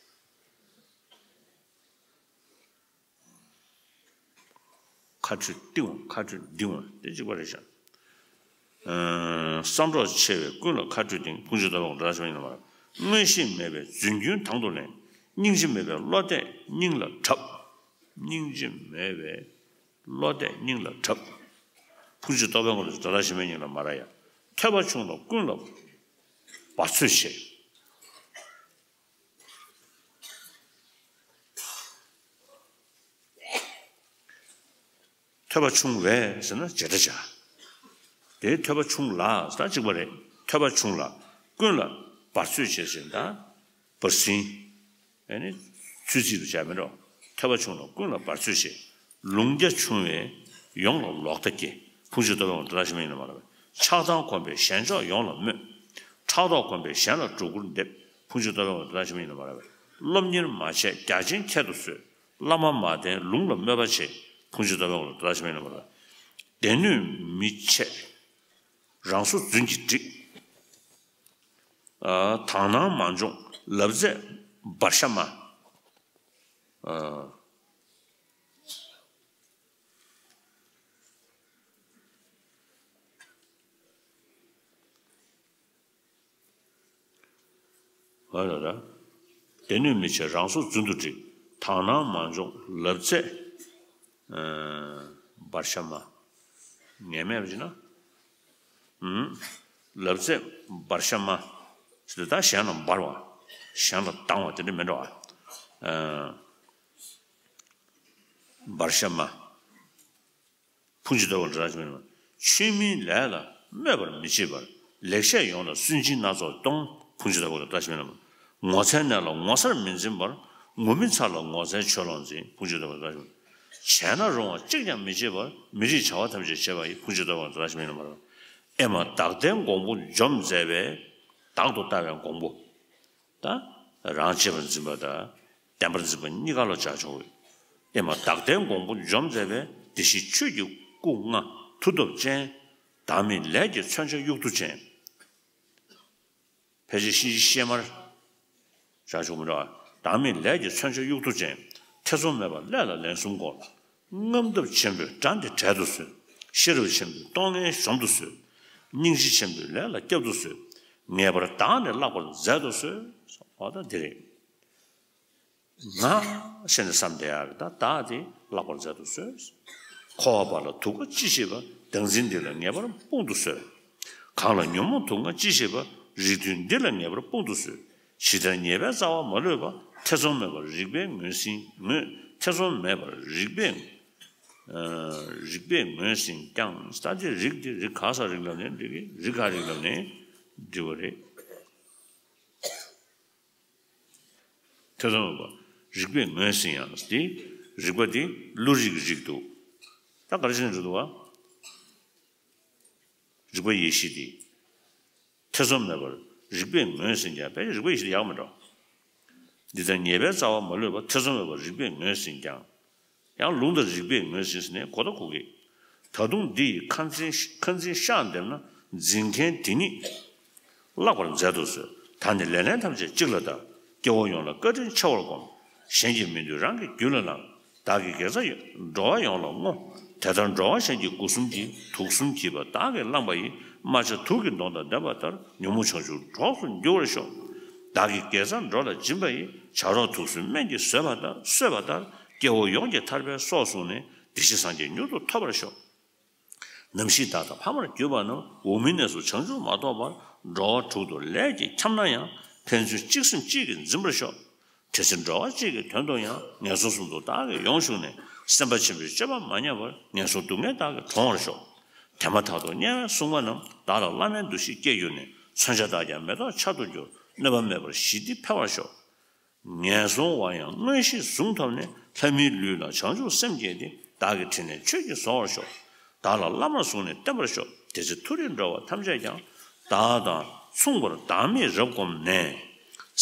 ཁ་དྲོད་བཏིང་བ། ཁ་དྲོད་འདིང་བ་དེ་གཅིག་པ་རེད་ཤག་བསམ་གྲོགས་ཆེ་བས་ཀུན་ལ་ཁ་དྲོད་བཏིང་། ཕུང་བྱེད་རྟོག་པའི་མགོ་ལ་ཚུད། དགྲ་ལྟ་ཞེན་མེད་སྙིང་ལ་མ་ར་ཡ། མངོན་ཤེས་མེད་པས་རྫུན་རྒྱུན་དང་དུ་ལེན། སྙིང་རྗེ་མེད་པས་བློ་གཏད་སྙིང་ལ་བྲབ། སྙིང་རྗེ་མེད་པས་བློ་གཏད་སྙིང་ལ་བྲབ། ཕུང་བྱེད་རྟོག་པའི་མགོ་ལ་ཚུད། དགྲ་ལྟ་ཞེན་མེད་སྙིང་ལ་མ་ར་ཡ། ཐོས་པ་ཆུང་ལ་ཀུན་ལ་བར་ཆད་བྱེད། ཐོས་པ་ཆུང་བས་ཟེར་ན་བྱེད་སྒྲ་བྱ། དེའི་ཐོས་པ་ཆུང་ལ་ཟེར་ན་གཅིག་པ་རེད། ཐོས་པ་ཆུང་ལ་ཀུན་ལ་བར་ཆད་བྱེད་ཟེར་ན་བར་སྲིན། ཨེ་ནི་ཚུལ་རྩིས་རུ་བྱ་མི་འགྲོ། ཐོས་པ་ཆུང་ལ་ཀུན་ལ་བར་ཆད་བྱེད། ལུང་རྒྱ་ཆུང་བས་ཡོངས་ལ་ལོག་ལྟ་སྐྱེ། ཕུང་བྱེད་རྟོག་པའི་མགོ་ལ་ཚུད། དགྲ་ལྟ་ཞེན་མེད་སྙིང་ལ་མ་ར་ཡ། ཆགས་སྡང་གོམས་པས་གཞན་ཕྱོགས་ཡོངས་ལ་སྨོད། ཕྲག་དོག་གོམས་པས་གཞན་ལ་སྒྲོ་སྐུར་འདེབས། ཕུང་བྱེད་རྟོག་པའི་མགོ་ལ་ཚུད། དགྲ་ལྟ་ཞེན་མེད་སྙིང་ལ་མ་ར་ཡ། སློབ་གཉེར་མ་བྱས་རྒྱ་ཆེན་ཁྱད་དུ་གསོད། བླ་མ་མ་བསྟེན་ལུང་ལ་སྨོད་པ་བྱེད། ཕུང་བྱེད་རྟོག་པའི་མགོ་ལ་ཚུད། དགྲ་ལྟ་ཞེན་མེད་སྙིང་ལ་མ་ར་ཡ། སྡེ་སྣོད་མི་ཆེ་རང་སོ་རྫུན་གྱིས་བསྒྲིགས། ཨ། དག་སྣང་མ་འབྱུང་ལབ་རྫས་འབར་ཤ་སྨྲ། ཨ། ཨ་ལ་ལ། སྡེ་སྣོད་མི་ཆེ་རང་སོ་རྫུན་དུ་བསྒྲིགས། དག་སྣང་མ་འབྱུང་ལབ་རྫས། ཨ། འབར་ཤ་སྨྲ། ངེས་མེད་པ་ཅིག་ན། ཨུམ། ལབ་རྫས་འབར་ཤ་སྨྲ། ཟེར་ཏེ་ད་གཞན་ལ་འབར་བ། གཞན་ལ་སྡང་བ་དེ་འདྲ་མིན་འགྲོ་བ། ཨ། འབར་ཤ་སྨྲ། ཕུང་བྱེད་རྟོག་པའི་མགོ་ལ་ཚུད། དགྲ་ལྟ་ཞེན་མེད་སྙིང་ལ་མ་ར་ཡ། ཆོས་མིན་ལས་ལ་སྨོད་པར་མི་བྱེད་པར། ལེགས་བཤད་ཡོངས་ལ་སུན་འབྱིན་སྣ་ཚོགས་གཏོང་། ཕུང་བྱེད་རྟོག་པའི་མགོ་ལ་ཚུད། དགྲ་ལྟ་ཞེན་མེད་སྙིང་ལ་མ་ར་ཡ། ངོ་ཚའི་གནས་ལ་ངོ་མཚར་མི་འཛིན་པར། ངུར་སྨྲིག་ཚ་ལ་ངོ་ཚའི་ཆོས་ལོངས་འཛིན། ཕུང་བྱེད་རྟོག་པའི་རང་བཞིན། བྱས་ན་རུང་བ་གཅིག་ཀྱང་མི་བྱེད་པར། མི་རིགས་བྱ་བ་ཐམས་ཅད་བྱེད་པ་ཡི། ཕུང་བྱེད་རྟོག་པའི་རང་བཞིན་མིན་ལ་མ་རུང་། ཨེ་མ་བདག་ལྟའི་མགོན་པོ་འཇོམས་མཛད་པའི། བདག་ཏུ་ལྟ་བའི་མགོན་པོ། ད་རང་གཅེས་པར་འཛིན་པ་དང་བདེན་པར་འཛིན་པ་གཉིས་ཀ་ལ་བྱ་ཆོག་གི། ཨེ་མ་བདག་ལྟའི་མགོན་པོ་འཇོམས་མཛད་པའི། བདེ་གཤེགས་ཆོས་ཀྱི་སྐུ་མངའ་མཐུ་སྟོབས་ཅན། བདག་མེད་ལས་ཀྱི་མཚོན་ཆ་གཡུ་གདུག་ཅན། ཕལ་ཆེར་གཤིན་རྗེ་གཤེད་མར་བྱ་ཆོག་མི་འདྲ་བ། བདག་མེད་ལས་ཀྱི་མཚོན་ཆ་གཡུ་གདུག་ཅན། ཐེ་ཚོམ་མེད་པར་ལས་ལ་ལན་གསུམ་བསྐོར། རྔམ་སྟབས་ཆེན་པོས་དགྲ་འདི་བྲལ་དུ་གསོལ། ཤེས་རབ་ཆེན་པོས་གཏོང་ངན་གཞོམ་དུ་གསོལ། སྙིང་རྗེ་ཆེན་པོས་ལས་ལ་སྐྱབས་སུ་གསོལ། ངེས་པར་བདག་ནི་བརླག་པར་མཛད་དུ་གསོལ། འོ་ད་འདི་རེད། ང་ཞེས་ནས་བསམ་བསྡད་ཡག་གི། ད་བདག་དེ་བརླག་པར་མཛད་དུ་གསོལ། འཁོར་བ་ལ་དུག་ལྔ་ཅི་ཤེས་པ། བདག་འཛིན་འདི་ལ་ངེས་པར་དཔུང་དུ་གསོལ། གང་ལ་ཉོན་མོངས་དུག་ལྔ་ཅི་ཤེས་པ། རིགས་མཐུན་འདི་ལ་ངེས་པར་དཔུང་དུ་གསོལ། ཞི་བདེར་ཉེས་པའི་རྩ་བ་མ་ལུས་པ། ཐེ་ཚོམ་མེད་པར་རིག་པས་ངོས་ཟིན་ངོས། ཐེ་ཚོམ་མེད་པར་རིག་པས། ཨ། རིག་པས་ངོས་ཟིན་ཀྱང་། ད་དེ་རིགས་དེ་རིགས་ག་ས་རིགས་ལབ་ནས་འགྲིག་གི། རིགས་ག་རིགས་ལབ་ནས་འགྲིག་པ་རེད། ཐེ་ཚོམ་མེད་པར་རིག་པས་ངོས་ཟིན་ཡང་། དེ་རིག་པ་དེ་ཀླུ་རིགས་རིགས་འདུག། ད་ག་རེ་བྱས་ནས་འགྲོ་འདུག་བ། རིག་པ་ཡེ་ཤེས་དེ། ཐེ་ཚོམ་མེད་པར་རིག་པས་ངོས་ཟིན་ཀྱང་། དཔེ་རིག་པ་ཡེ་ཤེས་དེ་ཡག་མི་འགྲོ། འདི་ལྟར་ཉེས་པའི་རྩ་བ་མ་ལུས་པ། ཐེ་ཚོམ་མེད་པར་རིག་པས་ངོས་ཟིན་ཀྱང་། ཡང་ལུང་དང་རིགས་པས་ངོས་ཟིན་ཟེར་ནས་གོ་ད་གོ་གི། ད་དུང་འདི་ཡི་ཁ་འཛིན་ཁ་འཛིན་བཤགས་འདེབས་ན། འཛིན་མཁན་དེ་ཉིད་བརླག་པར་མཛད་དུ་གསོལ། ད་ནི་ལེགས་ལན་ཐམས་ཅད་གཅིག་ལ་བཏབ། སྐྱེ་བོ་ཡོངས་ལ་བཀའ་དྲིན་ཆེ་བར་བསྒོམ། གཞན་གྱིས་མི་འདོད་རང་གི་རྒྱུད་ལ་བླང་། བདག་གིས་དགེ་རྩ་འགྲོ་བ་ཡོངས་ལ་བསྔོ། དེ་ལྟར་འགྲོ་བ་གཞན་གྱི་སྒོ་གསུམ་གྱི། དུག་གསུམ་གྱིས་པ་བདག་གིས་བླངས་པ་ཡིས། རྨ་བྱ་དུག་གི་མདོངས་དང་ལྡན་པ་ལྟར། ཉོན་མོངས་བྱང་ཆུབ་གྲོགས་སུ་འགྱུར་བར་ཤོག། བདག་གིས་དགེ་རྩ་འགྲོ་ལ་སྦྱིན་པ་ཡིས། བྱ་རོག་དུག་གསུམ་སྨན་གྱིས་ཟོས་པ་ལྟར། གསོས་པ་ལྟར། སྐྱེ་བོ་ཡོངས་ཀྱི་ཐར་པའི་སྲོག་བསྲུངས་ནས། བདེ་གཤེགས་སངས་རྒྱས་མྱུར་དུ་ཐོབ་པར་ཤོག། ནམ་ཞིག་བདག་དང་ཕ་མར་གྱུར་པ་རྣམས། འོག་མིན་གནས་སུ་བྱང་ཆུབ་མ་ཐོབ་བར། འགྲོ་བ་དྲུག་ཏུ་ལས་ཀྱིས་འཁྱམས་ན་ཡང་། ཕན་ཚུན་གཅིག་སེམས་གཅིག་གིས་འཛིན་པར་ཤོག། དེ་ཚེ་འགྲོ་བ་གཅིག་གི་དོན་དུ་ཡང་། ངན་སོང་གསུམ་དུ་བདག་གིས་ཡོངས་ཞུགས་ནས། སེམས་དཔའ་ཆེན་པོའི་སྤྱོད་པ་མ་ཉམས་པར། ངན་སོང་སྡུག་བསྔལ་བདག་གིས་གྲོལ་བར་ཤོག། དེ་མ་ཐག་ཏུ་དམྱལ་བའི་སྲུང་མ་རྣམས། བདག་ལ་བླ་མའི་འདུ་ཤེས་སྐྱེས་གྱུར་ནས། མཚོན་ཆ་བདག་ཀྱང་མེ་ཏོག་ཆར་དུ་གྱུར། གནོད་པ་མེད་པར་ཞི་བདེ་འཕེལ་བར་ཤོག། ངན་སོང་བ་ཡང་མངོན་ཤེས་ཟུངས་ཐོབ་ནས། ལྷ་མིའི་ལུས་ལ་བྱང་ཆུབ་སེམས་བསྐྱེད་དེ། བདག་གི་དྲིན་ལན་ཆོས་ཀྱིས་གཟོ་བར་ཤོག། བདག་ལ་བླ་མར་བཟུང་ནས་བསྟེན་པར་ཤོག། དེ་ཚེ་མཐོ་རིས་འགྲོ་བ་ཐམས་ཅད་ཀྱང་། བདག་དང་མཚུངས་པར་བདག་མེད་རབ་བསྒོམས་ནས།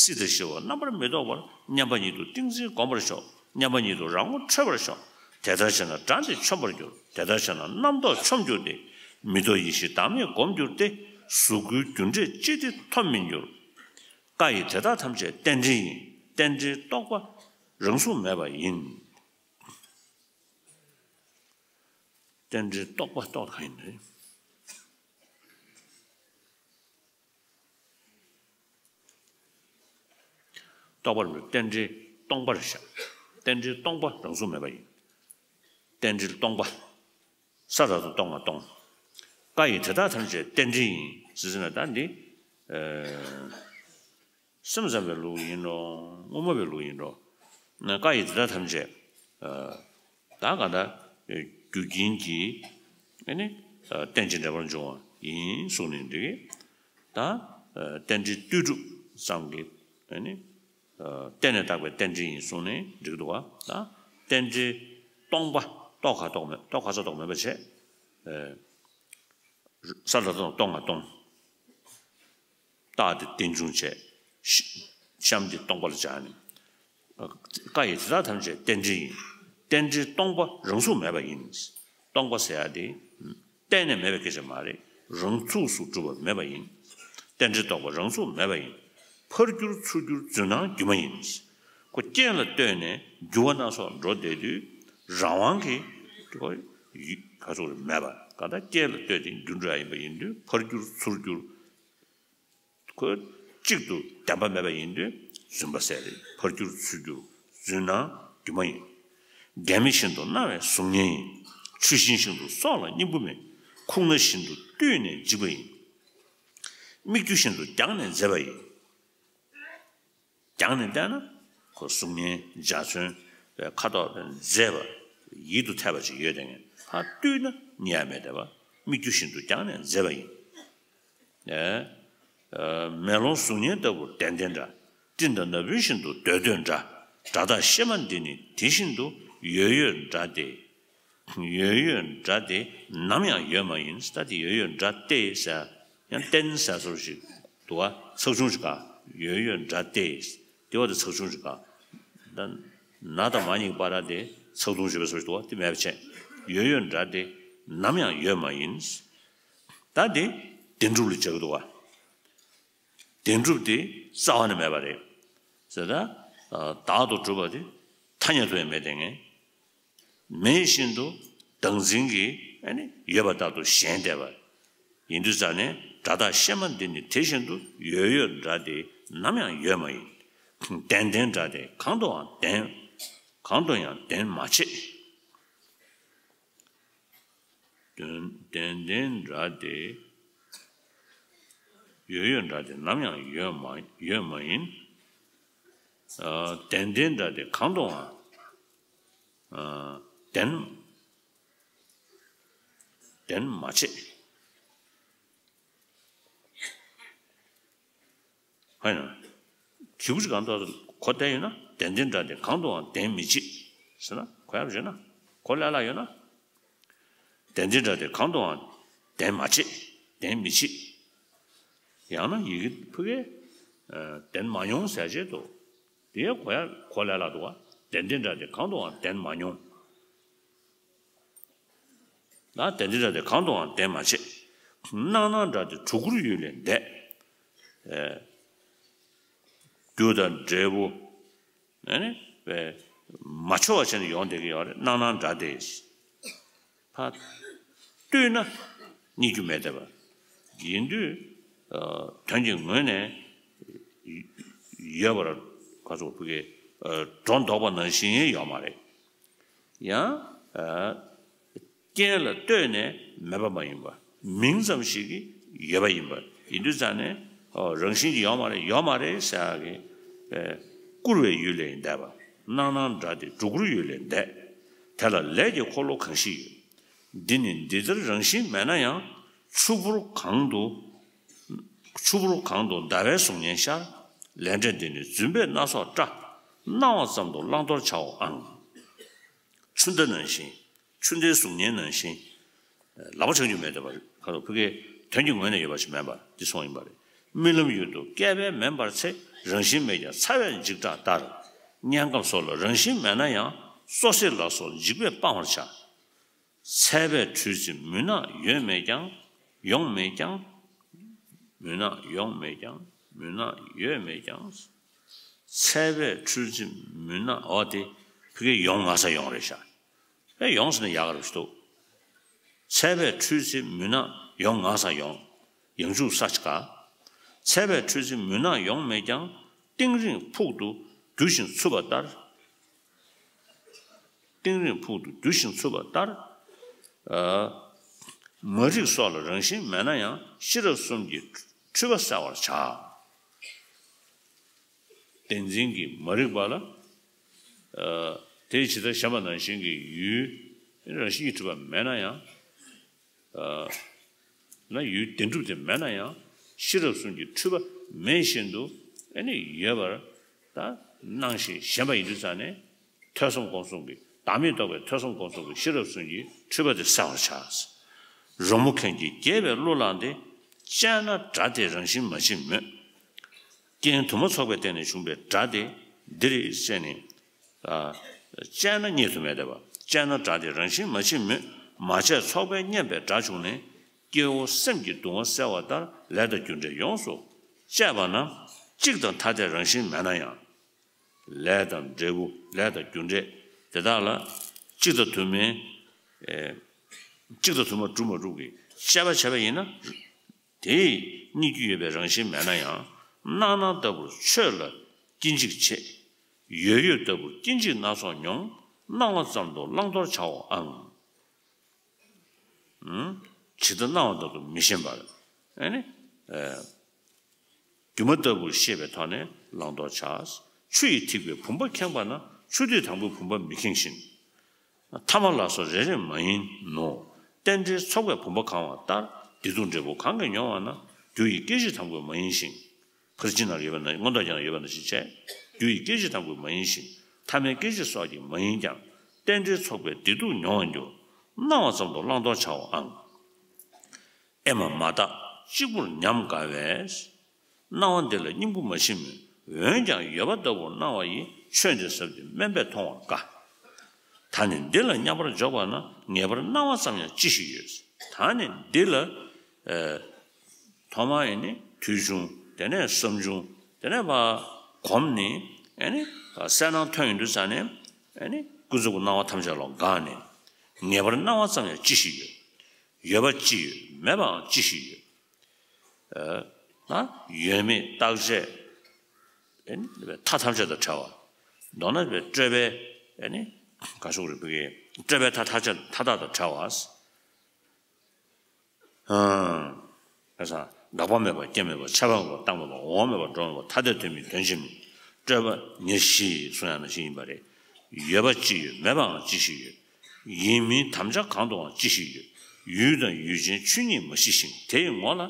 སྲིད་དང་ཞི་བ་རྣམ་པར་མི་རྟོག་པར། མཉམ་པ་ཉིད་དུ་ཏིང་འཛིན་བསྒོམ་པར་ཤོག། མཉམ་པ་ཉིད་དུ་རང་ངོ་འཕྲོད་པར་ཤོག། དེ་ལྟར་བྱས་ན་དགྲ་འདི་ཆོམས་པར་འགྱུར། དེ་ལྟར་བྱས་ན་རྣམ་རྟོག་ཆོམས་འགྱུར་ཏེ། མི་རྟོག་ཡེ་ཤེས་བདག་མེད་བསྒོམ་འགྱུར་ཏེ། གཟུགས་སྐུའི་རྒྱུ་འབྲས་ཅི་སྟེ་ཐོབ་མི་འགྱུར། བཀའ་ཡི་དེ་དག་ཐམས་ཅད་རྟེན་འབྲེལ་ཡིན། རྟེན་འབྲེལ་རྟོགས་པ་རང་གཟུགས་མེད་པ་ཡིན། རྟེན་འབྲེལ་རྟོགས་པ་རྟོགས་གང་ཡིན་ནའི། རྟོགས་པར་རྟེན་འབྲེལ་སྟོང་པར་བཞག། རྟེན་འབྲེལ་སྟོང་པ་རང་གཟུགས་མེད་པ་ཡིན། རྟེན་འབྲེལ་སྟོང་པ། ས་ར་ཏ་སྟོང་ང་སྟོང་། བཀའ་ཡི་དེ་དག་ཐམས་ཅད་རྟེན་འབྲེལ་ཡིན། ཟེར་ཟེར་ན་ད་འདི། ཨ། སེམས་ཙམ་པའི་ལུགས་ཡིན་ནོ། དངོས་མ་པའི་ལུགས་ཡིན་ནོ། བཀའ་ཡི་དེ་དག་ཐམས་ཅད། ཨ། ད་ག་ད་རྒྱུ་རྐྱེན་གྱིས་ཨ་ནི་རྟེན་ཅིང་འབྲེལ་པར་འབྱུང་བ་ཡིན་གསུངས་ནས་འདི་གི། ད་རྟེན་འབྲེལ་ལྟོས་གྲུབ་ཙམ་གྱིས་ཨ་ནི། གཏན་ནས་བཏགས་པའི་རྟེན་འབྲེལ་ཡིན་གསུངས་ནས་འགྲིག་འདུག་ག། ད་རྟེན་འབྲེལ་སྟོང་པ་རྟོགས་ག་རྟོགས་མེད། རྟོགས་ག་ས་རྟོགས་མེད་པ་བྱས། ས་ལ་སྟོང་སྟོང་ང་སྟོང་། རྟགས་དེ་རྟེན་འབྱུང་བྱས། གཤམ་དེ་སྟོང་པ་ལ་སྦྱར་ནས། བཀའ་ཡི་དེ་དག་ཐམས་ཅད་རྟེན་འབྲེལ་ཡིན། རྟེན་འབྲེལ་སྟོང་པ་རང་གཟུགས་མེད་པ་ཡིན། སྟོང་པ་ཟེར་ཡ་དེ། གཏན་ནས་མེད་པའི་སྐད་ཆ་མ་རེད། རང་ཚུགས་སུ་གྲུབ་པ་མེད་པ་ཡིན། རྟེན་འབྲེལ་རྟོགས་པ་རང་ཚུགས་མེད་པ་ཡིན། ཕར་འགྱུར་ཚུར་འགྱུར་རྫུན་སྣང་སྒྱུ་མ་ཡིན། ཁོ་རྐྱེན་ལ་ལྟོས་ནས་འགྱུར་བ་སྣ་ཚོགས་འགྲོ་བསྡད་དུས། རང་དབང་གིས་ཁོ་ཡུ་ག་ཚོད་མེད་པ། གང་ལྟར་རྐྱེན་ལ་ལྟོས་ཏེ་འགྱུར་འགྲོ་ཡ་ཡིན་པ་ཡིན་དུས། ཕར་འགྱུར་ཚུར་འགྱུར། ཁོ་གཅིག་ཏུ་བདེན་པ་མེད་པ་ཡིན་དུས་རྫུན་པ་ཟེར་རེད། ཕར་འགྱུར་ཚུར་འགྱུར་རྫུན་སྣང་སྒྱུ་མ་ཡིན། མགལ་མེ་བཞིན་དུ་རྣ་བས་གཟུགས་བརྙན་ཡིན། ཆུ་ཤིང་བཞིན་དུ་སྲོག་ལ་སྙིང་པོ་མེད། ཁུག་རྣ་བཞིན་དུ་བཏུད་ནས་འཇིག་པ་ཡིན། སྨིག་རྒྱུ་བཞིན་དུ་རྒྱང་ནས་མཛེས་པ་ཡིན། རྒྱང་ནས་བལྟས་ན་ཁོ་གཟུགས་བརྙན་འཇའ་ཚོན་ཁ་དོག་མཛེས་པ་ཡིད་དུ་འཐད་པ་ཅིག་ཡོད་དེ། ཕར་བཏུད་ན་རྙེད་ཡ་མེད་བསྡད་པ། སྨིག་རྒྱུ་བཞིན་དུ་རྒྱང་ནས་མཛེས་པ་ཡིན། ཨེ། མེ་ལོང་གཟུགས་བརྙན་ལྟ་བུར་ལྡན་ལྡན་འདྲ། སྤྲིན་དང་ན་བུན་བཞིན་དུ་འདོད་འདོད་འདྲ། སྒྲ་རྟག་ཤེས་པ་འདི་ནི་དེ་བཞིན་དུ་ཡོད་ཡོད་འདྲ་སྟེ། ཡོད་ཡོད་འདྲ་སྟེ་ནམ་ཡང་ཡོད་མ་ཡིན། ད་དེ་ཡོད་ཡོད་འདྲ་སྟེ་ཟེར་ཡང་བརྟེན་ཟེར་སོགས་ཤིག་འདུག་བ། ཚེག་ཆུང་ཞིག་ག་ཡོད་ཡོད་འདྲ་སྟེ། དེ་བ་དེ་ཚེག་ཆུང་ཞིག་ག་ད་ན་དང་མ་གཉིས་ཀྱི་བར་དེ་ཚེག་ཐུང་ཞིག་བས་སོགས་ཤིག་འདུག་བ། དེ་མེད་པ་བྱས། ཡོད་ཡོད་འདྲ་སྟེ་ནམ་ཡང་ཡོད་མ་ཡིན། ད་དེ་བདེན་གྲུབ་ལ་བྱེད་ཀྱི་འདུག་བ། བདེན་གྲུབ་དེ་རྩ་བ་ནས་མེད་པ་རེད། ཟེར་ད། བདག་ཏུ་གྲུབ་པ་དེ་ཐ་སྙད་དུ་ཡང་མེད་དེ་ངེས། མེད་བཞིན་དུ་བདག་འཛིན་གྱིས་ཨ་ནི་ཡོད་པ་ལྟར་དུ་ཞེན་བསྡད་པ། ཡིན་དུས་ཙང་ནས་སྒྲ་རྟག་ཤེས་པ་འདི་ནི་དེ་བཞིན་དུ་ཡོད་ཡོད་འདྲ་སྟེ་ནམ་ཡང་ཡོད་མ་ཡིན། བདེན་བདེན་འདྲ་སྟེ་གང་དུའང་བདེན། གང་དུ་ཡང་བདེན་མ་བྱེད། བདེན་བདེན་འདྲ་སྟེ། ཡོད་ཡོད་འདྲ་སྟེ་ནམ་ཡང་ཡོད་མ་ཡོད་མ་ཡིན། བདེན་བདེན་འདྲ་སྟེ་གང་དུའང་བདེན། བདེན་མ་བྱེད། ཧ་ཡིན་ན། གི་གུ་ཅིག་གང་དུ་གོ་བསྡད་ཡོད་ན་བདེན་བདེན་འདྲ་སྟེ་གང་དུའང་བདེན་མི་བྱེད། ཟེར་ན་གོ་ཡག་ཡོད་ན། གོ་ལས་སླ་ཡོད་ན། བདེན་བདེན་འདྲ་སྟེ་གང་དུའང་བདེན་མ་བྱེད། བདེན་མི་བྱེད། ཡང་ན་ཡི་གེ་ཕུ་གེ་བདེན་མ་མྱོང་ཟེར་བྱེད་དོ། དེ་གོ་ཡག་གོ་ལས་སླ་འདུག་བ། བདེན་བདེན་འདྲ་སྟེ་གང་དུའང་བདེན་མ་མྱོང་། ན་བདེན་བདེན་འདྲ་སྟེ་གང་དུའང་བདེན་མ་བྱེད། སྣང་སྣང་འདྲ་སྟེ་གྲུ་གུར་ཡུལ་ལས་འདས། རྒྱུ་དང་འབྲས་བུ་ཨ་ནི་མ་ཆོད་པ་བྱས་ནས་ཡོང་བསྡད་ཀྱི་ཡོད་རེད། སྣང་སྣང་འདྲ་སྟེ། ཕར་ལྟོས་ན་རྙེད་རྒྱུ་མེད་བསྡད་པ་ཡིན་དུས། དོན་གྱི་ངོས་ནས་ཡོད་པར་ག་ཚོད་ཕུ་གེ་སྒྲོ་འདོགས་པ་ནང་བཞིན་ཡོད་མ་རེད། ཡང་། རྐྱེན་ལ་ལྟོས་ནས་མེད་པ་མ་ཡིན་པ། མིང་ཙམ་ཞིག་གིས་ཡོད་པ་ཡིན་པ་ཡིན་དུས་ཙང་ནས། རང་བཞིན་གྱིས་ཡོད་མ་རེད་ཡོད་མ་རེད་ཟེར་ཡག་གི། བསྐུར་བའི་ཡུལ་ལས་འདས་པ། སྣང་སྣང་འདྲ་སྟེ་གྲུ་གུར་ཡུལ་ལས་འདས། དེ་ལ་ལས་ཀྱི་འཁོར་ལོ་གང་ཞིག་ཡོད། འདི་ནི་འདི་ལྟར་རང་བཞིན་མེད་ན་ཡང་། ཆུ་བུར་གང་དུ། ཆུ་བུར་གང་དུ་ཟླ་བའི་གཟུགས་བརྙན་ཤར། ལས་འབྲས་འདི་ནི་རྫུན་པས་སྣ་ཚོགས་བཀྲ། སྣང་བ་ཙམ་དུ་བླང་དོར་བྱའོ་ཨང་། ཆུ་ཟླ་ནང་བཞིན། ཆུ་ཟླའི་གཟུགས་བརྙན་ནང་བཞིན། ལག་པ་འཆང་རྒྱུ་མེད་བསྡད་པ་ཁ་ཐུག་ཕུ་གེ་དོན་གྱི་ངོས་ནས་ཡོད་པ་ཞིག་མིན་པ་འདི་སོང་ཡིན་པ་རེད། རྨི་ལམ་ཡུལ་དུ་བསྐལ་པས་མེད་པར་ཚེ། རང་བཞིན་མེད་ཀྱང་ཚ་བས་འཇིགས་སྐྲག་ལྟར། དམྱལ་ཁམས་སོགས་ལ་རང་བཞིན་མེད་ན་ཡང་། སོ་སྲེད་ལ་སོགས་འཇིགས་པས་སྤང་བར་བྱ། ཚད་པས་འཁྲུལ་ཚེ་མུན་ནག་ཡོད་མེད་ཀྱང་། ཡོང་མེད་ཀྱང་། མུན་ནག་ཡོང་མེད་ཀྱང་། མུན་ནག་ཡོད་མེད་ཀྱང་། ཚད་པས་འཁྲུལ་ཚེ་མུན་ནག་འོ་དེ་ཕ་གི་ཡོང་ང་ས་ཡོང་རེད་ཤག་ཨེ་ཡོང་ཟེར་ན་ཡག་ག་རེ་ཞིག་འདུག་ཚད་པས་འཁྲུལ་ཚེ་མུན་ནག་ཡོང་ང་ས་ཡོང་། ཡང་འཇུག་ས་ཆ་ག་ཚད་པས་འཁྲུལ་ཚེ་མུན་ནག་ཡོང་མེད་ཀྱང་། གཏིང་རིང་ཕུག་ཏུ་རྒྱུ་ཞིང་འཚུབ་པ་ལྟར། གཏིང་རིང་ཕུག་ཏུ་རྒྱུ་ཞིང་འཚུབ་པ་ལྟར། མ་རིག་སོགས་ལ་རང་བཞིན་མེད་ན་ཡང་། ཤེས་རབ་གསུམ་གྱིས་འཁྲུལ་པ་བསལ་བར་བྱ། བདེན་འཛིན་གྱིས་མ་རིག་པ་ལ། དེ་ཇི་ལྟར་ཞེན་པ་ནང་བཞིན་གྱི་ཡུལ་རང་བཞིན་གྱིས་གྲུབ་པ་མེད་ན་ཡང་། ན་ཡུལ་བདེན་གྲུབ་དེ་མེད་ན་ཡང་། ཤེས་རབ་གསུམ་གྱིས་འཁྲུལ་པ་མེད་བཞིན་དུ་ཨ་ནི་ཡོད་པར་ད་སྣང་ཞིང་ཞེན་པ་ཡིན་དུས་ཙང་ནས། ཐོས་བསམ་སྒོམ་གསུམ་གྱི་བདག་མེད་རྟོགས་པའི་ཐོས་བསམ་སྒོམ་གསུམ་གྱི་ཤེས་རབ་གསུམ་གྱིས་འཁྲུལ་པ་དེ་བསལ་བར་བྱ། རོལ་མོ་མཁན་གྱིས་དགྱེས་པའི་གླུ་བླངས་ཏེ། དཔྱད་ན་སྒྲ་དེ་རང་བཞིན་མ་མཆིས་མོད། རྐྱེན་དུ་མ་ཚོགས་པའི་སྟེང་ནས་བྱུང་བའི་སྒྲ་དེ་འདི་རེད་ཟེར་ནས། དཔྱད་ན་རྙེད་དུ་མེད་བསྡད་པ། དཔྱད་ན་སྒྲ་དེ་རང་བཞིན་མ་མཆིས་མོད། མ་དཔྱད་ཚོགས་པས་སྙན་པའི་སྒྲ་བྱུང་ནས། སྐྱེ་བོ་སེམས་ཀྱི་གདུང་བ་བསལ་བ་ལྟར། ལས་དང་རྒྱུ་འབྲས་ཡོངས་སུ་དཔྱད་པ་ན། གཅིག་དང་ཐ་དད་རང་བཞིན་མེད་ན་ཡང་། ལས་དང་འབྲས་བུ་ལས་དང་རྒྱུ་འབྲས་དེ་དག་ལ་གཅིག་དང་དུ་མའི་གཅིག་དང་དུ་མ་གྲུབ་མ་གྲུབ་ཀྱི་དཔྱད་པ་བྱས་པ་ཡིན་ན། དེས་རྙེད་རྒྱུ་ཡོད་པའི་རང་བཞིན་མེད་ན་ཡང་། སྣང་སྣང་ལྟ་བུར་ཆོས་ལ་སྐྱེ་འཇིག་བྱེད། ཡོད་ཡོད་ལྟ་བུར་སྐྱེ་འཇིག་སྣ་ཚོགས་མྱོང་། སྣང་བ་ཙམ་དུ་བླང་དོར་བྱའོ་ཨང་། ཇི་ལྟར་སྣང་བ་ལྟ་བུ་མི་ཞེན་པར། ཨ་ནི། སྒྱུ་མ་ལྟ་བུར་ཤེས་པའི་ཐོག་ནས་བླང་དོར་བྱ། ཆུ་ཡིས་ཐིགས་པའི་བུམ་པ་ཁེངས་པ་ན། ཆུ་ཐིགས་དང་པོའི་བུམ་པ་མི་ཁེངས་བཞིན། ཐ་མ་ལ་སོགས་རེ་རེ་མ་ཡིན་ནོ། རྟེན་འབྲེལ་ཚོགས་པས་བུམ་པ་གང་བ་ལྟར། བདེ་སྡུག་འབྲས་བུ་གང་གིས་མྱོང་བ་ན། རྒྱུ་ཡི་སྐད་ཅིག་དང་པོས་མ་ཡིན་ཞིང་། ཕར་ཕྱིན་ན་ཡོད་པ་ན་མངོན་རྟོགས་རྒྱན་ན་ཡོད་པ་ནང་བཞིན་བྱས། རྒྱུ་ཡི་སྐད་ཅིག་དང་པོས་མ་ཡིན་ཞིང་། ཐ་མལ་སྐད་ཅིག་སོགས་ཀྱིས་མ་ཡིན་ཀྱང་། རྟེན་འབྲེལ་ཚོགས་པའི་བདེ་སྡུག་མྱོང་བར་འགྱུར། སྣང་བ་ཙམ་དུ་བླང་དོར་བྱའོ་ཨང་། ཨེ་མ་མ་བརྟགས་གཅིག་པུར་ཉམས་དགའ་བས། སྣང་བ་འདི་ལ་སྙིང་པོ་མ་ཤེས་མོད། འོན་ཀྱང་ཡོད་པ་ལྟ་བུར་སྣང་བ་ཡི། ཆོས་འདི་ཟབ་སྟེ་དམན་པས་མཐོང་བར་དཀའ། ད་ནི་འདི་ལ་མཉམ་པར་འཇོག་པ་ན། ངེས་པར་སྣང་བ་ཙམ་ཡང་ཅི་ཞིག་ཡོད། ད་ནི་འདི་ལ་ཨེ་ཐོག་མར་ཡིན་ནི་ཐོས་བྱུང་། དེ་ནས་བསམ་བྱུང་། དེ་ནས་ཕར་གོམས་ནས་ཨེ་ནི་གསལ་སྣང་ཐོན་ཡོང་དུས་ཙ་ནས་ཨེ་ནི་ཀུན་རྫོབ་ཀྱི་སྣང་བ་ཐམས་ཅད་ལ་དགག་ནས། ངེས་པར་སྣང་བ་ཙམ་ཡང་ཅི་ཞིག་ཡོད། ཡོད་པ་ཅི་ཡོད། མེད་པའང་ཅི་ཞིག་ཡོད། ཨ་ཡོད་མེད་རྟག་ཆད། ཨེ་ནི་མཐའ་ཐམས་ཅད་དང་བྲལ་བ། མདོར་ན་སྤྲོས་པའི་ཨེ་ནི་ག་ཤོག་རེ་བུ་གའི་སྤྲོས་པའི་མཐའ་ཐམས་ཅད་མཐའ་དག་དང་བྲལ་བ། ཨ་ས་འགག་པ་མེད་པ། རྐྱེན་མེད་པ། ཆགས་པ་མེད་པ། རྟག་མེད་པ། འོང་བ་མེད་པ། འགྲོ་མེད་པ། ཐ་དད་དོན་མེད། དོན་གཅིག་མིན། སྤྲོས་པ་ཉེར་ཞི་གསུང་ཡང་ན་ཞིག་ཡིན་པ་རེད། ཡོད་པ་ཅི་ཡོད། མེད་པའང་ཅི་ཞིག་ཡོད། ཡིན་མིན་དམ་བཅའ་གང་དུའང་ཅི་ཞིག་ཡོད། ཡུལ་དང་ཡུལ་ཅན་ཆོས་ཉིད་མ་ཞི་ཞིང་། དེ་ཡི་ངོ་ལ།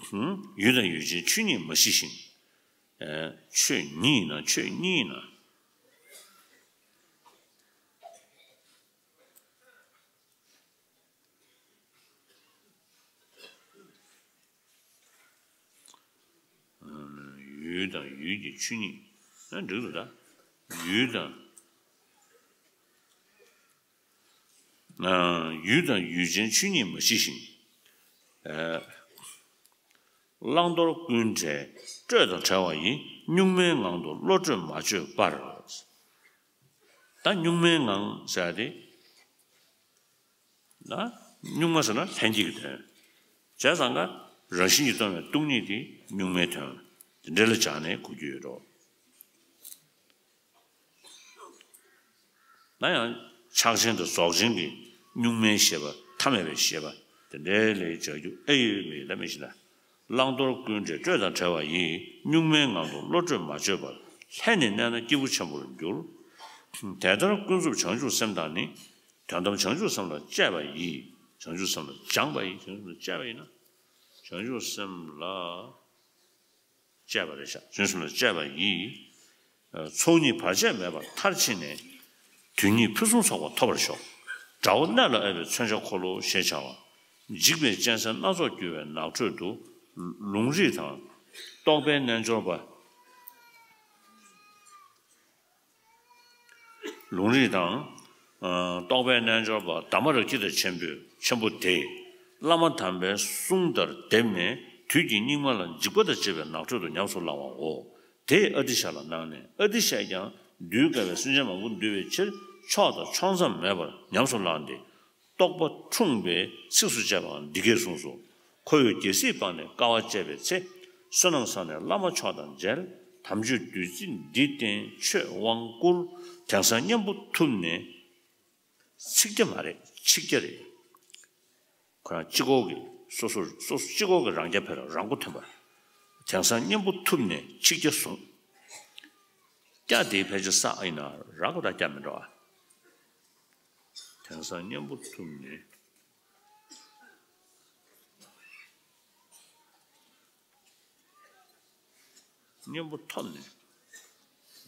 ཧུམ། ཡུལ་དང་ཡུལ་ཅན་ཆོས་ཉིད་མ་ཞི་ཞིང་། ཨེ། ཆོས་ཉིད་ཡིན་ན་ཆོས་ཉིད་ཡིན་ན། ཡུལ་དང་ཡུལ་གྱི་ཆོས་ཉིད། ཨ། འགྲིག་འདུག་ད། ཡུལ་དང་། ཡུལ་དང་ཡུལ་ཅན་ཆོས་ཉིད་མ་ཞི་ཞིང་། ཨ། བླང་དོར་ཀུན་བྲལ་སྤྲོས་དང་བྲལ་བ་ཡི། གཉུག་མའི་ངང་དུ་བློ་གྲོས་མ་བཅོས་པར། ད་གཉུག་མའི་ངང་ཟེར་ཏེ། ན། གཉུག་མ་ཟེར་ན་ལྷན་སྐྱེས་ཀྱི་དོན། བྱས་ཙང་ཀ་རང་བཞིན་གྱིས་སྟོང་བའི་སྟོང་ཉིད་དེ་གཉུག་མའི་དོན། དེ་འདྲ་ལ་སྦྱར་ནས་གོ་རྒྱུ་ཡོད་འགྲོ། ན་ཡང་ཕྱག་ཆེན་དང་རྫོགས་ཆེན་གྱི་གཉུག་མའི་ཤེས་པ། ཐ་མལ་པའི་ཤེས་པ་དེ་འདྲའི་ལས་བྱ་རྒྱུ་ཨེ་ཡོད་མེད་ལ་མི་ཤེས་ན། བླང་དོར་ཀུན་བྲལ་སྤྲོས་དང་བྲལ་བ་ཡི། གཉུག་མའི་ངང་དུ་བློ་གྲོས་མ་བཅོས་པར། ལྷན་ནེ་གནས་ན་སྐྱེས་བུ་ཆེན་པོར་འགྱུར། དེ་ལྟར་ཀུན་རྫོབ་བྱང་ཆུབ་སེམས་དང་ནི། དོན་དམ་བྱང་ཆུབ་སེམས་ལ་སྤྱད་པ་ཡིས། བྱང་ཆུབ་སེམས་ལ་སྦྱངས་པ་ཡིས། བྱང་ཆུབ་སེམས་ལ་སྤྱད་པ་ཡིན་ན། བྱང་ཆུབ་སེམས་ལ་སྤྱད་པ་རེད་ཤག་བྱང་ཆུབ་སེམས་ལ་སྤྱད་པ་ཡིས། ཚོགས་གཉིས་བར་ཆད་མེད་པར་མཐར་ཕྱིན་ནས། དུས་གཉིས་ཕུན་སུམ་ཚོགས་པ་ཐོབ་པར་ཤོག་དགྲ་བོ་གནད་ལ་དབབ་པའི་མཚོན་ཆ་འཁོར་ལོ་ཞེས་བྱ་བ། འཇིགས་པའི་གཅན་གཟན་སྣ་ཚོགས་རྒྱུ་བའི་ནགས་ཁྲོད་དུ། ལུང་རིགས་དང་། རྟོགས་པའི་རྣལ་འབྱོར་པ། ལུང་རིགས་དང་། ཨ། རྟོགས་པའི་རྣལ་འབྱོར་པ་དྷརྨ་རཀྵི་ཏ་ཆེན་པོས། ཆེན་པོ་དེས། བླ་མ་དམ་པའི་གསུང་ལྟར་བསྡེབས་ནས། དུས་ཀྱི་སྙིགས་མ་ལ་འཇིགས་པ་དང་བཅས་པའི་ནགས་ཁྲོད་དུ་ཉམས་སུ་བླང་བའོ། དེས་ཨ་ཏི་ཤ་ལ་གནང་ནས། ཨ་ཏི་ཤས་ཀྱང་གདུལ་དཀའ་བའི་སེམས་ཅན་མང་པོ་འདུལ་བའི་ཕྱིར། ཕྱོགས་དང་ཕྱོགས་མཚམས་མེད་པར་ཉམས་སུ་བླངས་ཏེ། རྟོགས་པ་འཁྲུངས་པའི་ཚིགས་སུ་བཅད་པའང་འདི་སྐད་གསུངས་སོ། ཁོ་བོས་རྒྱལ་སྲིད་སྤངས་ནས་དཀའ་བ་སྤྱད་པའི་ཚེ། བསོད་ནམས་བསགས་ནས་བླ་མ་མཆོག་དང་མཇལ། དམ་ཆོས་བདུད་རྩི་འདི་བསྟེན་ཆོས་དབང་བསྐུར། དེང་སང་གཉེན་པོ་ཐུབ་ནས། ཚིག་བརྒྱ་མ་རེད། ཆིག་བརྒྱ་རེད། ཁོ་རང་གཅིག་པོ་གིས་སོ་སོར་སོ་སོ་གཅིག་པོ་གིས་རང་རྐྱ་འཕེར་རང་མགོ་ཐོན་པ། དེང་སང་གཉེན་པོ་ཐུབ་ནས་ཆིག་བརྒྱ་བཟུང་། བརྒྱ་དེའི་ཕལ་ཆེར་བསགས་ཡིན་ན་རག་གོ་ད་བརྒྱ་མི་འགྲོ་ཨ། དེང་སང་གཉེན་པོ་ཐུབ་ནས། གཉེན་པོ་ཐོབ་ནས།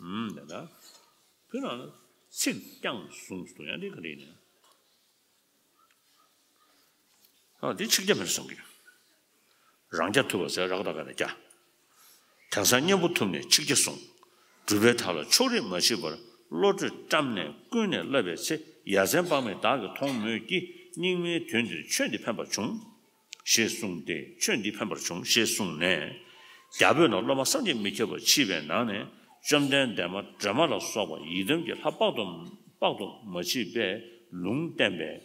ཨུམ། ད་ལྟ་བུ་རང་ལ་ཚིག་རྐྱང་གསུངས་སོ། ཡང་འདི་ག་རེ་ཡིན་ན། ཨ། འདི་ཆིག་བརྒྱ་མེད་གསུང་གི། རང་རྐྱ་ཐུབ་པ་ཟེར་རག་ད་ག་ན་རྐྱ། དེང་སང་གཉེན་པོ་ཐུབ་ནས་ཆིག་བརྒྱ་བཟུང་། སྒྲུབ་པའི་མཐའ་ལ་ཕྱོགས་རིས་མ་མཆིས་པར། བློ་གྲོས་བཀྲམ་ནས་ཀུན་ནས་བསླབ་པའི་ཚེ། ཡ་མཚན་དཔག་མེད་བདག་གིས་མཐོང་མོད་ཀྱི། སྙིགས་མའི་དུས་འདིར་ཆོས་འདི་ཕན་པར་བྱུང་། ཞེས་གསུངས་ཏེ། ཆོས་འདི་ཕན་པར་བྱུང་ཞེས་གསུངས་ནས། རྒྱ་བོད་ན་སློབ་མ་བསམ་གྱིས་མི་ཁྱབ་པ་མཆིས་པའི་ནང་ནས། བཅོམ་ལྡན་འདས་མ་སྒྲོལ་མ་ལ་སོགས་པ་ཡི་དམ་གྱི་ལྷ་དཔག་ཏུ་དཔག་ཏུ་མ་མཆིས་པས་ལུང་བསྟན་པས།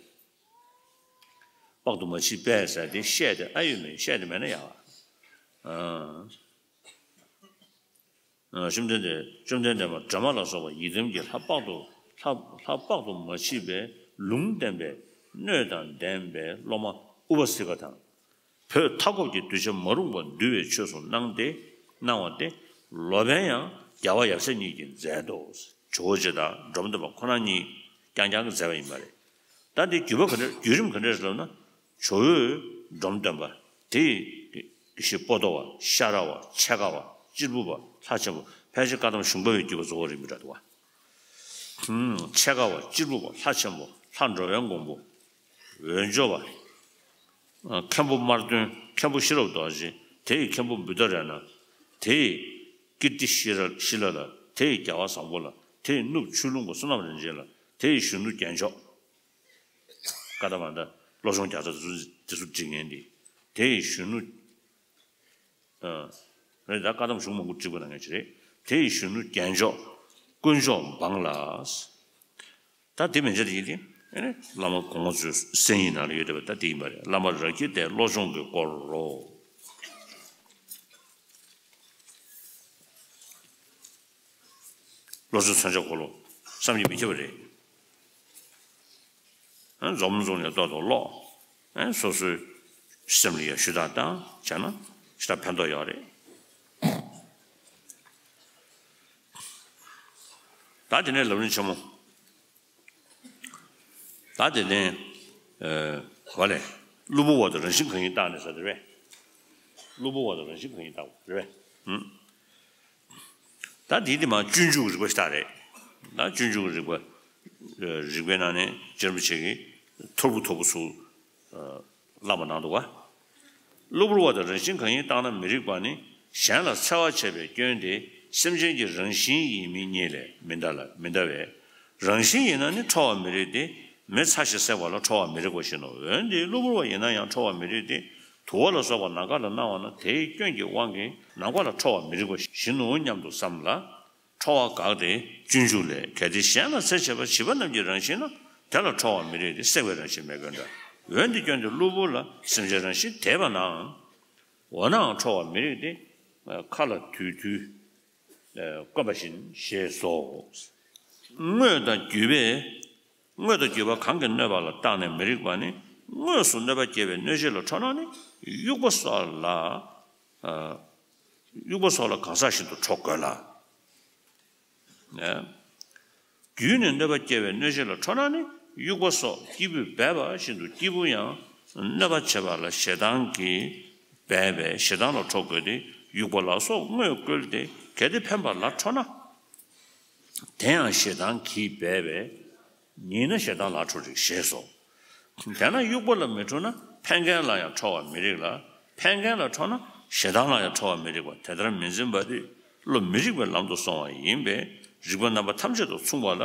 དཔག་ཏུ་མ་མཆིས་པས་ཟེར་ཏེ་བཤད་དེ་ཨ་ཡོད་མེད་བཤད་དེ་མེད་ན་ཡག་ཨ། བཅོམ་ལྡན་འདས། བཅོམ་ལྡན་འདས་མ་སྒྲོལ་མ་ལ་སོགས་པ་ཡི་དམ་གྱི་ལྷ་དཔག་ཏུ་ལྷ་ལྷ་དཔག་ཏུ་མ་མཆིས་པའི་ལུང་བསྟན་པའི་སྣོད་དང་ལྡན་པའི་སློབ་མ་ཨུ་པ་སི་ཀ་དང་། བོད་མཐའ་འཁོབ་ཀྱི་གདུལ་བྱ་མ་རུངས་པ་འདུལ་བའི་ཆོས་སུ་གནང་སྟེ། གནང་བ་སྟེ། ལོ་པཎ་ཡང་རྒྱལ་བ་ཡབ་སྲས་གཉིས་ཀྱིས་མཛད་དོ། ཇོ་བོ་རྗེ་དང་འབྲོམ་སྟོན་པ་ཁོ་རང་གཉིས་རྐྱང་རྐྱང་གིས་མཛད་པ་ཡིན་པ་རེད། ད་འདི་བརྒྱུད་པ་ག་འདྲ། བརྒྱུད་རིམ་ག་འདྲ་ཞིག་ལབ་ན། ཇོ་བོས་འབྲོམ་སྟོན་པ་དེ་ཡི་དགེ་བཤེས་པོ་ཏོ་བ། ཤ་ར་བ། ཕྱེད་ཀ་བ། གཅེར་བུ་བ། ལྷ་ཆེན་པོ། ཕལ་ཆེར་བཀའ་གདམས་ཞུང་པ་བའི་བརྒྱུད་པ་གཙོ་བོ་རེད་མི་འདྲ་འདུག་བ། ཕྱེད་ཀ་བ། གཅེར་བུ་བ། ལྷ་ཆེན་པོ། ལྷ་འགྲོ་བའི་མགོན་པོ། འོས་སྦྱོར་བ། མཁན་པོ་དམར་སྟོན། མཁན་པོ་ཤེས་རབ་རྡོ་རྗེ། དེ་ཡི་མཁན་པོ་བུདྡྷ་ར་ཎ། དེ་ཡི་ཀིརྟི་ཤི་ལ་ལ། དེ་ཡི་རྒྱལ་བ་བཟང་པོ་ལ། དེ་ཡི་གནུབས་ཆོས་ལུང་པ་བསོད་ནམས་རིན་ཆེན་ལ། དེ་ཡི་གཞོན་ནུ་རྒྱལ་མཆོག་ཀ་ད་མ་ད་བློ་སྦྱོང་རྒྱ་མཚོ་དེ་ཚོ་འབྲི་མཁན་འདི། དེ་ཡི་གཞོན་ནུ། རེད། ད་བཀའ་གདམས་གཞུང་མང་པོ་བྲིས་པ་ན་ངས་བྱེད་རེད། དེ་ཡི་གཞོན་ནུ་རྒྱལ་མཆོག་དཀོན་མཆོག་འབངས་ལ། ད་དེ་མན་ཆད་དེ་ཡིན་ཏེ། ཨེ་ནི་བླ་མ་གོང་མ་ཚོའི་གསན་ཡིག་ནང་ལ་ཡོད་བསྡད་པ་ད་དེ་ཡིན་པ་རེད། བླ་མ་ར་ཁི་དེ་བློ་སྦྱོང་གི་སྐོར་རོ། བློ་སྦྱོང་མཚོན་ཆ་འཁོར་ལོ་བསམ་གྱིས་མི་ཁྱབ་པ་རེད། འཛོམས་འཛོམས་ནས་ཏོག་ཏོག་ཀློག་ཨེ་སོ་སོའི་སེམས་ལ་ཡ་ཞུ་དག་བཏང་བྱས་ན་ཞེ་དྲག་ཕན་ཐོགས་ཡོད་རེད། ད་དེ་ནས་ལམ་རིམ་ཆེན་མོ། ད་དེ་ནས་ཨ་བ་ལས་གློ་བུར་བ་དང་རང་བཞིན་གང་ཡིན་བརྟགས་ནས་ཟེར་རེད་པས། གློ་བུར་བ་དང་རང་བཞིན་གང་ཡིན་བརྟགས་པ་རེད་པས། ད་འདི་འདི་མ་སྤྱོད་འཇུག་གི་རིག་པ་ཞིག་རེད། ད་སྤྱོད་འཇུག་གི་རིག་པ། རིག་པའི་ནང་ནས་རྗེ་རིན་པོ་ཆེ་གིས་ཐོར་བུ་ཐོར་བུ་ཚུར་བླངས་པ་གནང་འདུག་ག་གློ་བུར་བ་དང་རང་བཞིན་གང་ཡིན་བརྟགས་ན་མི་རིགས་པ་ནི་གཞན་ལ་འཚེ་བ་བྱས་པའི་སྐྱོན་དེ་སེམས་ཅན་གྱི་རང་བཞིན་ཡིན་མིན་གཉིས་ལས་མི་འདའ་ལ་མི་འདའ་བས། རང་བཞིན་ཡིན་ན་ནི་ཁྲོ་བར་མི་རིགས་ཏེ། མེ་ཚ་ཞིང་བསྲེགས་པ་ལ་ཁྲོ་བར་མི་རིགས་པ་བཞིན་ནོ། འོན་ཏེ་གློ་བུར་བ་ཡིན་ན་ཡང་ཁྲོ་བར་མི་རིགས་ཏེ། དུ་བ་ལ་སོགས་པ་ནམ་མཁའ་ལ་སྣང་བ་ན་དེའི་སྐྱོན་གྱི་དབང་གིས་ནམ་མཁའ་ལ་ཁྲོ་བར་མི་རིགས་པ་བཞིན་ནོ་སྙམ་དུ་བསམ་ལ། ཁྲོ་བ་དགག་སྟེ་སྤྱོད་འཇུག་ལས། གལ་ཏེ་གཞན་ལ་འཚེ་བྱེད་པ་བྱིས་པ་རྣམས་ཀྱི་རང་བཞིན་ན་དེ་ལ་ཁྲོ་བར་མི་རིགས་ཏེ། བསྲེགས་པའི་རང་བཞིན་མེད་དགོས་འདྲ། འོན་ཏེ་སྐྱོན་དེ་གློ་བུར་ལ་སེམས་ཅན་རང་བཞིན་དེས་པ་ནའང་། འོ་ནའང་ཁྲོ་བར་མི་རིགས་ཏེ། མཁའ་ལ་དུད་འཐུལ་བཀོན་པ་བཞིན་ཞེས་སོ། དངོས་དང་བརྒྱུད་པས། དངོས་དང་བརྒྱུད་པ་གང་གིས་གནོད་པ་ལ་བརྟགས་ནས་མི་རིགས་པ་ནི། དངོས་སུ་གནོད་པ་སྐྱེལ་བའི་གནོད་བྱེད་ལ་ཁྲོ་ན་ནི་དབྱུག་པ་སོགས་ལ། ཨ། དབྱུག་པ་སོགས་ལ་གང་ཟག་བཞིན་དུ་ཁྲོ་དགོས་ལ། ཨ། བརྒྱུད་ནས་གནོད་པ་སྐྱེལ་བའི་གནོད་བྱེད་ལ་ཁྲོ་ན་ནི་དབྱུག་པ་སོགས་སྐྱེས་བུས་སྦས་པ་བཞིན་དུ་སྐྱེས་བུ་ཡང་གནོད་པ་བྱེད་པ་ལ་ཞེ་སྡང་གིས་སྦས་པས་ཞེ་སྡང་ལ་ཁྲོ་དགོས་ཏེ། དབྱུག་པ་ལ་སོགས་དངོས་བཀོལ་ཏེ། གལ་ཏེ་ཕན་པ་ལ་ཁྲོ་ན། དེ་ཡང་ཞེ་སྡང་གིས་སྦས་པས། ཉེས་ན་ཞེ་སྡང་ལ་ཁྲོ་རིགས་ཞེས་སོ། དེས་ན་དབྱུག་པ་ལ་མི་ཁྲོ་ན་ཕན་མཁན་ལ་ཡང་ཁྲོ་བར་མི་རིགས་ལ། ཕན་མཁན་ལ་ཁྲོ་ན་ཞེ་སྡང་ལ་ཡང་ཁྲོ་བར་མི་རིགས་པ་དེ་ལྟར་མི་འཛིན་པ་དེ་བློ་མི་རིགས་པའི་ལམ་དུ་སོང་བ་ཡིན་པས། རིགས་པ་རྣམ་པ་ཐམས་ཅད་དུ་མཚུངས་པ་ལ་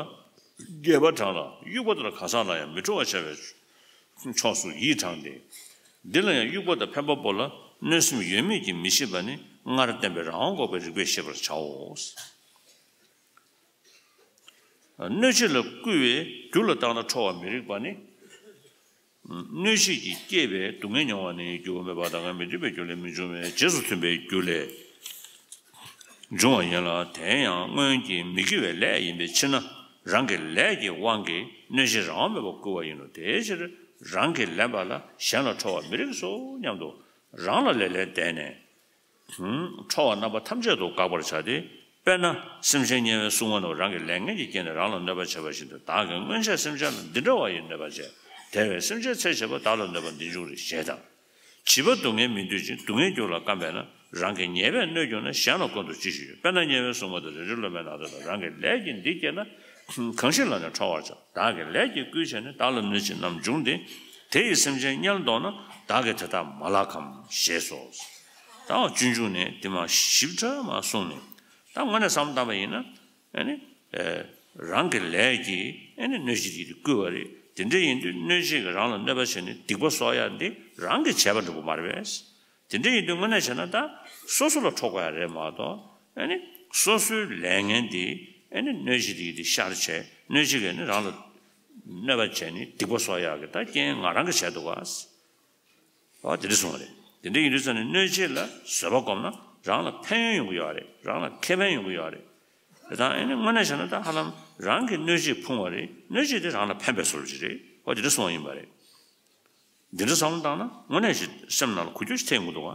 རྒྱས་པ་དྲངས་ལ། དབྱུག་པ་དང་གང་ཟག་ལ་ཡང་མི་ཁྲོ་བར་བྱ་བའི་ཕྱོགས་སུ་ཡིད་དྲངས་ཏེ། འདི་ལ་ཡང་དབྱུག་པ་དང་ཕན་པ་པོ་ལ་གནོད་སེམས་ཡོད་མེད་ཀྱིས་མི་ཤེས་པ་ནི་སྔར་བསྟན་པའི་རང་དབང་འགོག་པའི་རིགས་པས་ཤེས་པར་བྱའོ། གནོད་བྱེད་ལ་བསྐུལ་བའི་རྒྱུ་ལ་བརྟགས་ན་ཁྲོ་བར་མི་རིགས་པ་ནི། གནོད་བྱེད་ཀྱིས་བསྐྱེད་པའི་སྡུག་བསྔལ་མྱོང་བ་ནི་རྒྱུ་བ་མེད་པ་དང་མི་མཐུན་པའི་རྒྱུ་ལས་མི་འབྱུང་བས། རྗེས་སུ་མཐུན་པའི་རྒྱུ་ལས་འབྱུང་བ་ཡིན་ལ། དེ་ཡང་སྔོན་གྱི་མི་དགེ་བའི་ལས་ཡིན་པའི་ཕྱིར་ན། རང་གི་ལས་ཀྱི་དབང་གིས་གནོད་བྱེད་རང་དབང་མེད་པར་བསྐུལ་བ་ཡིན་ནོ། དེའི་ཕྱིར་རང་གིས་ལེན་པ་ལ་གཞན་ལ་ཁྲོ་བར་མི་རིགས་སོ་སྙམ་དུ། རང་ལ་ལེ་ལོས་བརྟེན་ནས། ཁྲོ་བ་རྣམ་པ་ཐམས་ཅད་དུ་དགག་པར་བྱ་སྟེ། དཔེར་ན་སེམས་ཅན་དམྱལ་བའི་སྲུང་མ་རྣམས་རང་གི་ལས་ངན་གྱི་རྐྱེན་ནས་རང་ལ་གནོད་པ་བྱེད་པ་བཞིན་དུ། བདག་གིས་སྔོན་ཆད་སེམས་ཅན་ལ་འདི་འདྲ་བ་ཡི་གནོད་པ་བྱས། དེ་བས་སེམས་ཅན་འཚེ་བྱེད་པ་བདག་ལ་གནོད་པ་འདི་འབྱུང་རིགས་ཞེས་དང་། བྱིས་པ་སྡུག་བསྔལ་མི་འདོད་ཅིང་སྡུག་བསྔལ་རྒྱུ་ལ་བརྐམ་པས་ན། རང་གི་ཉེས་པས་གནོད་གྱུར་ན་གཞན་ལ་བཀོད་དུ་ཅི་ཞིག་ཡོད། དཔེར་ན་དམྱལ་བའི་སྲུང་མ་དང་རལ་གྲི་སློབ་མའི་ནང་དུ་དང་། རང་གི་ལས་ཀྱིས་འདི་བསྐྱེད་ན་གང་ཞིག་ལ་ནི་ཁྲོ་བར་བྱ། བདག་གིས་ལས་ཀྱིས་བསྐུལ་བྱས་ནས། བདག་ལ་གནོད་ཅིང་རྣམས་འབྱུང་སྟེ། དེ་ཡིས་སེམས་ཅན་དམྱལ་བཟློག་ན། བདག་གིས་དེ་དག་མ་བརླག་གམ་ཞེས་སོ། ད་སྤྱོད་འཇུག་ནས་དེ་མ་ཞིབ་ཕྲ་མ་གསུངས་ནས། ད་དངོས་གནས་བསམ་བློ་བཏང་པ་ཡིན་ན། ཨ་ནི། ཨེ། རང་གི་ལས་ཀྱིས་ཨ་ནི་གནོད་བྱེད་ཀྱི་བསྐུལ་བ་རེད། དེ་འདྲ་ཡིན་དུས་གནོད་བྱེད་ཀྱིས་རང་ལ་གནོད་པ་བྱས་ནས་སྡིག་པ་གསོག་ཡག་འདི་རང་གིས་བྱས་པ་འདྲ་པོ་མ་རེད་པས། དེ་འདྲ་ཡིན་དུས་དངོས་གནས་བྱས་ན་ད་སོ་སོ་ལ་འཕྲོག་དགོས་ཡག་རེད་མ་གཏོགས། ཨ་ནི་སོ་སོའི་ལས་ངན་འདི་ཨ་ནི་གནོད་བྱེད་འདི་འདི་ཤར་བྱས། གནོད་བྱེད་ཀྱིས་ནི་རང་ལ་གནོད་པ་བྱས་ནས་སྡིག་པ་གསོག་ཡག་གི་ད་རྐྱེན་ང་རང་གིས་བྱས་འདུག་ག་འོ་དེ་འདྲ་གསུངས་པ་རེད། དེ་འདྲ་ཡིན་དུས་ཙང་ནས་གནོད་བྱེད་ལ་བཟོད་པ་སྒོམ་ན་རང་ལ་ཕན་ཡོན་ཡོང་གི་ཡོད་རེད། རང་ལ་ཁེ་ཕན་ཡོང་གི་ཡོད་རེད། དེ་དང་ཨ་ནི་དངོས་གནས་བྱས་ན་ད་ཧ་ལམ་རང་གི་གནོད་བྱེད་ཕུང་བ་རེད། གནོད་བྱེད་དེ་རང་ལ་ཕན་པའི་བཟོ་འདྲ་ཅིག་རེད། འོ་དེ་འདྲ་གསུངས་པ་ཡིན་པ་རེད། འདི་འདྲ་བསམ་བློ་བཏང་ན་དངོས་གནས་ཤིག་སེམས་ནང་ལ་འགུལ་སྐྱོད་ཤིག་ཐེབས་ཡོང་གི་འདུག་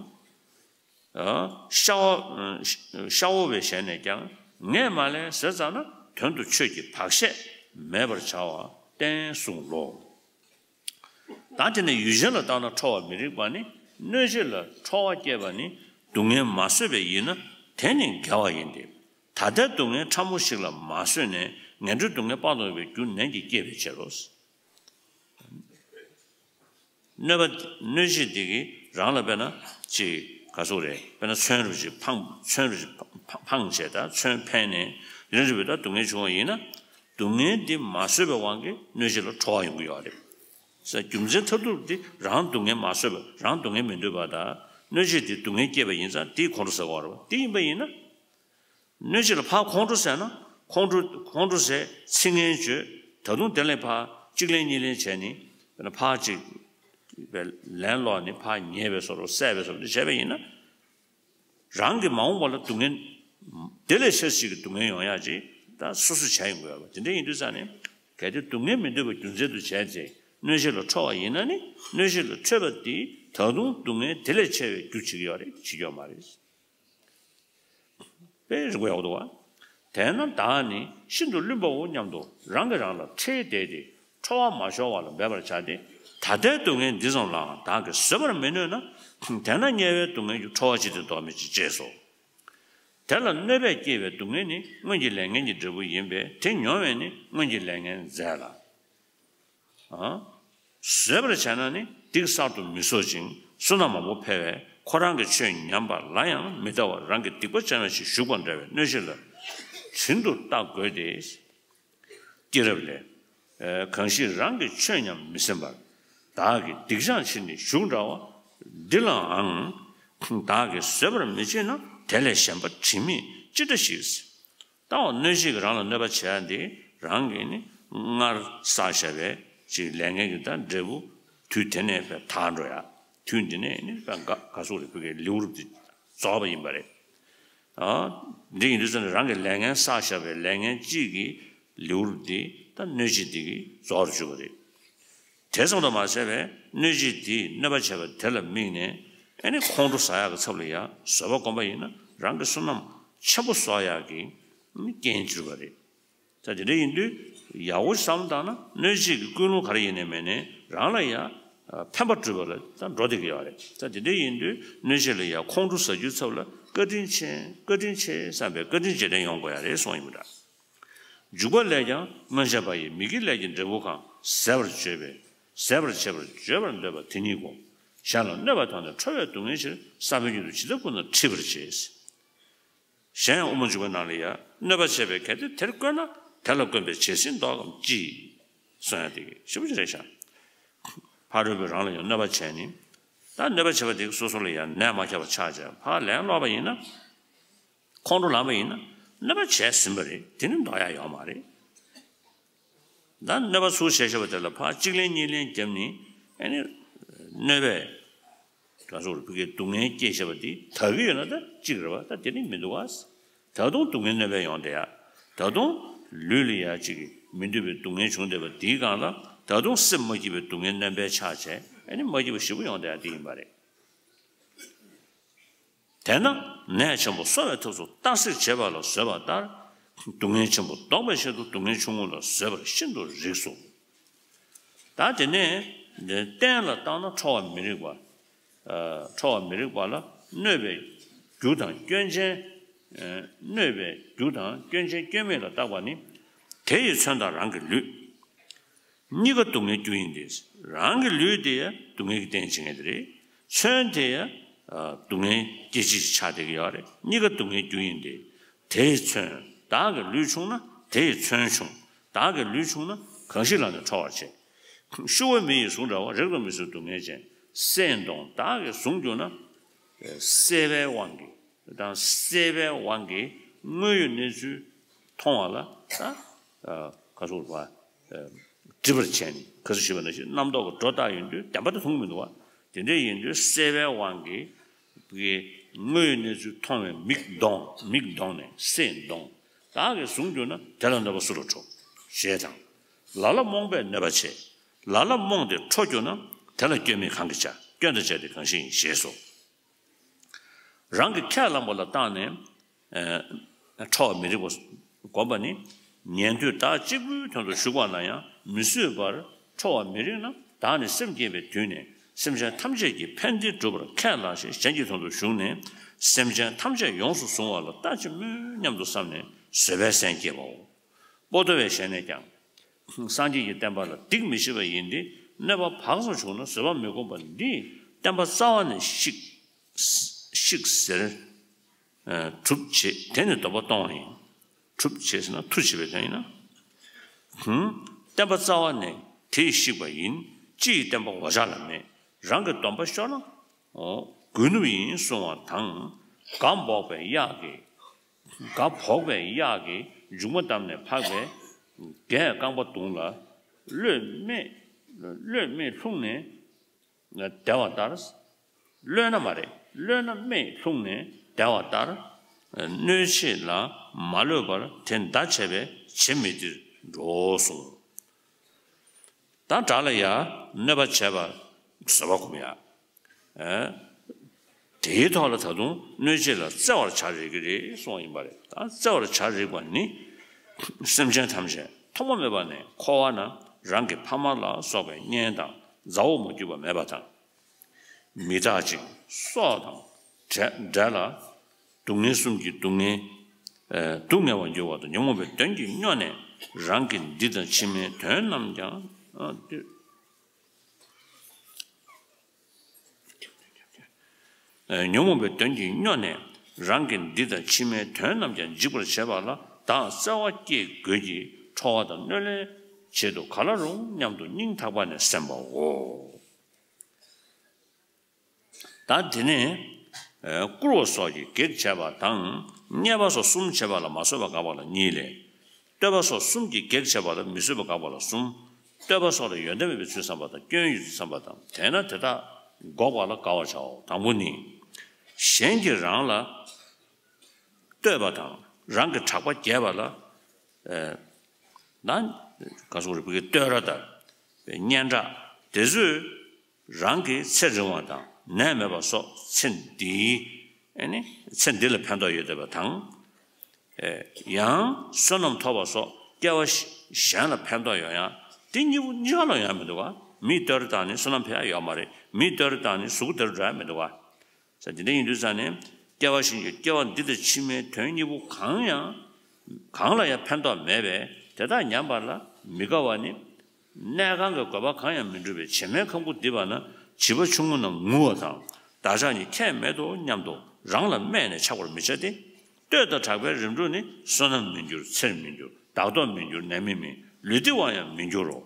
ག་ཤ་བ། ཤ་བོ་བའི་ཞལ་ནས་ཀྱང་། ངས་མ་ལན་ཟེར་ཙམ་ན། དོན་དུ་ཆོས་ཀྱི་བག་ཆད་མེད་པར་བྱ་བ་བསྟན་གསུངས་ལོ། ད་དེ་ནས་ཡུལ་ཅན་ལ་བརྟགས་ན་ཁྲོ་བར་མི་རིགས་པ་ནི། གནོད་བྱེད་ལ་ཁྲོ་བ་སྐྱེས་པ་ནི་སྡུག་བསྔལ་མ་བཟོད་པས་ཡིན་ན་དེ་ནི་དགེ་བ་ཡིན་ཏེ། ད་ལྟའི་སྡུག་བསྔལ་ཕྲ་མོ་ཞིག་ལ་མ་བཟོད་ནས་ ངན་འགྲོའི་སྡུག་བསྔལ་སྤངས་ཐོབ་པའི་རྒྱུ་ནན་གྱིས་བསྐྱེད་པའི་ཕྱིར་རོ། གནོད་པ་གནོད་བྱེད་དེ་གིས་རང་ལ་དཔེར་ན་ཅིག་ག་ཟེར་རེད། དཔེར་ན་མཚོན་རུ་ཅིག་འཕངས་མཚོན་རུ་ཅིག་འཕངས་བྱས་ད་མཚོན་འཕེན་ནས་དེ་འདྲ་བའི་ད་སྡུག་བསྔལ་བྱུང་བ་ཡིན་ན། སྡུག་བསྔལ་འདི་མ་བཟོད་པའི་དབང་གིས་གནོད་བྱེད་ལ་ཁྲོ་བ་ཡོང་གི་ཡོད་རེད། ས་རྒྱུ་མཚན་མཐར་ཐུག་འདི་རང་སྡུག་བསྔལ་མ་བཟོད་པ་རང་སྡུག་བསྔལ་མི་འདོད་པ་དང་གནོད་བྱེད་དེ་སྡུག་བསྔལ་བསྐྱེད་པ་ཡིན་ཙང་དེས་ཁོང་ཁྲོ་ཟ་དགོས་རེད་པ། དེ་ཡིན་པ་ཡིན་ན། གནོད་བྱེད་ལ་ཕར་ཁོང་ཁྲོ་ཟ་ན་ཁོང་ཁྲོ་ཁོང་ཁྲོ་ཟས་ཚིག་ངན་བརྗོད། ད་དུང་དེ་ལས་ཕར་གཅིག་ལན་གཉིས་ལན་བྱས་ནས་ཕར་གཅིག་ལན་སློག་ནས་ཕར་ཉེས་པའི་བཟོ་འདྲ་བསད་པའི་བཟོ་འདྲ་བྱས་པ་ཡིན་ན། རང་གི་མ་འོངས་པ་ལ་སྡུག་བསྔལ། དེ་ལས་ཆེ་ཞིག་གི་སྡུག་བསྔལ་ཡོང་ཡག་ཅིག་ད་སོ་སོས་བྱས་ཡོང་དགོས་པ་དེ་འདྲ་ཡིན་དུས་ཙང་ནས་གལ་ཏེ་སྡུག་བསྔལ་མི་འདོད་པ་རྒྱུ་མཚན་དུ་བྱས་ཚེ་གནོད་བྱེད་ལ་ཁྲོ་བ་ཡིན་ན་ནི་གནོད་བྱེད་ལ་ཁྲོས་པ་དེས་ད་དུང་སྡུག་བསྔལ་དེ་ལས་ཆེ་བའི་རྒྱུ་བྱེད་ཀྱི་ཡོད་རེད་བྱེད་ཀྱི་ཡོད་མ་རེད། དཔེ་རིང་པོ་ཡག་པོ་འདུག་བ། དེས་ན་བདག་ནི་ཤིན་ཏུ་བླུན་པའོ་སྙམ་དུ་རང་གིས་རང་ལ་ཁྲེལ་བསྡད་དེ་ཁྲོ་བ་མ་ཤོར་བ་ལ་འབད་པར་བྱ་སྟེ། ད་ལྟའི་སྡུག་བསྔལ་འདི་ཙམ་ལའང་བདག་གིས་བཟོད་པར་མི་ནུས་ན། དེས་ན་དམྱལ་བའི་སྡུག་བསྔལ་གྱི་ཁྲོ་བ་ཅི་སྟེ་བཟློག་མི་བྱེད་ཅེས་སོ། དེ་ལ་གནོད་པས་བསྐྱེད་པའི་སྡུག་བསྔལ་ནི་སྔོན་གྱི་ལས་ངན་གྱི་འབྲས་བུ་ཡིན་པས་དེ་མྱོང་བས་ནི་སྔོན་གྱི་ལས་ངན་འཛད་ལ། ཨ། བཟོད་པར་བྱས་ན་ནི་སྡིག་གསར་དུ་མི་བཟོ་ཅིང་བསོད་ནམས་མང་པོ་འཕེལ་བས་ཁོ་རང་གི་ཆོས་ཉམས་པ་ལ་ཡང་མི་ལྟ་བར་རང་གི་སྡིག་པ་ཅན་ལ་ཞིག་ཞུགས་པ་འདྲ་བའི་གནོད་བྱེད་ལ་བྱིན་དུ་བཏགས་དགོས་ཏེ། སྐྱེས་རབས་ལས། ཨ། གང་ཞིག་རང་གི་ཆོས་ཉམས་མི་སེམས་པར་བདག་གི་སྡིག་སྦྱང་ཕྱིར་ནི་ཞུགས་འདྲ་བ་འདི་ལའང་བདག་གིས་བཟོད་པར་མི་བྱེད་ན་དེ་ལས་གཞན་པ་དྲི་མེད་ཅི་འདྲ་ཞིག་ད་འོ་གནོད་བྱེད་ཀྱིས་རང་ལ་གནོད་པ་བྱས་ཏེ་རང་གིས་ནི་སྔར་བསགས་བཞག་པའི་ཅིག་ལས་ངན་གྱི་ད་འབྲས་བུ་དུས་དེ་ནས་དཔེ་དག་འགྲོ་ཡ། དུས་འདི་ནས་ནི་དཔེ་ག་ག་ཟེར་རེད། བོད་སྐད་ལེའུ་རབས་དེ་རྫོགས་པ་ཡིན་པ་རེད། ཨ། འདི་ཡིན་དུས་ཙམ་ནས་རང་གིས་ལས་ངན་བསགས་བཞག་པའི་ལས་ངན་གཅིག་གི་ལེའུ་རབས་དེ་ད་གནོད་བྱེད་དེ་གིས་རྫོགས་རུ་འཇུག་པ་རེད། དེ་ཙམ་དུ་མ་ཟད་པའི་གནོད་བྱེད་དེས་གནོད་པ་བྱས་པ་དེ་ལ་དམིགས་ནས་ཨ་ནི་ཁོང་ཁྲོ་ཟ་ཡག་གི་ཚབ་ལ་ཡང་བཟོད་པ་བསྒོམ་པ་ཡིན་ན་རང་གི་བསོད་ནམས་ཆེན་པོ་གསོག་ཡག་གི་རྐྱེན་གྱུར་པ་རེད། ད་དེ་འདྲ་ཡིན་དུས་ཡག་པོ་བསམ་བློ་བཏང་ན་གནོད་བྱེད་ཀྱི་ཀུན་སློང་ག་རེ་ཡིན་ནའི་མིན་ནའི་རང་ལ་ཡང་ཕན་པ་སྒྲུབ་པ་ལ་ད་འགྲོ་བསྡད་ཀྱི་ཡོད་རེད། ད་དེ་འདྲ་ཡིན་དུས་གནོད་བྱེད་ལ་ཡང་ཁོང་ཁྲོ་ཟ་རྒྱུའི་ཚབ་ལ་བཀའ་དྲིན་ཆེ་བཀའ་དྲིན་ཆེ་བསམ་པའི་བཀའ་དྲིན་རྗེས་དྲན་ཡོང་དགོས་ཡ་རེད་གསུངས་ཡིན་པ་འདྲ། འཇུག་པ་ལས་ཀྱང་སྔོན་ཆད་པ་ཡི་མི་དགེ་ལས་ཀྱི་འབྲས་བུ་གང་ཟད་པར་བརྗོད་པས་ཟད་པར་བྱེད་པར་བརྗོད་པར་འདོད་པ་དེ་ཉིད་ཀོ། གཞན་ལ་གནོད་པ་དང་ནི་ཁྲོ་བའི་སྡུག་བསྔལ་ཕྱིར་ས་བོན་ཉིད་དུ་ཇི་ལྟ་བཀོད་ན་འཁྲིད་པར་བྱེད། གཞན་ཡང་དབུ་མ་འཇུག་པའི་ནང་ལ་ཡང་གནོད་པ་བྱས་པས་གལ་ཏེ་དེར་བཀོད་ན་དེ་ལ་བཀོད་པའི་བྱད་བཟུང་བཟློག་གམ་ཅི། གསུང་ཡ་དེ་གི་ཞིབ་པོ་ཅིག་རེད་ཤག་ཕ་རོལ་པོས་རང་ལ་ཡང་གནོད་པ་བྱས་ནས་ད་གནོད་པ་བྱས་པ་དེ་གི་སོ་སོ་ལ་ཡང་ནད་མ་ཁྱབ་པ་ཆགས་བྱས་ཕར་ལན་སློག་པ་ཡིན་ན། ཁོང་ཁྲོ་ལངས་པ་ཡིན་ན་གནོད་པ་བྱས་ཟིན་པ་རེད། དེ་ནི་ཟློག་ཡ་ཡོད་མ་རེད། ད་གནོད་པ་ཚུར་བྱས་བྱས་པ་དེ་ལ་ཕར་གཅིག་ལན་གཉིས་ལན་བརྒྱབ་ནས་ཨ་ནི་གནོད་པས་ག་ཟེར་བོད་སྐད་སྡུག་བསྔལ་སྐྱེས་བྱས་པ་དེ་དག་གི་ཡོད་ན་ད་གཅིག་རེད་བ། ད་དེ་ནི་མི་འདུག་བ། ད་དུང་སྡུག་བསྔལ་གནོད་པས་ཡོང་བསྡད་ཡ། ད་དུང་ལུས་ལ་ཡ་གཅིག་གི་མི་འདོད་པའི་སྡུག་བསྔལ་བྱུང་བསྡད་པ་དེའི་སྒང་ལ་ད་དུང་སེམས་མ་སྐྱིད་པའི་སྡུག་བསྔལ་གནོད་པས་ཆགས་བྱས་ཨ་ནི་མ་སྐྱིད་པ་ཞེ་པོ་ཡོང་བསྡད་ཡ་དེ་ཡིན་པ་རེད། དེས་ན་ནད་ཆེན་པོ་གསོ་བའི་ཐབས་སུ་གཏར་སྲེག་བྱེད་པ་ལ་བཟོད་པ་ལྟར། སྡུག་བསྔལ་ཆེན་པོ་ཟློག་པའི་ཆེད་དུ་སྡུག་བསྔལ་ཆུང་ངུ་ལ་བཟོད་པར་ཤིན་ཏུ་རིགས་སོ། ད་དེ་ནས་གཏན་ལ་བཏང་ན་ཁྲོ་བ་མི་རིགས་པ། ཨ། ཁྲོ་བ་མི་རིགས་པ་ལ་གནོད་པའི་རྒྱུ་དང་སྐྱོན་ཅན། ཨ། གནོད་པའི་རྒྱུ་དང་སྐྱོན་ཅན་སྐྱོན་མེད་ལ་བརྟག་པ་ནི། དེ་ཡི་མཚོན་དང་རང་གི་ལུས། གཉིས་ཀ་སྡུག་བསྔལ་རྒྱུ་ཡིན་ཏེ། རང་གི་ལུས་དེ་ཡང་སྡུག་བསྔལ་གྱི་རྟེན་བྱེད་མཁན་དེ་རེད། མཚོན་དེ་ཡང་སྡུག་བསྔལ་སྐྱེད་བྱེད་ཅིག་ཆགས་བསྡད་ཀྱི་ཡོད་རེད། གཉིས་ཀ་སྡུག་བསྔལ་རྒྱུ་ཡིན་ཏེ། དེ་ཡི་མཚོན། བདག་གི་ལུས་ཆུང་ན་དེ་ཡི་མཚོན་ཆུང་། བདག་གི་ལུས་ཆུང་ན་གང་ཞིག་ལ་ནི་ཁྲོ་བར་བྱེད། ཤུག་པ་མེ་ཡི་ཟུངས་འདྲ་བ། རེག་ཏུ་མི་བཟོད་སྡུག་བསྔལ་ཅན། བསད་གཏོང་བདག་གིས་བཟུང་གྱུར་ན། བསད་པའི་དབང་གིས་དང་བསད་པའི་དབང་གིས་དངོས་ཡོད་གནས་ཚུལ་མཐོང་བ་ལ་ད་ག་ཟེར་བ། འདྲིས་པར་བྱས་ནས་ག་ཟེར་ཞུས་པ་ནང་བཞིན་རྣམ་རྟོག་གི་སྒྲོ་བཏགས་ཡོང་དུས་བདེན་པ་དེ་མཐོང་གི་མི་འདུག་བ། དེ་འདྲ་ཡིན་དུས་བསད་པའི་དབང་གིས་དངོས་ཡོད་གནས་ཚུལ་མཐོང་བའི་མིག་གདོང་མིག་གདོང་ནས་བསད་གཏོང་བདག་གིས་བཟུང་གྱུར་ན་དེ་ལ་གནོད་པ་སུ་ལ་ཁྲོ། ཞེས་དང་། ལ་ལ་རྨོངས་པས་གནོད་པ་བྱེད། ལ་ལ་རྨོངས་ཏེ་ཁྲོ་གྱུར་ན་དེ་ལ་སྐྱོན་མེད་གང་གིས་བྱ། སྐྱོན་དང་བཅས་ཏེ་གང་ཞིག་ཡིན་ཞེས་སོ། རང་གིས་ཁས་བླངས་པ་ལ་བརྟགས་ནས་ཨ་ཁྲོ་བ་མི་རིགས་པ་བསྒོམ་པ་ནི། ཉན་ཐོས་བདག་གཅིག་པུའི་དོན་དུ་ཞུགས་པ་ན་ཡང་མི་བཟོད་པར་ཁྲོ་བ་མི་རིགས་ན་བདག་ནི་སེམས་བསྐྱེད་པའི་དུས་ནས་སེམས་ཅན་ཐམས་ཅད་ཀྱི་ཕན་བདེ་སྒྲུབ་པར་ཁས་བླངས་ཤིང་གཞན་གྱི་དོན་དུ་ཞུགས་ནས་སེམས་ཅན་ཐམས་ཅད་ཡོངས་སུ་བཟུང་བ་ལ་ལྟ་ཅི་སྨོས་སྙམ་དུ་བསམས་ནས་བཟོད་པའི་སེམས་བསྐྱེད་པའོ། པོ་ཏོ་བའི་ཞལ་ནས་ཀྱང་། སངས་རྒྱས་ཀྱི་བསྟན་པ་ལ་སྡིག་མི་བྱེད་པ་ཡིན་ཏེ། གནོད་པ་བག་ཙམ་བྱུང་ན་བཟོད་པ་མི་ཁོམ་པ་འདི་བསྟན་པ་རྩ་བ་ནས་བཤིག་བཤིག་ཟེར། གྲུབ་བྱེད་དེ་ནི་སྡོམ་པ་གཏོང་བ་ཡིན། གྲུབ་བྱེད་ཟེར་ན་མཐུ་བྱེད་པའི་དོན་ཡིན་ན། བསྟན་པ་རྩ་བ་ནས་དེས་བཤིག་པ་ཡིན། སྤྱི་ཡི་བསྟན་པ་འོ་ཅག་ལ་མེད། རང་གི་སྡོམ་པ་ཤོར་ན། སྒོས་ནུབ་ཡིན་གསུང་བ་དང་། སྒ་འབོག་པའི་གཡག་གིས། སྒ་འབོག་པའི་གཡག་གིས་མཇུག་མ་བསྡམས་ནས་འཕགས་པའི། སྒས་རྐང་པ་བརྡུངས་ལ། གློད་མེད། གློད་མེད་ལྷུང་ནས་བསྡད་པ་ལྟར། གློད་ན་མ་རེད། གློད་ན་མེད་ལྷུང་ནས་བསྡད་པ་ལྟར། གནོད་བྱེད་ལ་མ་གློད་པར་དེ་འདའ་བྱས་པས་བྱེད་མེད་དེར་འགྲོ་གསུངས། ད་དགྲ་ལ་ཡང་གནོད་པ་བྱས་པ་བཟོད་པ་སྒོམ་ཡ། ཨེ། དེའི་ཐོག་ལ་ད་དུང་གནོད་བྱེད་ལ་བརྩེ་བར་བྱ་རིགས་ཀྱི་རེད་གསུངས་པ་ཡིན་པ་རེད། ད་བརྩེ་བར་བྱ་རིགས་པ་ནི། སེམས་ཅན་ཐམས་ཅད་ཐོག་མ་མེད་པ་ནས་འཁོར་བ་ན་རང་གི་ཕ་མ་ལ་སོགས་པའི་གཉེན་དང་མཛའ་བོ་མ་གྱུར་པ་མེད་པ་དང་། མི་རྟག་ཅིང་སྲོག་དང་བྲལ་བྲལ་ལ། སྡུག་བསྔལ་གསུམ་གྱི་སྡུག་བསྔལ། ཨེ། སྡུག་བསྔལ་བར་འགྱུར་བ་དང་ཉོན་མོངས་པའི་གདོན་གྱིས་སྨྱོ་ནས་རང་གི་འདི་དང་ཕྱི་མའི་དོན་རྣམས་ཀྱང་། ཨ། ལྟོས། ཨེ། ཉོན་མོངས་པའི་གདོན་གྱིས་སྨྱོ་ནས་རང་གི་འདི་དང་ཕྱི་མའི་དོན་རྣམས་ཀྱང་འཇིག་པར་བྱེད་པ་ལ་བདག་བརྩེ་བ་སྐྱེ་དགོས་ཀྱི། ཁྲོ་བ་དང་གནོད་ལན་ཆེད་དུ་ག་ལ་རུང་སྙམ་དུ་སྙིང་ཐག་པ་ནས་སེམས་པའོ། ད་དེ་ནས། ཨེ། བཀུར་བ་སོགས་ཀྱི་གེགས་བྱས་པ་དང་། བརྙས་པ་སོགས་གསུམ་བྱས་པ་ལ་མ་བཟོད་པ་དགག་པ་ལ་གཉིས་ལས། བསྟོད་པ་སོགས་གསུམ་གྱི་གེགས་བྱས་པ་ལ་མི་བཟོད་པ་དགག་པ་ལ་གསུམ། བསྟོད་པ་སོགས་ལ་ཡོན་ཏན་མེད་པའི་ཚུལ་བསམ་པ་དང་སྐྱོན་ཡོད་ཚུལ་བསམ་པ་དང་དེས་ན་དེ་དག་འགོག་པ་ལ་དགའ་བར་བྱའོ། དང་པོ་ནི། གཞན་གྱིས་རང་ལ་བསྟོད་པ་དང་རང་གི་གྲགས་པ་རྒྱས་པ་ལ། ཨེ། ན། ག་སོགས་རིགས་པའི་བསྟོད་ར་དང་། སྙན་གྲགས་དེ་ཚོས། རང་གི་ཚེ་རིང་བ་དང་ནད་མེད་པ་སོགས་ཚེ་འདིའི། ཨེ་ནི། ཚེ་འདི་ལ་ཕན་ཐོགས་ཡོད་བསྡད་པ་དང་། ཨེ། ཡང་བསོད་ནམས་ཐོབ་པ་སོགས་སྐྱེ་བ་གཞན་ལ་ཕན་ཐོགས་ཡོང་ཡང་དེ་གཉིས་པོ་གཉིས་ཀ་ལ་ཡོང་ཡ་མི་འདུག་ག་མིས་བསྟོད་ར་བཏང་ནས་བསོད་ནམས་འཕེལ་ཡ་ཡོད་མ་རེད། མིས་བསྟོད་ར་བཏང་ནས་གཟུགས་པོ་དེར་འགྲོ་ཡ་མི་འདུག་ག་ས་དེ་འདྲ་ཡིན་དུས་ཙང་ནས་སྐྱེ་བ་གཞན་གྱི་སྐྱེ་བ་འདི་དང་ཕྱི་མའི་དོན་གཉིས་པོ་གང་ཡང་། གང་ལ་ཡང་ཕན་ཐོགས་མེད་པས་དེ་དག་ཉམས་པ་ལ་མི་དགའ་བ་ནི། གནས་ཁང་གི་བཀོད་པ་གང་ཡང་མི་འགྲུབ་པས་བྱེ་མའི་ཁང་བུ་རྡིབ་པ་ན་བྱིས་པ་ཆུང་ངུ་རྣམས་ངུ་བ་དང་བདག་ཅག་ཉིད་ཁྱད་མེད་དོ་སྙམ་དུ་རང་ལ་སྨད་ནས་ཆགས་པར་མི་བྱ་སྟེ། བསྟོད་དང་གྲགས་པའི་རིམ་གྲོ་ནི་བསོད་ནམས་མི་འགྱུར་ཚེར་མི་འགྱུར་བདག་ཐོབ་མི་འགྱུར་ནད་མེད་མིན་ལུས་བདེ་བར་ཡང་མི་འགྱུར་རོ།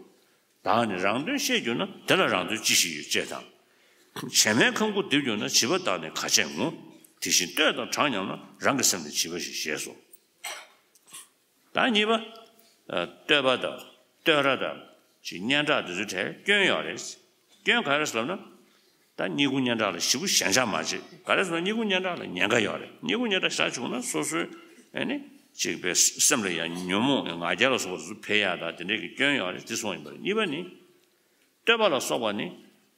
བདག་ནི་རང་དོན་ཤེས་གྱུར་ན་དེ་ལ་རང་དོན་ཅི་ཞིག་ཡོད་ཅེས་དང་། བྱེ་མའི་ཁང་བུ་རྡིབ་གྱུར་ན་བྱིས་པ་བདག་ནི་ག་ཆད་ངུ། དེ་བཞིན་བསྟོད་དང་གྲགས་ཉམས་ན་རང་གི་སེམས་ནི་བྱིས་པ་ཞིག་ཞེས་སོ། ད་གཉིས་པ། ཨ། བསྟོད་པ་དང་བསྟོད་ར་དང་ཅིག་སྙན་གྲགས་འདི་ཚོའི་གྲས་སྐྱོན་ཡོད་རེད། སྐྱོན་ག་རེ་ཟེར་ལབ་ན། ད་སྙིང་ཁུང་སྙན་གྲགས་ལ་ཞེ་པོ་ཞེན་ཆགས་མ་བྱེད། ག་རེ་ཟེར་ན་སྙིང་ཁུང་སྙན་གྲགས་ལ་ཉེན་ཁ་ཡོད་རེད། སྙིང་ཁུང་སྙན་གྲགས་ཞེ་དྲག་བྱུང་ན་སོ་སོའི་ཨེ་ནི་ཅིག་པའི་སེམས་ལ་ཡང་ཉོན་མོངས་ང་རྒྱལ་ལ་སོགས་པ་དེ་ཚོ་འཕེལ་ཡག་དང་དེ་འདྲའི་གི་སྐྱོན་ཡོད་རེད། དེ་གསུངས་ཡིན་པ་རེད། གཉིས་པ་ནི། བསྟོད་པ་ལ་སོགས་པ་ནི།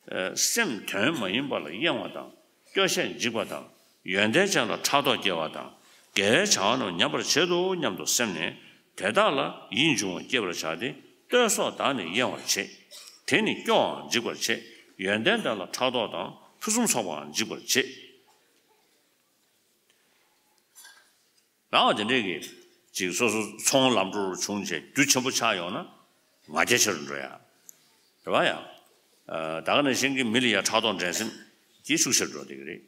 ཨ། སེམས་དོན་མ་ཡིན་པ་ལ་གཡེང་བ་དང་སྐྱོ་ཤས་འཇིགས་པ་དང་ཡོན་ཏན་ཅན་ལ་ཕྲག་དོག་སྐྱེ་བ་དང་དགེ་བའི་བྱ་བ་རྣམས་ཉམས་པར་བྱེད་དོ་སྙམ་དུ་སེམས་ནས་དེ་དག་ལ་ཡིད་འབྱུང་བ་སྐྱེད་པར་བྱ་སྟེ། བསྟོད་སོགས་དག་ནི་གཡེང་བར་བྱེད། དེ་ནི་སྐྱོའང་འཇིགས་པར་བྱེད། ཡོན་ཏན་དག་ལ་ཕྲག་དོག་དང་ཕུན་སུམ་ཚོགས་པའང་འཇིགས་པར་བྱེད། རང་དེ་འདྲས་ཀྱི་ཅིག་སོ་སོ་ཚོང་ལམ་འགྲོ་རུ་བྱུང་བྱས་རྒྱུ་ཆེན་པོ་ཆགས་ཡོང་ན་ང་རྒྱལ་ཆེ་རུ་འགྲོ་ཡ། རེད་བ་ཡ། ཨ། ད་ག་ནང་བཞིན་གྱི་མི་ལ་ཡ་ཕྲག་དོག་འགྲན་སེམས་ཀྱི་ཤུགས་ཆེར་འགྲོ་བསྡད་ཀྱི་རེད།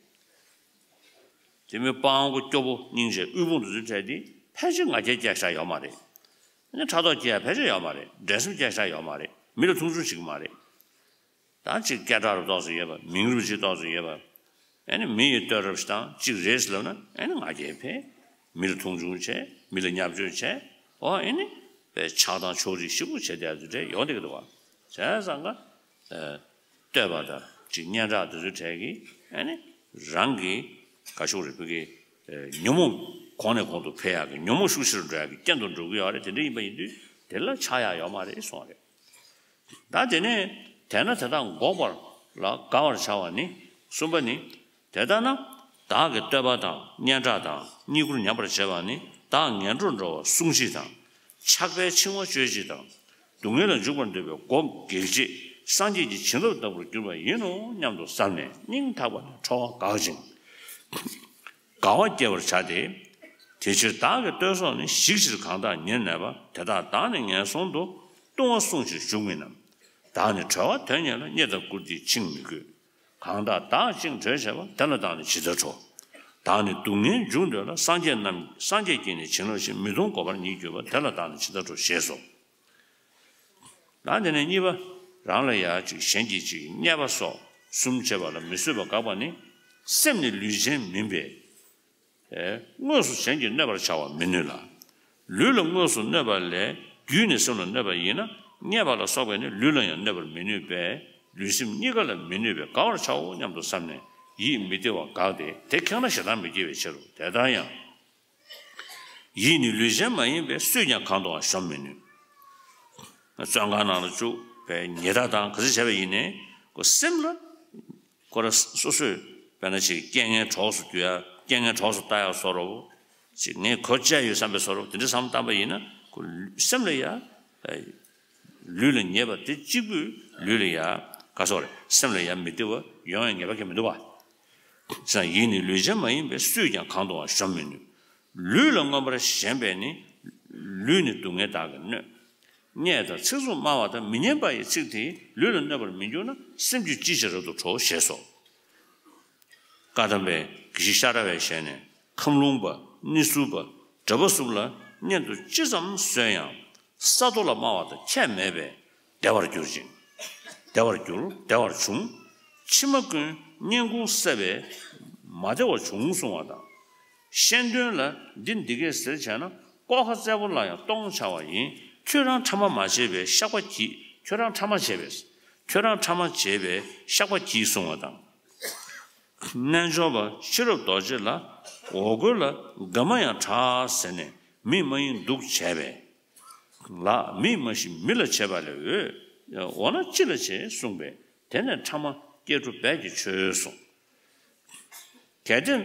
དེ་མི་སྤྲང་པོ་སྐྱོ་པོ་སྙིང་རྗེ་དབུལ་ཕོངས་དེ་ཚོའི་གྲས་དེ་ཕལ་ཆེར་ང་རྒྱལ་སྐྱེ་ས་ཡོད་མ་རེད། ཨ་ནི་ཕྲག་དོག་སྐྱེ་ཡ་ཕལ་ཆེར་ཡོད་མ་རེད། འགྲན་སེམས་སྐྱེ་ས་ཡོད་མ་རེད། མི་ལ་མཐོང་ཆུང་བྱེད་ཀྱི་མ་རེད། ད་ཅིག་སྐད་གྲགས་རུ་ཏོག་ཙམ་ཡོད་པ། མིང་རུ་ཅིག་ཏོག་ཙམ་ཡོད་པ། ཨ་ནི་མི་ཡིས་བསྟོད་རབས་ཤིག་དང་ཅིག་རེད་ཟེར་ལབ་ན་ཨ་ནི་ང་རྒྱལ་འཕེལ། མི་ལ་མཐོང་ཆུང་བྱས། མི་ལ་བརྙས་བཅོས་བྱས། འོ་ཨ་ནི་པའི་ཆགས་སྡང་ཕྱོགས་རིས་ཞེ་པོ་བྱས་བསྡད་ཡ་དེ་འདྲ་ཡོང་བསྡད་ཀྱི་འདུག་བ། བྱས་ཙང་ཀ། ཨ། བསྟོད་པ་དང་ཅིག་སྙན་གྲགས་དེ་ཚོའི་གྲས་ཀྱིས་ཨ་ནི་རང་གི་ག་ཤོག་རེ་བུ་གི། ཨ། ཉོན་མོངས་གོང་ནས་གོང་དུ་འཕེལ་ཡག་གི་ཉོན་མོངས་ཤུགས་ཆེ་རུ་འགྲོ་ཡག་གི་རྐྱེན་དུ་འགྲོ་གི་ཡོད་རེད། དེ་འདྲ་ཡིན་པ་ཡིན་དུས་དེ་ལ་ཆགས་ཡག་ཡོད་མ་རེད་གསུངས་པ་རེད། ད་དེ་ནས་དེས་ན་དེ་དག་འགོག་པ་ལ་དགའ་བར་བྱ་བ་ནི། གསུམ་པ་ནི། དེ་ལྟ་ན། བདག་གི་བསྟོད་པ་དང་སྙན་གྲགས་དང་བསྙེན་བཀུར་ཉམས་པར་བྱེད་པ་ནི་བདག་ངན་འགྲོར་འགྲོ་བར་སྲུང་བྱེད་དང་། ཆགས་པའི་འཆིང་བ་གཅོད་བྱེད་དང་། སྡུག་བསྔལ་ལ་འཇུག་པར་འདོད་པའི་སྒོ་འགེགས་བྱེད། སངས་རྒྱས་ཀྱི་བྱིན་རླབས་ལྟ་བུར་གྱུར་པ་ཡིན་ནོ་སྙམ་དུ་བསམས་ནས་སྙིང་ཐག་པ་ནས་ཁྲོ་བ་འགག་ཅིང་དགའ་བ་སྐྱེ་བར་བྱ་སྟེ། དེ་ཕྱིར་བདག་གི་བསྟོད་སོགས་ནི། ཞིག་ཕྱིར་གང་དག་ཉེར་གནས་པ། དེ་དག་བདག་ནི་ངན་སོང་དུ། ལྟུང་བ་བསྲུང་ཕྱིར་ཞུགས་མིན་ནམ། བདག་ནི་གྲོལ་བ་དོན་གཉེར་ལ། རྙེད་དང་བཀུར་སྟིས་འཆིང་མི་དགོས། གང་དག་བདག་བཅིངས་གྲོལ་བྱེད་པ། དེ་ལ་བདག་ནི་ཇི་ལྟར་ཁྲོ། བདག་ནི་སྡུག་བསྔལ་འཇུག་འདོད་ལ། སངས་རྒྱས་རྣམས་སངས་རྒྱས་ཀྱིས་ནི་བྱིན་རླབས་ཤིང་། མི་གདུང་གོ་འཕང་ཉིད་གྱུར་པ། དེ་ལ་བདག་ནི་ཇི་ལྟར་ཁྲོ། ཞེས་སོ། ད་དེ་ནས་གཉིས་པ། རང་ལ་ཡ་ཅིག་གཞན་གྱིས་ཅིག་བརྙས་པ་སོགས་གསུམ་བྱེད་པ་ལ་མི་བཟོད་པ་དགག་པ་ནི། སེམས་ནི་ལུས་ཅན་མིན་པས། ཨེ། དངོས་སུ་གཞན་གྱིས་གནོད་པར་བྱ་བ་མི་ནུས་ལ། ལུས་ལ་དངོས་སུ་གནོད་པ་ལས་རྒྱུས་ནི་སེམས་ལ་གནོད་པ་ཡིན་ན། བརྙས་པ་ལ་སོགས་པས་ནི་ལུས་ལ་ཡང་གནོད་པར་མི་ནུས་པས། ལུས་སེམས་གཉིས་ཀ་ལ་མི་གནོད་པས་དགའ་བར་བྱའོ་སྙམ་དུ་བསམས་ནས་ཡིད་མི་བདེ་བ་དགག་སྟེ། དེ་ཁེགས་ན་ཞེ་སྡང་མི་སྐྱེ་བའི་ཕྱིར་རོ། དེ་ལྟར་ཡང་། ཡིད་ནི་ལུས་ཅན་མ་ཡིན་པས། སུས་ཀྱང་གང་དུའང་གཞོམ་མི་ནུས། བཙོན་ཁང་ནང་ལ་བཅུག་པའི་ཉེས་དག་དང་ག་ཚོད་བྱས་པ་ཡིན་ནའི་ཁོ་སེམས་ལ། ཁོ་ར་སོ་སོས་དཔེར་ན་ཅིག་རྐྱེན་ངན་གྲོགས་སུ་འགྱུར་ཡ། རྐྱེན་ངན་གྲོགས་སུ་ལྟ་ཡ་བཟོ་འདྲ་བོ། ཅིག་ངས་ཁོ་བཅད་ཡོད་བསམ་པའི་བཟོ་འདྲ་བོ་དེ་འདྲ་བསམ་བཏང་པ་ཡིན་ན་ཁོ་སེམས་ལ་ཡ། ལུས་ལ་ཉེས་པ་དེ་གཅིག་པུས་ལུས་ལ་ཡ། ག་སོགས་རེད། སེམས་ལ་ཡ་མི་བདེ་བ་ཡོང་ཡ་ངེས་པ་གང་ཡང་མི་འདུག་པ། ཡིད་ནི་ལུས་ཅན་མ་ཡིན་པས། སུས་ཀྱང་གང་དུའང་གཞོམ་མི་ནུས། ལུས་ལ་མངོན་པར་ཞེན་པས་ནི། ལུས་ནི་སྡུག་བསྔལ་དག་གིས་གནོད། བརྙས་དང་ཚིག་རྩུབ་སྨྲ་བ་དང་། མི་སྙན་པ་ཡི་ཚིག་དེས་ལུས་ལ་གནོད་པར་མི་འགྱུར་ན། སེམས་རྒྱུད་ཅིའི་ཕྱིར་རབ་ཏུ་ཁྲོ། ཞེས་སོ། བཀའ་གདམས་པས་དགེ་བཤེས་ཤ་ར་བའི་ཞལ་ནས། ཁམས་ལུང་པ། གནས་ཚུལ་པ། གྲྭ་པ་གསུམ་ལ་སྙན་དུ་ཅི་ཙམ་གསོན་ཡང་། ས་རྡོ་ལ་སྨྲ་བ་དང་ཁྱད་མེད་པས་བདེ་བར་གྱུར་ཅིང་། བདེ་བར་གྱུར་བདེ་བར་བྱུང་། ཕྱི་མ་ཀུན་སྙན་ཁུང་བསྲེགས་པས་མ་བདེ་བ་བྱུང་གསུང་བ་དང་། ཤེས་འདོན་ལ་འདི་འདི་སྐད་ཟེར་བྱས་ན། ལྐོག་ཁ་རྩེ་པོ་ལ་ཡང་སྟོང་འཆར་བ་ཡིན། ཁྱོད་རང་ཕྲ་མ་མ་བྱས་པས་བཤགས་པ་གྱིས། ཁྱོད་རང་ཕྲ་མ་བྱས་པས། ཁྱོད་རང་ཕྲ་མ་བྱས་པས་བཤགས་པ་གྱིས་གསུང་བ་དང་། རྣལ་འབྱོར་པ་ཤེས་རབ་རྡོ་རྗེ་ལ། འོ་སྐོལ་ལ་དགའ་མ་ཡང་དྲག་ཟེར་ནས། མི་མ་ཡིན་སྡུག་བྱས་པས། ལགས་མིས་མ་ཤེས་མི་ལ་བྱས་པ་ལས་འོས། འོ་ན་ཅི་ལ་བྱེད་གསུངས་པས། དེ་ནས་ཕྲ་མ་སྐྱེ་སྒྲུབ་རྦད་ཀྱིས་ཆོད་གསུངས། གལ་ཏེ།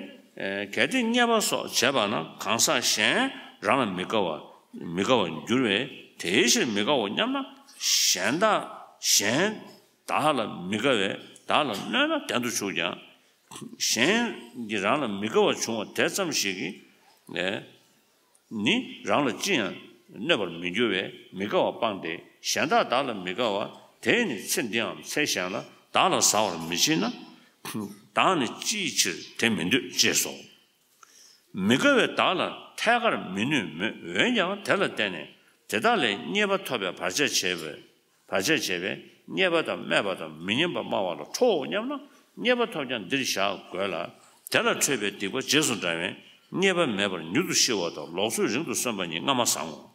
གལ་ཏེ་བརྙས་པ་སོགས་བྱས་པ་ན། གང་ཟག་གཞན་རང་ལ་མི་དགའ་བ། མི་དགའ་བར་འགྱུར་བས། དེའི་ཕྱིར་མི་དགའ་འོ་སྙམ་ན། གཞན་དག་གཞན་བདག་ལ་མི་དགའ་བས་བདག་ལ་གནོད་ན་བདེན་དུ་ཆུག་ཀྱང་། གཞན་གྱིས་རང་ལ་མི་དགའ་བ་བྱུང་བ་དེ་ཙམ་ཞིག་གིས། ནི་རང་ལ་ཅི་ཡང་གནོད་པར་མི་འགྱུར་བས་མི་དགའ་བ་སྤངས་ཏེ། གཞན་དག་བདག་ལ་མི་དགའ་བ་དེས་ནི་ཚེ་འདིའམ་ཚེ་གཞན་ལ་བདག་ལ་ཟ་བར་མི་བྱེད་ན། བདག་ནི་ཅིའི་ཕྱིར་དེ་མི་འདོད་ཅེས་སོ། མི་དགའ་བས་བདག་ལ་ཐད་ཀར་མི་གནོད་མོད། འོན་ཀྱང་དེ་ལ་བརྟེན་ནས་དེ་དག་ལས་རྙེད་པ་ཐོབ་པའི་བར་ཆད་བྱེད་པའི། བར་ཆད་བྱེད་པས་རྙེད་པ་དང་སྨད་པ་དང་མི་སྙན་པ་སྨྲ་བ་ལ་ཁྲོའོ་སྙམ་ན། རྙེད་པ་ཐོབ་ཀྱང་འདིར་བཞག་དགོས་ལ། དེ་ལ་འཕྲོད་པའི་སྡིག་པ་རྗེས་སུ་འབྲང་བས་རྙེད་པ་མེད་པར་མྱུར་དུ་ཤི་བ་དང་ལོག་འཚོས་རིང་དུ་གསོན་པ་གཉིས་སྔ་མ་བཟང་ངོ་།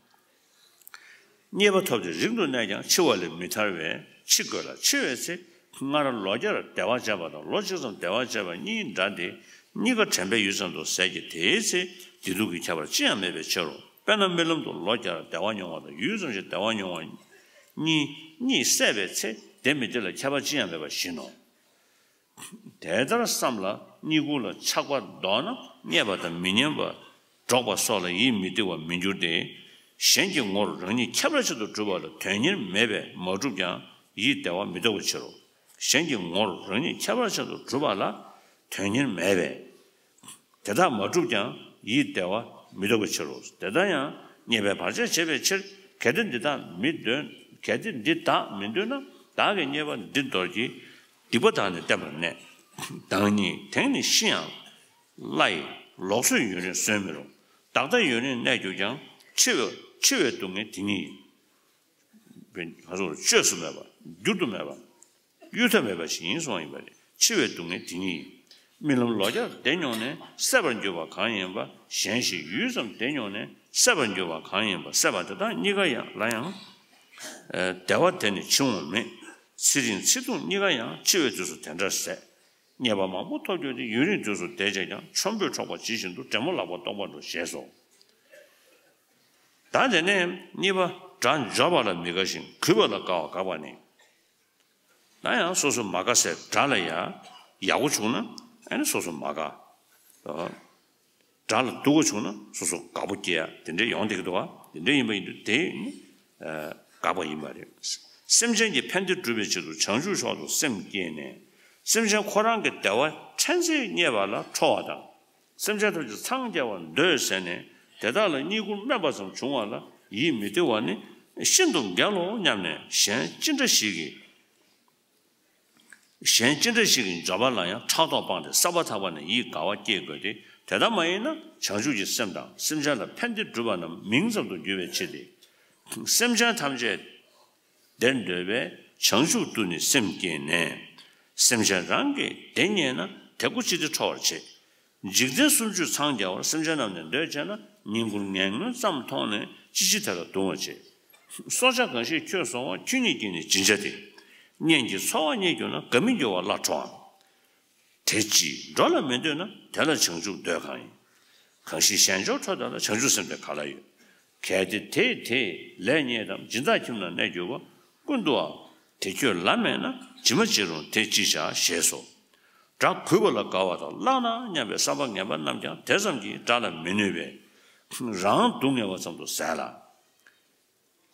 རྙེད་པ་ཐོབ་སྟེ་རིང་དུ་གནས་ཀྱང་འཆི་བ་ལས་མི་ཐར་བས་འཆི་དགོས་ལ། འཆི་བའི་ཚེ་སྔར་ལོ་བརྒྱར་བདེ་བ་སྤྱད་པ་དང་ལོ་གཅིག་ཙམ་བདེ་བ་སྤྱད་པ་གཉིས་འདྲ་སྟེ། གཉིས་ཀ་དྲན་པས་ཡུད་ཙམ་དུ་ཟད་ཀྱི་དེའི་ཚེ་བདེ་སྡུག་གི་ཁྱད་པར་ཅི་ཡང་མེད་པའི་ཕྱིར་རོ། དཔེར་ན་རྨི་ལམ་དུ་ལོ་བརྒྱར་བདེ་བ་མྱོང་བ་དང་ཡུད་ཙམ་ཞིག་བདེ་བ་མྱོང་བ་གཉིས་གཉིས་བསྲེས་པའི་ཚེ་བདེ་མི་བདེ་ལ་ཁྱད་པར་ཅི་ཡང་མེད་པ་བཞིན་ནོ། དེ་ལྟར་བསམ་ལ་གཉིས་ཀུན་ལ་ཆགས་པ་ལྡོག་ན་རྙེད་པ་དང་མི་སྙན་པ་འགྲོགས་པ་སོགས་ལ་ཡིད་མི་བདེ་བར་མི་འགྱུར་ཏེ། གཞན་གྱི་ངོར་རང་ཉིད་ཁྱད་པར་ཅན་དུ་གྲུབ་པ་ལ་དོན་གཉེར་མེད་པས་མ་གྲུབ་ཀྱང་ཡིད་བདེ་བ་མི་འདོར་བའི་ཕྱིར་རོ། གཞན་གྱི་ངོར་རང་ཉིད་ཁྱད་པར་ཅན་དུ་གྲུབ་པ་ལ་དོན་གཉེར་མེད་པས། དེ་དག་མ་གྲུབ་ཀྱང་ཡིད་བདེ་བ་མི་འདོར་བའི་ཕྱིར་རོ། དེ་ལྟར་ཡང་རྙེད་པའི་བར་ཆད་བྱེད་པའི་ཕྱིར། གལ་ཏེ་འདི་དག་མི་འདོད། གལ་ཏེ་འདི་དག་མི་འདོད་ན། བདག་གིས་རྙེད་པ་འདི་འདོར་གྱི། སྡིག་པ་དག་ནི་བསྟེན་པར་གནས། བདག་ཉིད་དེང་ནས་ཤི་ཡང་སླ་ཡི། ལོག་འཚོས་ཡུན་རིང་གསོན་མི་རུང་། བདག་ལྟ་ཡུན་རིང་གནས་གྱུར་ཀྱང་། འཆི་བའི་འཆི་བའི་སྡུག་བསྔལ་དེ་ཉིད་ཡིན། བཅོས་སུ་མེད་པ། བསྒྱུར་དུ་མེད་པ། གཡོལ་ཐབས་མེད་པ་ཞིག་ཡིན་གསུངས་པ་ཡིན་པ་རེད། འཆི་བའི་སྡུག་བསྔལ་དེ་ཉིད་ཡིན། རྨི་ལམ་ལོ་བརྒྱར་བདེ་མྱོང་ནས་སད་པར་འགྱུར་བ་གང་ཡིན་པ། གཞན་ཞིག་ཡུད་ཙམ་བདེ་མྱོང་ནས་སད་པར་འགྱུར་བ་གང་ཡིན་པ། སད་པ་དེ་དག་གཉིས་ཀ་ཡང་ལ་ཡང་། བདེ་བ་དེ་ནི་འཆི་འོང་མེད། ཚེ་རིང་ཚེ་ཐུང་གཉིས་ཀ་ཡང་འཆི་བའི་དུས་སུ་དེ་འདྲར་ཟད། རྙེད་པ་མང་པོ་ཐོབ་ཀྱང་དེ་ཡུན་རིང་དུས་སུ་བདེ་བྱེད་ཀྱང་། ཆོམ་པོས་འཕྲོག་པ་ཇི་བཞིན་དུ། འདྲེ་མོ་ལག་པ་སྟོང་པ་འགྲོ་ཞེས་སོ། ད་དེ་ནས་གཉིས་པ། དགྲ་འབྱོར་པ་ལ་མི་དགའ་ཞིང་། གུས་པ་ལ་དགའ་བ་དགག་པ་ནི། ད་ཡང་སོ་སོ་མ་དགའ་སའི་དགྲ་ལ་ཡང་ཡག་པོ་བྱུང་ན་ཨ་ནི་སོ་སོ་མ་དགའ། དགྲ་ལ་སྡུག་པོ་བྱུང་ན་སོ་སོ་དགའ་པོ་སྐྱེ་ཡ་དེ་འདྲ་ཡོང་བསྡད་ཀྱི་འདུག་བ། དེ་འདྲ་ཡིན་པ་ཡིན་དུས་དེ་ནི་དགག་པ་ཡིན་པ་རེད། སེམས་ཅན་གྱི་ཕན་བདེ་སྒྲུབ་པའི་ཆེད་དུ་བྱང་ཆུབ་མཆོག་ཏུ་སེམས་བསྐྱེད་ནས། སེམས་ཅན་ཁོ་རང་གི་བདེ་བ་ཕྲན་ཚེགས་རྙེད་པ་ལ་ཁྲོ་བ་དང་། སེམས་ཅན་ཐམས་ཅད་འཚང་རྒྱ་བར་འདོད་ཟེར་ནས་དེ་དག་ལ་བསྙེན་བཀུར་དམན་པ་ཙམ་བྱུང་བ་ལ་ཡིད་མི་བདེ་བ་ནི་ཤིན་ཏུ་འགལ་ལོ་སྙམ་ནས། གཞན་ཅི་འདྲ་ཞིག་གིས། གཞན་ཅི་འདྲ་ཞིག་གིས་འབྱོར་པ་ལ་ཡང་ཕྲག་དོག་སྤངས་ཏེ་བསམ་པ་ཐག་པ་ནས་ཡིད་དགའ་བ་སྐྱེ་དགོས་ཏེ། དེ་ལྟ་མ་ཡིན་ན་བྱང་ཆུབ་ཀྱི་སེམས་དང་སེམས་ཅན་ལ་ཕན་བདེ་བསྒྲུབ་པ་རྣམས་མིང་ཙམ་དུ་འགྱུར་བའི་ཕྱིར་ཏེ། སེམས་ཅན་ཐམས་ཅད་བདེར་འདོད་པས་བྱང་ཆུབ་ཏུ་ནི་སེམས་བསྐྱེད་ནས། སེམས་ཅན་རང་གིས་བདེ་རྙེད་ན་དེ་ཀོ་ཅི་སྟེ་ཁྲོ་བར་བྱེད། འཇིག་རྟེན་སུམ་ཅུ་འཚང་རྒྱ་བར་སེམས་ཅན་རྣམས་ནི་འདོད་བྱེད་ན། བསྙེན་བཀུར་ངན་ངོན་ཙམ་མཐོང་ནས་ཅི་ཕྱིར་དེ་ལ་གདུང་བར་བྱེད། སྲོག་ཆགས་གང་ཞིག་ཁྱོད་སོང་བ་ཁྱོད་ཉིད་ཀྱིས་ནི་སྦྱིན་བྱ་སྟེ། གཉེན་གྱིས་འཚོ་བ་རྙེད་གྱུར་ན། དགའ་མི་འགྱུར་བ་སླར་ཁྲོའམ། དེ་ཅིས་འགྲོ་ལ་མི་འདོད་ན། དེ་ལ་བྱང་ཆུབ་འདོད་གང་ཡིན། གང་ཞིག་གཞན་འབྱོར་ཁྲོ་དོན་ལ། བྱང་ཆུབ་སེམས་དེ་ག་ལ་ཡོད། གལ་ཏེ་དེས་དེའི་ལས་རྙེད་དམ། སྦྱིན་བདག་ཁྱིམ་ན་གནས་གྱུར་པ། ཀུན་ཏུའང་དེ་ཁྱོད་ལ་མེད་ན། ཇི་མ་ཇི་རུང་དེས་ཅི་བྱ་ཞེས་སོ། དགྲ་གུས་པ་ལ་དགའ་བ་དང་། བརླག་ན་སྙམ་པའི་བསམ་པ་ངན་པ་རྣམས་ཀྱང་དེ་ཙམ་གྱིས་དགྲ་ལ་མི་གནོད་པས་རང་སྡུག་བསྔལ་བ་ཙམ་དུ་ཟད་ལ།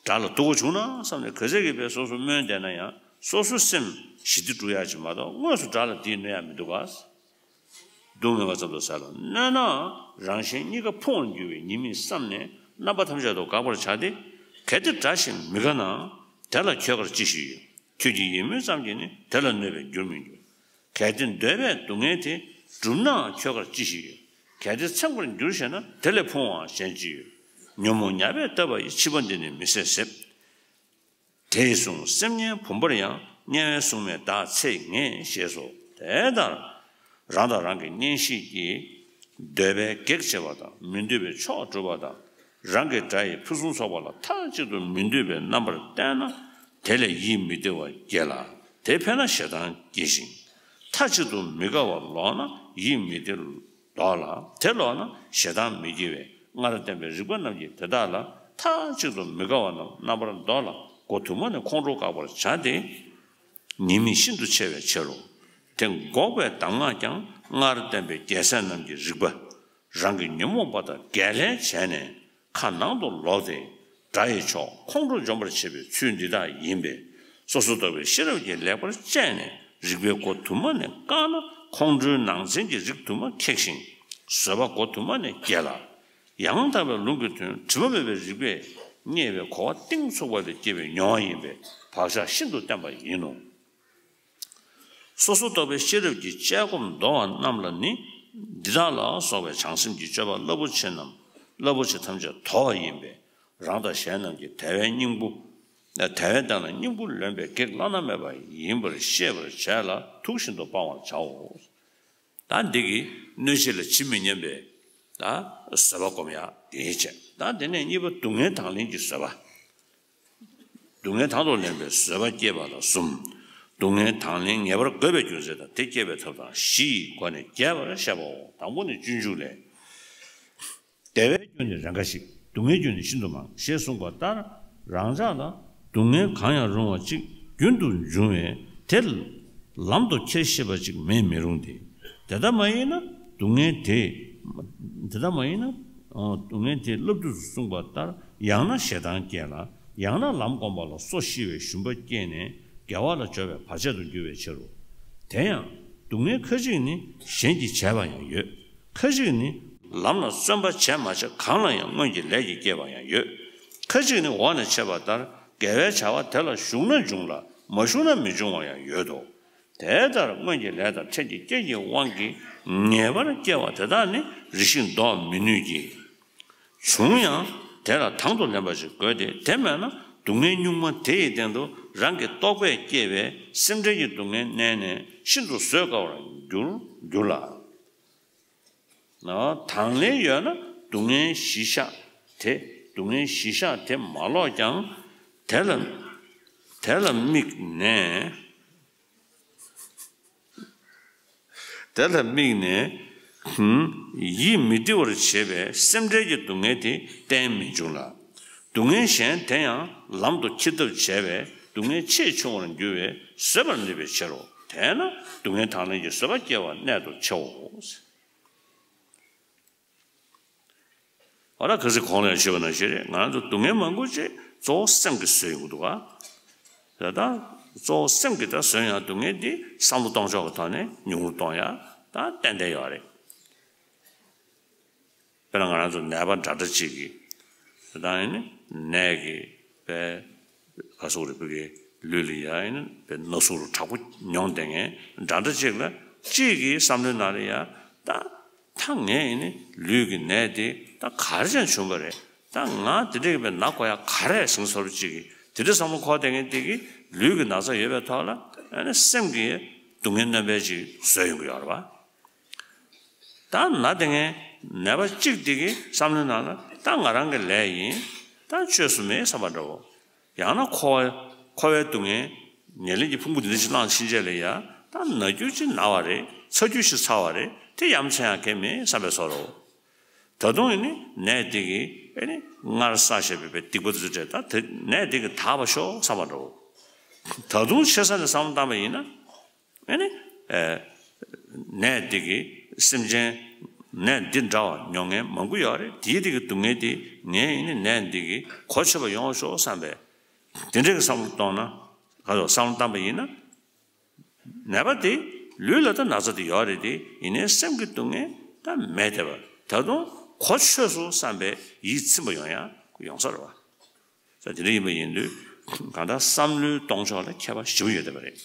དགྲ་ལ་སྡུག་པོ་བྱུང་ན་བསམ་ནས་ག་ཚད་ཀྱི་དཔེ་སོ་སོ་སྨོན་བསྡད་ན་ཡང་སོ་སོའི་སེམས་ཞི་བདེ་སྒྲུབ་ཡག་ཅིག་མ་གཏོགས་དངོས་སུ་དགྲ་ལ་སྡིག་གནོད་ཡག་མི་འདུག་ག། སྡུག་བསྔལ་བ་ཙམ་དུ་ཟད་ལ། གནོད་ནའང་རང་གཞན་གཉིས་ཀ་ཕུང་བར་འགྱུར་བའི་ཉེས་དམིགས་བསམས་ནས་རྣམ་པ་ཐམས་ཅད་དུ་དགག་པར་བྱ་སྟེ། གལ་ཏེ་དགྲ་གཞན་མི་དགའ་ནའང་དེ་ལ་ཁྱོད་དགར་ཅི་ཞིག་ཡོད། ཁྱོད་ཀྱི་ཡིད་སྨོན་ཙམ་གྱིས་ནི་དེ་ལ་གནོད་པའི་རྒྱུར་མི་འགྱུར། གལ་ཏེ་འདོད་པའི་སྡུག་བསྔལ་དེ་བསྒྲུབས་ནའང་ཁྱོད་དགར་ཅི་ཞིག་ཡོད། གལ་ཏེ་ཚིམ་པར་འགྱུར་ཞེ་ན། དེ་ལས་ཕུང་བའང་གཞན་ཅི་ཡོད། ཉོན་མོངས་ཉ་བས་བཏབ་པ་ཡི། ཕྱི་པ་འདི་ནི་མི་བཟད་གཟེབ། དེས་བཟུང་སེམས་ངན་བུམ་པར་ཡང་། དམྱལ་བའི་སྲུང་མས་བདག་འཚེ་ངེས་ཞེས་སོ། དེ་ལྟར་རང་དང་རང་གི་གཉེན་བཤེས་ཀྱིས་འདོད་པའི་གེགས་བྱེད་པ་དང་། མི་འདོད་པའི་ཕྱོགས་སྒྲུབ་པ་དང་། རང་གི་དགྲ་ཡི་ཕུན་སུམ་ཚོགས་པ་ལ་མཐའ་གཅིག་ཏུ་མི་འདོད་པའི་རྣམ་པར་བལྟས་ན། དེ་ལས་ཡིད་མི་བདེ་བ་སྐྱེ་ལ། དེ་འཕེལ་ན་ཞེ་སྡང་སྐྱེ་ཞིང་། མཐའ་གཅིག་ཏུ་མི་དགའ་བ་ལོག་ན་ཡིད་མི་བདེ་ལྡོག་ལ། དེ་ལོག་ན་ཞེ་སྡང་མི་སྐྱེ་བས། སྔར་བསྟན་པའི་རིགས་པ་རྣམས་ཀྱིས་དེ་དག་ལ་མཐའ་གཅིག་ཏུ་མི་དགའ་བ་རྣམས་རྣམ་པར་བཟློག་ལ་མགོ་དུ་མ་ནས་ཁོང་ཁྲོ་བཀག་པར་བྱ་སྟེ། ཉེས་དམིགས་ཤིན་ཏུ་ཆེ་བའི་ཕྱིར་རོ། དེ་འགོག་པའི་གདམས་ངག་ཀྱང་སྔར་བསྟན་པའི་རྒྱལ་སྲས་རྣམས་ཀྱི་རིགས་པ། རང་གི་ཉོན་མོངས་པ་དང་འགལ་ལན་བྱས་ནས་ཁ་ནང་དུ་ལོག་སྟེ། དགྲ་ཡི་ཕྱོགས་ཁོང་ཁྲོ་འཇོམས་པར་བྱེད་པའི་ཚུལ་འདི་དག་ཡིན་པས། སོ་སོར་རྟོག་པའི་ཤེས་རབ་ཀྱིས་ལེགས་པར་དཔྱད་ནས་རིགས་པའི་སྒོ་དུ་མ་ནས་བཀག་ན་ཁོང་ཁྲོའི་ནང་ཚན་གྱི་རིགས་དུ་མ་ཁེགས་ཤིང་། བཟོད་པ་སྒོ་དུ་མ་ནས་སྐྱེ་ལ། ཡང་དག་པའི་ལུང་གི་དོན་དྲི་མ་མེད་པའི་རིགས་པས་རྙེད་པའི་གོ་བ་གཏིང་ཚུགས་པ་ལས་སྐྱེ་བའི་མྱོང་བ་ཡིན་པས་བག་ཆགས་ཤིན་ཏུ་བརྟན་པ་ཡིན་ནོ། སོ་སོར་རྟོག་པའི་ཤེས་རབ་ཀྱིས་དཔྱད་སྒོམ་དོར་བ་རྣམས་ལ་ནི། འདི་དག་ལ་སོགས་པའི་བྱང་སེམས་ཀྱི་སྤྱོད་པ་རླབས་པོ་ཆེ་རྣམས་རླབས་པོ་ཆེ་ཐམས་ཅད་དོར་བ་ཡིན་པས། རང་དང་གཞན་རྣམས་ཀྱི་དལ་བའི་སྙིང་པོ། དལ་བའི་སྟེང་ལ་སྙིང་པོ་ལོན་པའི་གེགས་བླ་ན་མེད་པ་ཡིན་པར་ཤེས་པར་བྱས་ལ་ཐུགས་ཤིན་ཏུ་སྤང་བར་བྱའོ། ད་འདི་གིས་གནོད་བྱེད་ལ་ཇི་མི་སྙམ་པའི་ད་བཟོད་པ་སྒོམ་ཡག་དེ་བྱས། ད་དེ་ནས་གཉིས་པ་སྡུག་བསྔལ་དང་ལེན་གྱི་བཟོད་པ། སྡུག་བསྔལ་དང་དུ་ལེན་པའི་བཟོད་པ་སྐྱེས་པ་ལ་གསུམ། སྡུག་བསྔལ་དང་ལེན་ངེས་པར་དགོས་པའི་རྒྱུ་མཚན་དང་དེ་སྐྱེད་པའི་ཐབས་དང་བཞི་ཡི་སྒོ་ནས་རྒྱས་པར་བཤད་པའོ། དང་པོ་ནི་སྤྱོད་འཇུག་ལས། བདེ་བའི་རྒྱུ་ནི་རེས་འགའ་ཞིག་སྡུག་བསྔལ་རྒྱུ་ནི་ཤིན་ཏུ་མང་ཞེས་གསུངས་པ་ལྟར། རང་ཅག་ལ་སྡུག་བསྔལ་གང་ཡང་རུང་བ་ཅིག་རྒྱུན་དུ་འབྱུང་བས་དེ་ལམ་དུ་ཁྱེར་ཤེས་པ་ཅིག་མེད་མི་རུང་སྟེ། དེ་ལྟ་མ་ཡིན་ན་སྡུག་བསྔལ་དེ། དེ་ལྟ་མ་ཡིན་ན། སྡུག་བསྔལ་དེ་བསླབ་བཏུས་སུ་གསུངས་པ་ལྟར། ཡང་ན་ཞེ་སྡང་སྐྱེ་ལ། ཡང་ན་ལམ་སྒོམ་པ་ལ་སོ་ཤི་བའི་ཞུམ་པ་སྐྱེས་ནས་དགེ་བ་ལ་སྦྱོར་བའི་བར་ཆད་དུ་འགྱུར་བའི་ཕྱིར་རོ། དེ་ཡང་སྡུག་བསྔལ་ཁ་ཅིག་ནི་གཞན་གྱིས་བྱས་པ་ཡང་ཡོད། ཁ་ཅིག་ནི་ལམ་ལ་བརྩོན་པ་བྱས་མ་བྱས་གང་ལ་ཡང་སྔོན་གྱི་ལས་ཀྱིས་བསྐྱེད་པ་ཡང་ཡོད། ཁ་ཅིག་ནི་འོག་ནས་འཆད་པ་ལྟར་དགེ་བའི་བྱ་བ་དེ་ལ་ཞུགས་ན་འབྱུང་ལ་མ་ཞུགས་ན་མི་འབྱུང་བ་ཡང་ཡོད་དོ། དེ་ལྟར་སྔོན་གྱི་ལས་དང་འཕྲལ་གྱི་རྐྱེན་གྱི་དབང་གིས་ངེས་པར་སྐྱེ་བ་དེ་དག་ནི་རེ་ཞིག་བཟློག་མི་ནུས་ཀྱི། བྱུང་ཡང་དེ་ལ་དང་དུ་ལེན་པ་ཞིག་དགོས་ཏེ། དེ་མེད་ན་སྡུག་བསྔལ་གཉུག་མ་དེ་ཡི་སྟེང་དུ་རང་གི་རྟོག་པས་བསྐྱེད་པའི་སེམས་ཁྲལ་གྱི་སྡུག་བསྔལ་མནར་ནས་ཤིན་ཏུ་བཟོད་དཀའ་བར་འགྱུར་འགྱུར་ལ། དང་ལེན་ཡོད་ན་སྡུག་བསྔལ་གཞི་བཞག་དེ། སྡུག་བསྔལ་གཞི་བཞག་དེ་མ་ལོག་ཀྱང་དེ་ལ་དེ་ལ་དམིགས་ནས། དེ་ལ་དམིགས་ནས། ཡིད་མི་བདེ་བར་བྱེད་པའི་སེམས་ཁྲལ་གྱི་སྡུག་བསྔལ་དེ་བསྟེན་མི་འབྱུང་ལ། སྡུག་བསྔལ་གཞན་དེ་ཡང་ལམ་དུ་འཁྱེར་ཐབས་བྱས་པས་སྡུག་བསྔལ་ཆེས་ཆུང་བར་འགྱུར་བས་བཟོད་པར་ནུས་པའི་ཕྱིར་རོ། དེས་ན་སྡུག་བསྔལ་དང་ལེན་གྱི་བཟོད་པ་སྐྱེ་བ་གནད་དུ་ཆེའོ། ཨ་ད་ག་ཚོད་གོང་ལ་ཡང་ཞུས་པ་ནང་བཞིན་རེད། ང་ཚོ་སྡུག་བསྔལ་མང་པོ་ཅིག་གཙོ་བོ་སེམས་ཀྱིས་བཟོས་ཡོང་གི་འདུག་ག། ད་ལྟ་གཙོ་བོ་སེམས་ཀྱིས་ད་བཟོས་ཡང་སྡུག་བསྔལ་འདི་བསམ་བློ་གཏོང་ཕྱོགས་ཀྱི་ཐོག་ནས་ཉུང་རུ་གཏོང་ཡ་ད་ཏན་ཏན་ཡོད་རེད། དཔེར་ན་ང་རང་ཚོ་ནད་པ་འདྲ་འདྲ་གཅིག་གིས་དེ་དང་ཡིན་ནི་ནད་ཀྱི་པའི་ག་སོག་རིག་པའི་གི་ལུས་ལ་ཡ་ཡིན་ནི་པའི་ན་ཟུག་དྲག་པོ་མྱོང་བསྡད་མཁན་འདྲ་འདྲ་གཅིག་ལ་གཅིག་གི་བསམ་བློའི་ནང་ལ་ཡ་ད་ད་ངས་ཡིན་ནི་ལུས་ཀྱི་ནད་དེ་ད་ག་རེ་བྱས་བྱུང་བ་རེད། ད་ང་དེ་འདྲ་གི་པའི་ན་དགོས་ཡ་ག་རེ་ཟིན་སོར་གཅིག་གིས་དེ་འདྲ་བསམ་བློ་འཁོར་བསྡད་མཁན་དེ་གིས་ལུས་ཀྱི་ན་ཚ་ཡོད་པའི་ཐོག་ལ་ཡིན་ནི་སེམས་ཀྱི་སྡུག་བསྔལ་སྣོན་པ་ཅིག་བཟོས་ཡོང་གི་ཡོད་རེད་པ། ད་ན་དེ་ངན་ནད་པ་གཅིག་དེ་གི་བསམ་བློའི་ནང་ལ་ད་ང་རང་གི་ལས་ཡིན། ད་བཅོས་སུ་མེད་བསམ་པ་འདྲ་བོ། ཡང་ན་འཁོར་བ་འཁོར་བའི་སྡུག་བསྔལ་ཉེར་ལེན་གྱི་ཕུང་པོ་འདི་འདྲ་ཞིག་བླངས་ཕྱིན་ཆད་ལ་ཡ་ད་ན་རྒྱུ་ཅིག་ན་བ་རེད། ཚ་རྒྱུ་ཞིག་ཚ་བ་རེད། དེ་ཡ་མཚན་ཡང་གང་མེད་བསམ་པའི་བཟོ་འདྲ་བོ། ད་དུང་ཡིན་ནི་ནད་དེ་གི་ཨེ་ནི་སྔར་བསགས་བཞག་པའི་སྡིག་པ་དེ་ཚོ་བྲལ་ད་དེ་ནད་དེ་གི་དག་པ་ཤོག་བསམ་པ་འདྲ་བོ། ད་དུང་ཆེ་ས་ནས་བསམ་བློ་བཏང་པ་ཡིན་ན། ཨེ་ནི། ཨེ། ནད་འདི་གིས་སེམས་ཅན་ནད་འདི་འདྲ་བ་མྱོང་མཁན་མང་པོ་ཡོད་རེད། དེའི་དེ་གི་སྡུག་བསྔལ་དེ་ངས་ཨེ་ནི་ནད་འདི་གིས་གོ་ཆོད་པ་ཡོང་ཤོག་བསམ་པས། དེ་འདྲ་གི་བསམ་བློ་གཏོང་ན་ག་ཚོད་བསམ་བློ་བཏང་པ་ཡིན་ན། ནད་པ་དེ་ལུས་ལ་ད་ན་ཚ་དེ་ཡོད་རེད་དེ་ཡིན་ནའི་སེམས་ཀྱི་སྡུག་བསྔལ་ད་མེད་བསྡད་པ་ད་དུང་གོ་ཆོད་སོང་བསམ་པའི་ཡིད་ཚིམ་པ་ཡོང་ཡ་ཡོང་ས་རེད་བ། ས་དེ་འདྲ་ཡིན་པ་ཡིན་དུས་གང་ལྟར་བསམ་བློའི་གཏོང་ཕྱོགས་ལ་ཁྱད་པར་ཞེ་པོ་ཡོད་བསྡད་པ་རེད།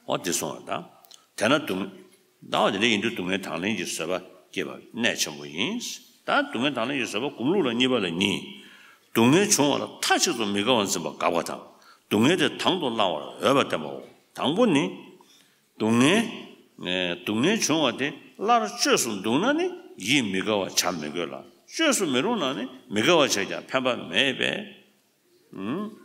འོ་དེ་སོང་བ་དང་། དེས་ན་སྡུག་ལྟ་བ་དེ་འདྲ་ཡིན་དུས་སྡུག་བསྔལ་དང་ལེན་གྱི་བཟོད་པ་སྐྱེས་པ་གནད་ཆེན་པོ་ཡིན། ད་སྡུག་བསྔལ་དང་ལེན་གྱི་བཟོད་པ་སྒོམ་ལུགས་ལ་གཉིས་པ་ལ་གཉིས། སྡུག་བསྔལ་བྱུང་བ་ལ་མཐའ་གཅིག་ཏུ་མི་དགའ་བར་འཛིན་པ་དགག་པ་དང་། སྡུག་བསྔལ་དེ་དང་དུ་བླང་བར་འོས་པ་བསྟན་པའོ། དང་པོ་ནི། སྡུག་བསྔལ། སྡུག་བསྔལ་བྱུང་བ་དེ་སླར་བཅོས་སུ་འདུག་ན་ནི་ཡིད་མི་དགའ་བ་བྱ་མི་དགོས་ལ། བཅོས་སུ་མི་རུང་ན་ནི་མི་དགའ་བ་བྱས་ཀྱང་ཕན་པ་མེད་པས།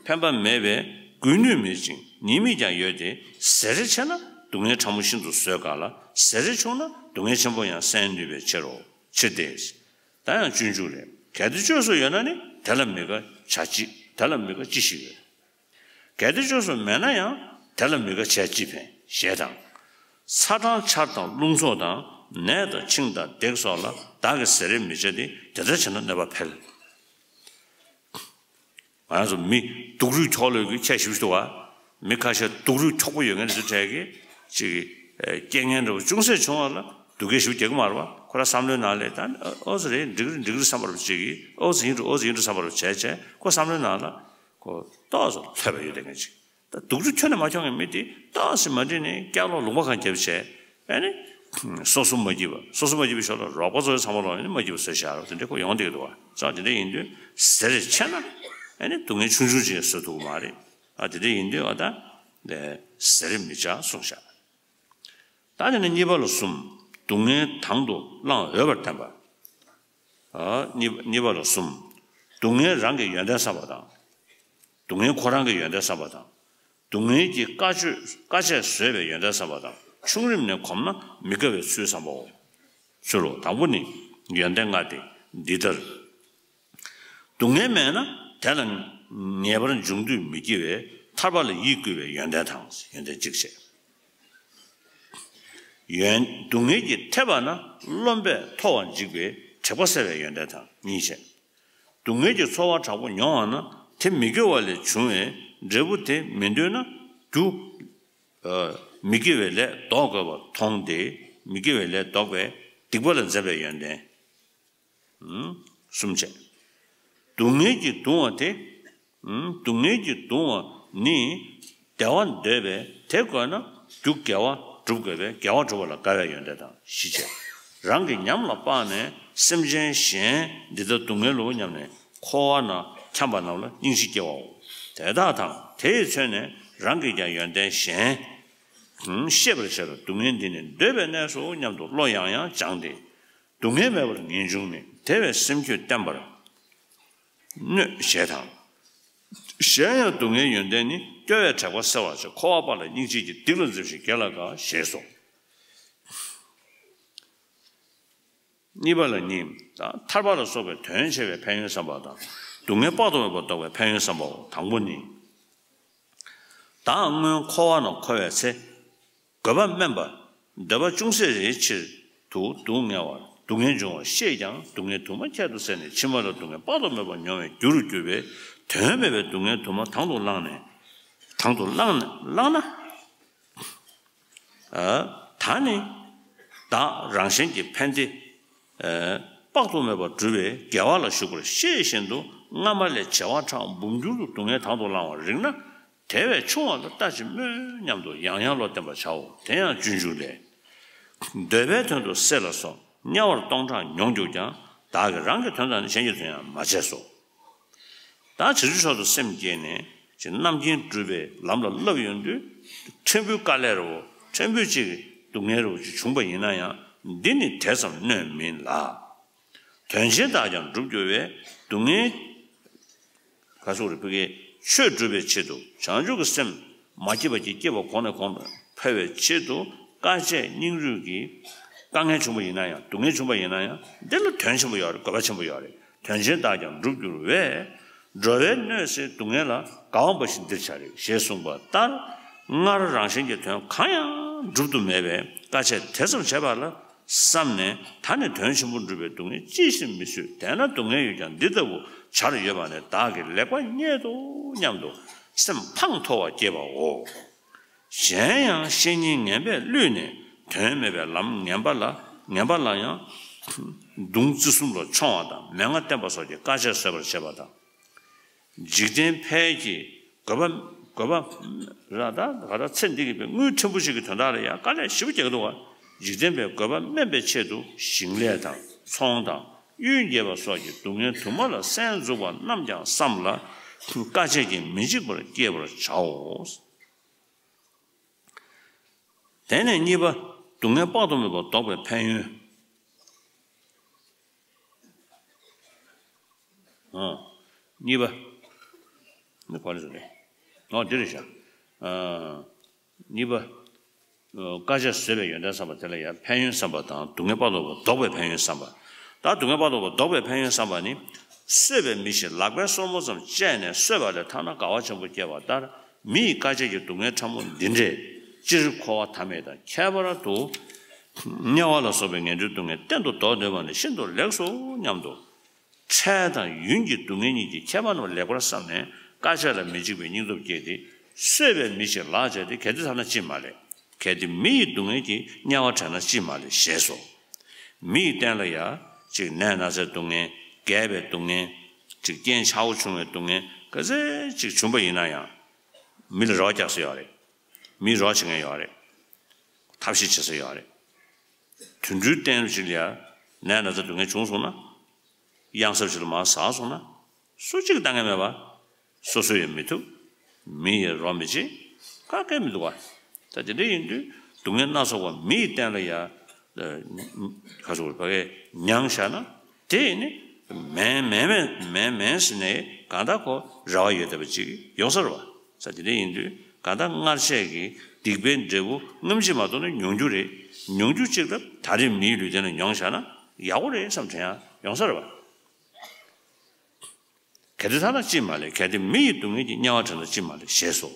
ཕན་པ་མེད་པས་དགོས་ནུས་མེད་ཅིང་ཉེས་དམིགས་ཀྱང་ཡོད་དེ། བཟེ་རེ་ཆེ་ན་སྡུག་བསྔལ་ཕྲ་མོ་ཤིན་ཏུ་བཟོད་དཀའ་ལ། བཟེ་རེ་ཆུང་ན་སྡུག་བསྔལ་ཆེན་པོ་ཡང་སེལ་ནུས་པའི་ཕྱིར་རོ། ཕྱིར་ཏེ། ད་ཡང་སྤྱོད་འཇུག་ལས། གལ་ཏེ་བཅོས་སུ་ཡོད་ན་ནི་དེ་ལ་མི་དགའ་བྱ་ཅི་དེ་ལ་མི་དགའ་ཅི་ཞིག་ཡོད། གལ་ཏེ་བཅོས་སུ་མེད་ན་ཡང་དེ་ལ་མི་དགའ་བྱས་ཅི་ཕན་ཞེས་དང་། ཚ་གྲང་ཆར་དང་རླུང་འཚུབ་དང་ནད་དང་འཆིང་དང་བརྡེག་སོགས་ལ་བདག་གིས་བཟེ་རེ་མི་བྱ་སྟེ་དེ་ལྟར་བྱས་ན་གནོད་པ་འཕེལ། ང་ཚོ་མི་སྡུག་རུས་འཁྱོག་ལོས་ཀྱི་ཁྱད་ཞིབ་འདུག་བ། མི་ཁ་ཤས་སྡུག་རུས་འཁྱོག་པོ་ཡོད་མཁན་དེ་ཚོ་གྲས་ཀྱི་ཅིག་རྐྱེན་ངན་འདྲ་བོ་ཅུང་ཟད་བྱུང་བ་ལ་སྡུག་སྐད་ཞིབ་རྒྱག་གི་མ་རེད་བ། ཁོ་རང་བསམ་བློའི་ནང་ལས་ད་ཨོ་ཙི་རེད་འགྲིག་རེད་འགྲིག་རེད་བསམ་པ་རེད་ཅིག་གིས་ཨོ་ཙི་ཡིན་འགྲོ་ཨོ་ཙི་ཡིན་འགྲོ་བསམ་པ་རེད་བྱས་བྱས་ཁོ་བསམ་བློའི་ནང་ལ་ཁོ་ཏོག་ཙམ་ལྷོད་པ་ཡོད་དེ་ངས་ཅིག་ད་སྡུག་རུས་ཁྱོན་ནས་མ་ཁྱོང་མཁན་མི་དེ་ཏོག་ཙམ་མ་འགྲིག་ནས་སྐྱག་ལོག་ལུང་པ་གང་བརྒྱབ་བྱས་ཨ་ནི་སོ་སོ་མ་སྐྱིད་པ་སོ་སོ་མ་སྐྱིད་པའི་ཞོར་ལ་རོགས་པ་ཚོའི་ཚང་མ་ལོག་ཨ་ནི་མ་སྐྱིད་པ་བཟོས་བཞག་རོགས་དེ་འདྲ་ཁོ་ཡོང་བསྡད་ཀྱི་འདུག་བ། ཙང་དེ་འདྲ་ཡིན་དུས་བཟེ་རེ་ཆེ་ན་ཨ་ནི་སྡུག་བསྔལ་ཆུང་ཆུང་ཅིག་བཟོ་ཐུབ་ཀྱི་མ་རེད། ཨ་དེ་འདྲ་ཡིན་དུས་ཨ་ད་བཟེ་རེ་མི་བྱ་གསུངས་བཞག་ད་དེ་ནས་གཉིས་པ་ལ་གསུམ། སྡུག་བསྔལ་དང་དུ་བླང་འོས་པར་བསྟན་པ། ཨ་གཉིས་གཉིས་པ་ལ་གསུམ། སྡུག་བསྔལ་རང་གི་ཡོན་ཏན་བསམ་པ་དང་། སྡུག་བསྔལ་ཁོ་རང་གི་ཡོན་ཏན་བསམ་པ་དང་། སྡུག་བསྔལ་གྱི་དཀའ་སྤྱད་དཀའ་སྤྱད་བཟོད་པའི་ཡོན་ཏན་བསམ་པ་དང་། ཆུང་རིམ་ནས་གོམས་ན་མི་དགའ་བའི་ཚུལ་བསམ་པའོ། ཚུལ་ལོ། དང་པོ་ནི། ཡོན་ཏན་ལྔ་སྟེ། འདི་ལྟར། སྡུག་བསྔལ་མེད་ན་དེ་ལ་ངེས་པར་འབྱུང་འདོད་མི་སྐྱེ་བས་ཐར་པ་ལ་ཡིད་བསྐུལ་བའི་ཡོན་ཏན་དང་། ཡོན་ཏན་གཅིག་བྱས། ཡོན། སྡུག་བསྔལ་གྱིས་ཐེབས་པ་ན་རློམ་པས་མཐོ་བར་འཇིགས་པས་དྲེགས་པ་སེལ་བའི་ཡོན་ཏན་དང་གཉིས་བྱས། སྡུག་བསྔལ་གྱི་ཚོར་བ་དྲག་པོ་མྱོང་བ་ན་དེ་མི་དགེ་བ་ལས་བྱུང་བའི་འབྲས་བུ་དེ་མི་འདོད་ན་རྒྱུ། མི་དགེ་བའི་ལས་ལྡོག་དགོས་པར་མཐོང་སྟེ་མི་དགེ་བའི་ལས་ལྡོག་པའི་སྡིག་པ་ལ་འཛེམ་པའི་ཡོན་ཏན། གསུམ་བྱས། སྡུག་བསྔལ་གྱིས་གདུང་བ་དེ། སྡུག་བསྔལ་གྱིས་གདུང་བ་ནི་བདེ་བ་འདོད་པས་དེ་དགོས་ན་རྒྱུ་དགེ་བ་སྒྲུབ་དགོས་པས་དགེ་བ་སྒྲུབ་པ་ལ་དགའ་བའི་ཡོན་ཏན་དང་བཞི་བྱས། རང་གི་ཉམས་ལ་དཔགས་ནས་སེམས་ཅན་གཞན་འདི་ལྟར་སྡུག་བསྔལ་ལོ་སྙམ་ནས་འཁོར་བ་ན་འཁྱམས་པ་རྣམས་ལ་སྙིང་རྗེ་སྐྱེ་བའོ། དེ་དག་དང་དེས་མཚོན་ནས་རང་གིས་ཀྱང་ཡོན་ཏན་གཞན་ཤེས་པར་བྱས་ལ་སྡུག་བསྔལ་འདི་ནི་འདོད་པའི་གནས་སོ་སྙམ་དུ་བློ་ཡང་ཡང་སྦྱངས་ཏེ། སྡུག་བསྔལ་མེད་པར་ངེས་འབྱུང་མེད་དེ་བས་སེམས་རྒྱུད་བརྟན་པར་གནོད་ཞེས་དང་། གཞན་ཡང་སྡུག་བསྔལ་ཡོན་ཏན་ནི་སྐྱོ་བས་དྲེགས་པ་སེལ་བར་བྱེད། འཁོར་བ་དཔག་ལ་སྙིང་རྗེ་གྱིས། སྡིག་ལ་འཛེམ་ཞིང་དགེ་ལ་དགའ་ཞེས་སོ། གཉིས་པ་ལ་གཉིས། ཐར་པ་ལ་སོགས་པའི་དོན་ཆེ་བའི་ཕན་ཡོན་བསམ་པ་དང་། སྡུག་བསྔལ་དཔག་ཏུ་མེད་པ་ལྡོག་པའི་ཕན་ཡོན་བསམ་པའོ། དང་པོ་ནི། བདག་སྔོན་འཁོར་བ་ན་འཁོར་བའི་ཚེ། དགོས་པ་དམན་པ། འདོད་པ་ཅུང་ཟད་རེའི་ཕྱིར་དུ་སྡུག་བསྔལ་བ། སྡུག་བསྔལ་འབྱུང་བ་ཤེས་ཀྱང་སྡུག་བསྔལ་དུ་མ་ཁྱད་དུ་བསད་ནས་ཕྱི་མ་ལ་སྡུག་བསྔལ་དཔག་ཏུ་མེད་པ་མྱོང་བའི་རྒྱུ་རུ་གྱུར་པའི་དོན་མེད་པའི་སྡུག་བསྔལ་དུ་མ་དང་དུ་བླངས་ནས་དང་དུ་བླངས་ནས་བླངས་ན། ཨ། ད་ནི་བདག་རང་གཞན་གྱི་ཕན་བདེ། དཔག་ཏུ་མེད་པ་སྒྲུབ་པའི་དགེ་བ་ལ་ཞུགས་པར་ཤེས་བཞིན་དུ་སྔ་མ་ལས་བྱེ་བ་ཕྲག་འབུམ་འགྱུར་དུ་སྡུག་བསྔལ་དང་དུ་བླང་བར་རིགས་ན། དེ་བས་ཆུང་བ་ལ་ལྟ་ཅི་སྨོས་སྙམ་དུ་ཡང་ཡང་བློ་བརྟན་པར་བྱའོ། དེ་ཡང་སྤྱོད་འཇུག་ལས། འདོད་པའི་དོན་དུ་བསྲེ་ལ་སོགས་དམྱལ་བར་སྟོང་ཕྲག་མྱོང་གྱུར་ཀྱང་། བདག་གིས་རང་གི་དོན་དང་ནི། གཞན་གྱི་དོན་ཡང་མ་བྱས་སོ། ད་བྱང་ཆུབ་མཆོག་ཏུ་སེམས་བསྐྱེད་ནས་ཅིག་རྣམ་མཁྱེན་སྒྲུབ་པའི་ལམ་ལ་བསླབས་ཡོང་དུས། ཕྲན་བུའི་དཀའ་ལས་རེ་བོ། ཕྲན་བུའི་ཅིག་སྡུག་བསྔལ་རེ་བོ་ཅིག་བྱུང་པ་ཡིན་ན་ཡང་། འདི་ནི་དེ་ཙམ་གནོད་མིན་ལ། དོན་ཆེན་དག་ཀྱང་འགྲུབ་འགྱུར་བས། སྡུག་བསྔལ། ག་སོགས་རེ་ཕ་གིའི་ཆོས་སྒྲུབ་པའི་ཆེད་དུ་བྱང་ཆུབ་ཀྱི་སེམས་མ་སྐྱེས་པ་ཅིག་སྐྱེས་པ་གོང་ནས་གོང་དུ་འཕེལ་བའི་ཆེད་དུ། དཀའ་སྤྱད་སྙིང་རུས་ཀྱིས་དཀའ་ངལ་བྱུང་པ་ཡིན་ན་ཡང་། སྡུག་བསྔལ་བྱུང་པ་ཡིན་ན་ཡང་། འདི་ལ་དོན་ཆེན་པོ་ཡོད་རེད། དགོས་པ་ཆེན་པོ་ཡོད་རེད། དོན་ཆེན་དག་ཀྱང་འགྲུབ་འགྱུར་བས། འགྲོ་བའི་གནོད་སེལ་སྡུག་བསྔལ་ལ། དགའ་བ་འབའ་ཞིག་འདིར་བྱ་རིགས། ཞེས་གསུངས་པ་ལྟར། སྔར་རང་གཞན་གྱི་དོན་གང་ཡང་སྒྲུབ་ཏུ་མེད་པས། དཀའ་སྤྱད་དེ་ཙམ་བྱས་པ་ལ་བསམ་ནས། ད་ནི་དོན་ཆེན་པོ་སྒྲུབ་པའི་སྡུག་བསྔལ་ཅིས་ཤེས་མི་བཟོད། དེས་ན་སྡུག་བསྔལ་ཡོད་ཀྱང་འདི་ལྟ་བུ་བྱར་ཡོད་པ་ནི། བདག་གིས་ལེགས་པར་རྙེད་དོ་སྙམ་དུ་སེམས་ཕངས་མཐོ་བ་སྐྱེས་པའོ། གཞན་ཡང་བཤེས་གཉེན་ངན་པས་བསླུས་ནས། དོན་མེད་པའི་ལམ་ངན་པ་ལ། ངན་པ་ལ་ཡང་མདུང་རྩེ་གསུམ་ལ་མཆོང་བ་དང་། མན་ངག་བསྟན་པ་སོགས་ཀྱིས་དཀའ་སྤྱད་བཟོད་པར་བྱེད་པ་དང་། འཇིག་རྟེན་ཕལ་གྱིས་རྒོད་པ། རྒོད་པ། ར་ད་ག་ད་ཚེ་འདི་གི་པའི་དངུལ་ཕྲན་བུ་ཞིག་གི་དོན་དག་ལ་ཡང་དཀའ་ལས་ཞེ་པོ་རྒྱག་གི་འདུག་བ། འཇིག་རྟེན་པའི་རྒོད་པ་སྨན་པའི་ཆེད་དུ་ཞིང་ལས་དང་ཚོང་དང་གཡུལ་འགྱེད་པ་སོགས་ཀྱི་སྡུག་བསྔལ་དུ་མ་ལ་གསན་འཛུགས་པ་རྣམས་ཀྱང་བསམ་ལ། དཀའ་སྤྱད་ཀྱིས་མི་འཇིགས་པར་བསྐྱེད་པར་བྱའོ། དེ་ནས་གཉིས་པ། སྡུག་བསྔལ་དཔག་ཏུ་མེད་པ་ལྡོག་པའི་ཕན་ཡོན། ཨ། གཉིས་པ། འདི་ག་རེ་ཟེར་རེད། ཨོ་འདི་རེད་ཤག་ཨ། གཉིས་པ། ཨ། དཀའ་སྤྱད་བཟོད་པའི་ཡོན་ཏན་བསམ་པ་དེ་ལ་ཡང་ཕན་ཡོན་བསམ་པ་དང་། སྡུག་བསྔལ་དཔག་ཏུ་མེད་པ་ལྡོག་པའི་ཕན་ཡོན་བསམ་པ། ད་སྡུག་བསྔལ་དཔག་ཏུ་མེད་པ་ལྡོག་པའི་ཕན་ཡོན་བསམ་པ་ནི། གསོད་པའི་མི་ཞིག་ལག་པའི་སོར་མོ་ཙམ་བཅད་ནས་གསོད་པ་ལས་ཐར་ན་དགའ་བ་ཆེན་པོ་སྐྱེ་བ་ལྟར། མི་ཡི་དཀའ་སྤྱད་ཀྱི་སྡུག་བསྔལ་ཕྲ་མོ་འདི་འདྲས་སྤྱིར་འཁོར་བ་མཐའ་མེད་དང་ཁྱད་པར་དུ། དམྱལ་བ་ལ་སོགས་པའི་ངན་འགྲོའི་སྡུག་བསྔལ་གཏན་དུ་ལྡོག་ནུས་པ་ནི་ཤིན་ཏུ་ལེགས་སོ་སྙམ་དུ། འཕྲལ་དང་ཡུན་གྱི་སྡུག་བསྔལ་གཉིས་ཀྱི་ཁྱད་པར་རྣམས་ལེགས་པར་བསམས་ནས། དཀའ་སྤྱད་ལ་མི་འཇིགས་པའི་སྙིང་སྟོབས་བསྐྱེད་དེ། གསོད་པའི་མི་ཞིག་ལག་བཅད་དེ། གལ་ཏེ་ཐར་ན་ཅིས་མ་ལེགས། གལ་ཏེ་མི་ཡི་སྡུག་བསྔལ་གྱིས་དམྱལ་བ་བྲལ་ན་ཅིས་མ་ལེགས། ཞེས་སོ། མི་ཡི་རྟེན་ལ་ཡང་ཅིག་ནད་ན་ཚའི་སྡུག་བསྔལ། རྒས་པའི་སྡུག་བསྔལ། ཅིག་རྐྱེན་ཆག་སྒོ་བྱུང་བའི་སྡུག་བསྔལ་ག་ཚད་ཅིག་བྱུང་པ་ཡིན་ན་ཡང་། མི་ལ་རོགས་རྒྱག་ས་ཡོད་རེད། མིའི་རོགས་བྱེད་མཁན་ཡོད་རེད། ཐབས་ཤེས་བྱེད་ས་ཡོད་རེད། དུད་འགྲོའི་རྟེན་ཅིག་ལ་ཡང་ནད་ན་ཚ་སྡུག་བསྔལ་བྱུང་སོང་ན། གཡང་གཟར་ཅིག་ལ་མར་ཟགས་སོང་ན། སུ་གཅིག་ལྟ་མཁན་མེད་པ། སོ་སོ་ཡང་མི་ཐུབ། མི་ཡི་རོགས་མི་བྱེད། ག་གེ་མི་འདུག་བ། ད་དེ་འདྲ་ཡིན་དུས་སྡུག་བསྔལ་སྣ་ཚོགས་པ་མི་ཡི་རྟེན་ལ་ཡ། ཨ། ག་ཚོད་ཕ་གིར་མྱངས་བཞག་ན། དེ་ནི་མེད་མེད་མེད་མེད་མེད་ཟེར་ནས་གང་ལྟར་ཁོ་རེ་བ་ཡོད་བསྡད་པ་ཅིག་ཡོང་ས་རེད་བ། ས་དེ་འདྲ་ཡིན་དུས་གང་ལྟར་སྔར་བཤད་ཀྱི་སྡིག་པའི་འབྲས་བུ་སྔ་ཕྱི་མ་གཏོགས་ནི་མྱོང་རྒྱུ་རེད། མྱོང་རྒྱུ་གཅིག་ལ་ད་རེས་མིའི་ལུས་རྟེན་ལ་མྱོང་བཞག་ན་ཡག་པོ་རེད་བསམ་དྲན་ཡ་ཡོང་ས་རེད་བ། གལ་ཏེ་ཐར་ན་ཅིས་མ་ལེགས། གལ་ཏེ་མི་ཡི་སྡུག་བསྔལ་གྱིས་དམྱལ་བ་བྲལ་ན་ཅིས་མ་ལེགས། ཞེས་སོ།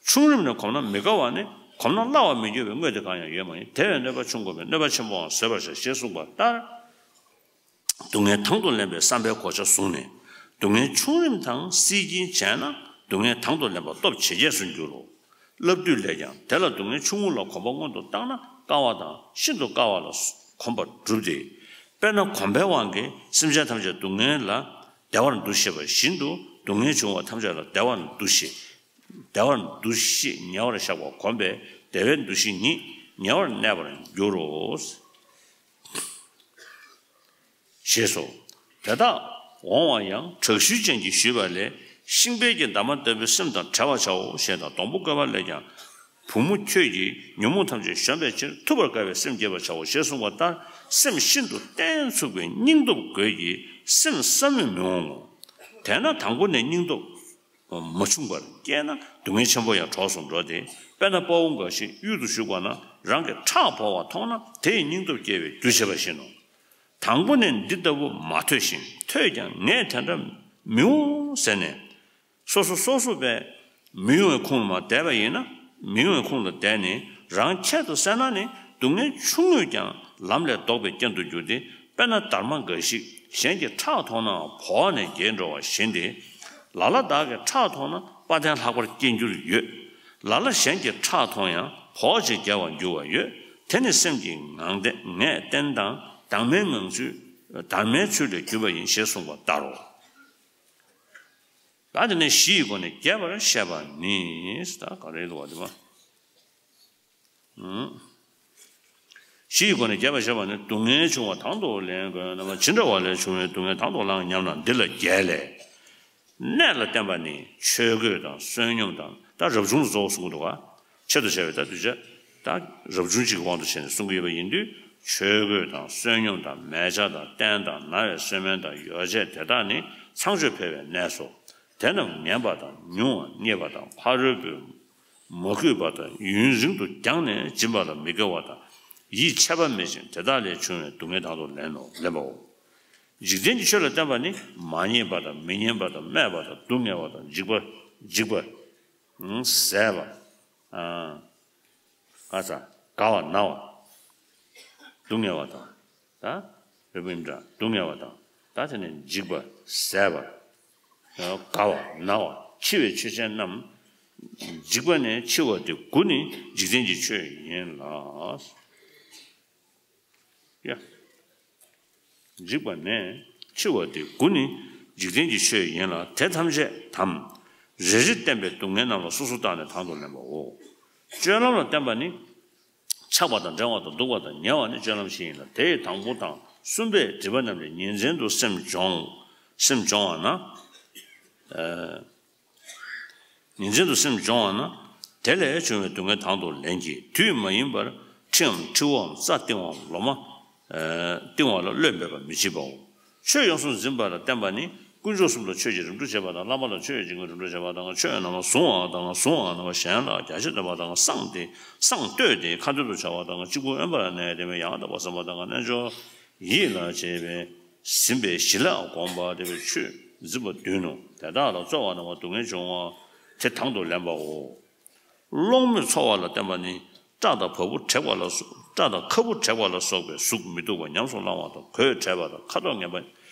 ཆུང་རིམ་ནས་གོམས་ན་མི་དགའ་བ་ནི། གོམས་ན་སླ་བར་མི་འགྱུར་བའི་དངོས་དེ་གང་ཡང་ཡོད་མ་ཡིན། དེ་བས་གནོད་པ་ཆུང་དགོས་པས། གནོད་པ་ཆེན་པོའང་བཟོད་པར་བྱ། ཞེས་གསུངས་པ་ལྟར། སྡུག་བསྔལ་དང་དུ་ལེན་པའི་བསམ་པའི་གོ་ཆ་བཟུང་ནས། སྡུག་བསྔལ་ཆུང་རིམ་དང་སྲིད་ཀྱིན་བྱས་ན། སྡུག་བསྔལ་དང་དུ་ལེན་པ་སྟོབས་ཇེ་རྒྱས་སུ་འགྱུར་རོ། སླབ་དུས་ལས་ཀྱང་དེ་ལ་སྡུག་བསྔལ་ཆུང་ངུ་ལ་གོམས་པ་སྔོན་དུ་བཏང་ན་དཀའ་བ་དང་ཤིན་ཏུ་དཀའ་བ་ལ་གོམས་པ་འགྲུབ་སྟེ། དཔེར་ན་གོམས་པའི་དབང་གིས་སེམས་ཅན་ཐམས་ཅད་སྡུག་བསྔལ་ལ་བདེ་བར་འདུ་ཤེས་པ་བཞིན་དུ། སྡུག་བསྔལ་བྱུང་བ་ཐམས་ཅད་ལ་བདེ་བར་འདུ་ཤེས། བདེ་བར་འདུ་ཤེས་ཉེ་བར་བཞག་པ་གོམས་པས་བདེ་བའི་འདུ་ཤེས་ཉིད་ཉེ་བར་གནས་པར་འགྱུར་རོ། ཞེས་སོ། དེ་དག་འོང་བ་ཡང་དྲག་ཤུལ་ཅན་གྱིས་ཞུས་པ་ལས། ཤིང་བལ་གྱི་འདབ་མ་ལྟ་བུའི་སེམས་དང་བྲལ་བར་བྱའོ། ཞེས་དང་། སྡོང་པོ་བཀོད་པ་ལས་ཀྱང་། བུ་མོ་ཁྱོད་ཀྱིས་ཉོན་མོངས་ཐམས་ཅད་གཞོམ་པའི་ཕྱིར། ཐུབ་པར་དཀའ་བའི་སེམས་བསྐྱེད་པར་བྱའོ། ཞེས་གསུངས་པ་ལྟར། སེམས་ཤིན་ཏུ་བརྟན་ཚུགས་པའི་སྙིང་སྟོབས་དགོས་ཀྱི། སེམས་སྲབ་མོས་མི་འོང་ངོ་། དེས་ན་དང་པོ་ནས་སྙིང་སྟོབས་མ་ཆུང་བར་སྐྱེས་ན་སྡུག་བསྔལ་ཆེན་པོ་ཡང་གྲོགས་སུ་འགྲོ་སྟེ། དཔེར་ན་དཔའ་བོ་འགའ་ཞིག་གཡུལ་དུ་ཞུགས་པ་ན་རང་གི་ཁྲག་ཕོ་བ་མཐོང་ན་དེ་ཡི་སྙིང་སྟོབས་སྐྱེ་བའི་རྒྱུ་བྱེད་པ་བཞིན་ནོ། དང་པོ་ནས་འདི་ལྟ་བུ་མ་ཐོས་ཤིང་། ཐོས་ཀྱང་ངས་དེ་འདྲ་མི་འོང་ཟེར་ནས། སོ་སོ་སོ་སོ་བས་མི་འོང་བའི་ཁུངས་ལ་མ་བསྡད་པ་ཡིན་ན། མི་འོང་བའི་ཁུངས་ལ་བསྡད་ནས་རང་ཁྱད་དུ་བསད་ན་ནི་སྡུག་བསྔལ་ཆུང་ངུས་ཀྱང་ལམ་ལས་ལྡོག་པའི་རྐྱེན་དུ་འགྱུར་ཏེ། དཔེར་ན་སྡར་མ་འགའ་ཞིག་གཞན་གྱི་ཁྲག་མཐོང་ནའང་བོར་བ་ནས་རྒྱལ་འགྲོ་བ་བཞིན་ཏེ། ལ་ལ་བདག་གི་ཁྲག་མཐོང་ན་དཔའ་གདེང་ལྷག་པར་སྐྱེ་འགྱུར་ཡོད། ལ་ལ་གཞན་གྱི་ཁྲག་མཐོང་ཡང་བོར་བ་ཅིག་རྒྱལ་བར་འགྱུར་བ་ཡོད། དེ་ནི་སེམས་ཀྱི་ངང་ངས་བརྟན་དང་ དྭངས་མའི་ངང་ཚུལ། དྭངས་མའི་ཚུལ་ལས་གྱུར་པ་ཡིན་ཞེས་གསུངས་པ་ལྟར་རོ། ད་དེ་ནས་གཞི་ཡི་སྒོ་ནས་རྒྱས་པར་བཤད་པ་ནི། ད་ག་རེ་འདུག་བ་དེ་མ། གཞི་ཡི་སྒོ་ནས་རྒྱས་པར་བཤད་པ་ནི། སྡུག་བསྔལ་འབྱུང་བ་དང་དུ་ལེན་དགོས་ན། ཇི་འདྲ་བ་ལས་བྱུང་བའི་སྡུག་བསྔལ་དང་དུ་བླང་སྙམ་ན། འདི་ལ་རྒྱས་ལས། གནས་ལ་བརྟེན་པ་ནི་ཆོས་གོས་དང་བསོད་སྙོམས་དང་། ད་རབ་བྱུང་ལ་གཙོ་བོ་གསུང་གི་འདུག་ག་ཆེད་དུ་བྱ་བའི་ད་གདུལ་བྱ། ད་རབ་བྱུང་གཅིག་གི་དབང་དུ་བྱས་ནས་གསུང་གི་ཡོད་པ་ཡིན་དུས། ཆོས་གོས་དང་བསོད་སྙོམས་དང་། མལ་ཆ་དང་། སྟན་དང་། ན་བའི་གསོས་སྨན་དང་། ཡོ་བྱད་དེ་དག་ནི་ཚངས་སྤྱོད་འཕེལ་བའི་གནས་སོ། དེ་རྣམས་ངན་པ་དང་། ཉུང་བ་རྙེད་པ་དང་། ཕ་རོལ་པོས་མ་གུས་པ་དང་། ཡུན་རིང་དུ་བརྒྱངས་ནས་སྦྱིན་པ་ལ་མི་དགའ་བ་དང་། ཡིད་ཆེས་པ་མེད་ཅིང་། དེ་དག་ལས་བྱུང་བའི་སྡུག་བསྔལ་དང་དུ་ལེན་ནོ། ལེན་པའོ། འཇིག་རྟེན་གྱི་ཆོས་ལ་བརྟེན་པ་ནི། མ་རྙེད་པ་དང་། མི་སྙན་པ་དང་། སྨད་པ་དང་། སྡུག་བསྔལ་བ་དང་། འཇིགས་པ། འཇིགས་པ། ཟད་པ། ཨ། ག་ས། དགའ་བ་ན་བ། སྡུག་བསྔལ་བ་དང་། ད་རེ་བུ་ཡིན་འདྲ། སྡུག་བསྔལ་བ་དང་། ད་དེ་ནས་འཇིགས་པ། ཟད་པ། དགའ་བ་ན་བ། འཆི་བའི་ཆོས་ཅན་རྣམས། འཇིགས་པ་ནས་འཆི་བ་སྟེ་དགུ་ནི་འཇིག་རྟེན་གྱི་ཆོས་ཡིན་ལ། ཡ། འཇིགས་པ་ནས་འཆི་བ་སྟེ་དགུ་ནི་འཇིག་རྟེན་གྱི་ཆོས་ཡིན་ལ། དེ་ཐམས་ཅད་དམ། རེ་རེ་བརྟེན་པའི་སྡུག་བསྔལ་རྣམས་ལ་སོ་སོར་བརྟགས་ནས་དང་དུ་ལེན་པའོ། སྤྱོད་ལམ་ལ་བརྟེན་པ་ནི། ཆགས་པ་དང་འབྲེལ་བ་དང་། སྡུག་པ་དང་ཉེ་བ་ནི་སྤྱོད་ལམ་བཞི་ཡིན་ལ། དེའི་དང་པོ་དང་གསུམ་པས་སྒྲིབ་པ་རྣམས་ལས་ཉིན་མཚན་དུ་སེམས་སྦྱོང་། སེམས་སྦྱོང་བ་ན། ཉིན་མཚན་དུ་སེམས་སྦྱོང་བ་ན། དེ་ལས་བྱུང་བའི་སྡུག་བསྔལ་དང་དུ་ལེན་གྱི། དུས་མ་ཡིན་པར་ཁྲི་འམ་ཁྲིའུའམ་རྩྭ་བཏིང་བའམ་ལོ་མ་བཏིང་བ་ལ་བློས་འབད་པ་མི་བྱེད་པའོ། ཆོས་ཡོངས་སུ་འཛིན་པ་ལ་བརྟེན་པ་ནི། དཀོན་མཆོག་གསུམ་ལ་ཆོས་ཀྱི་རིམ་གྲོ་བྱེད་པ་དང་། བླ་མ་ལ་ཆོས་ཀྱི་རིམ་གྲོ་བྱེད་པ་དང་། ཆོས་རྣམས་བཟུང་བ་དང་། བཟུང་བ་རྣམས་གཞན་ལ་རྒྱ་ཆེར་སྟོན་པ་དང་། གསང་སྟེ་གསང་བསྟོད་དེ་ཁ་འདོན་དུ་བྱ་བ་དང་། གཅིག་པུ་དབེན་པར་གནས་ཏེ་ཡང་དག་པར་བསམ་པ་དང་། རྣལ་འབྱོར་ཡིད་ལ་བྱེད་པས་ཟིན་པའི་གཞི་ལ་གོམས་པ། དེ་བས་ཆོས་འཛིན་པ་བདུན་ནོ། དེ་དག་ལ་རྩོལ་བ་རྣམས་སྡུག་བསྔལ་འབྱུང་བ་དེ་དང་དུ་ལེན་པའོ། སློང་མོས་འཚོ་བ་ལ་བརྟེན་པ་ནི། སྐྲ་དང་བ་སྤུ་བྲེག་པ་ལ་སོགས། སྐྲ་དང་ཁ་སྤུ་བྲེག་པ་ལ་སོགས་པའི་གཟུགས་མི་སྡུག་པ་ཉམས་སུ་བླང་བ་དང་། གོས་བྲེག་པ་དང་། ཁ་དོག་ངན་པ་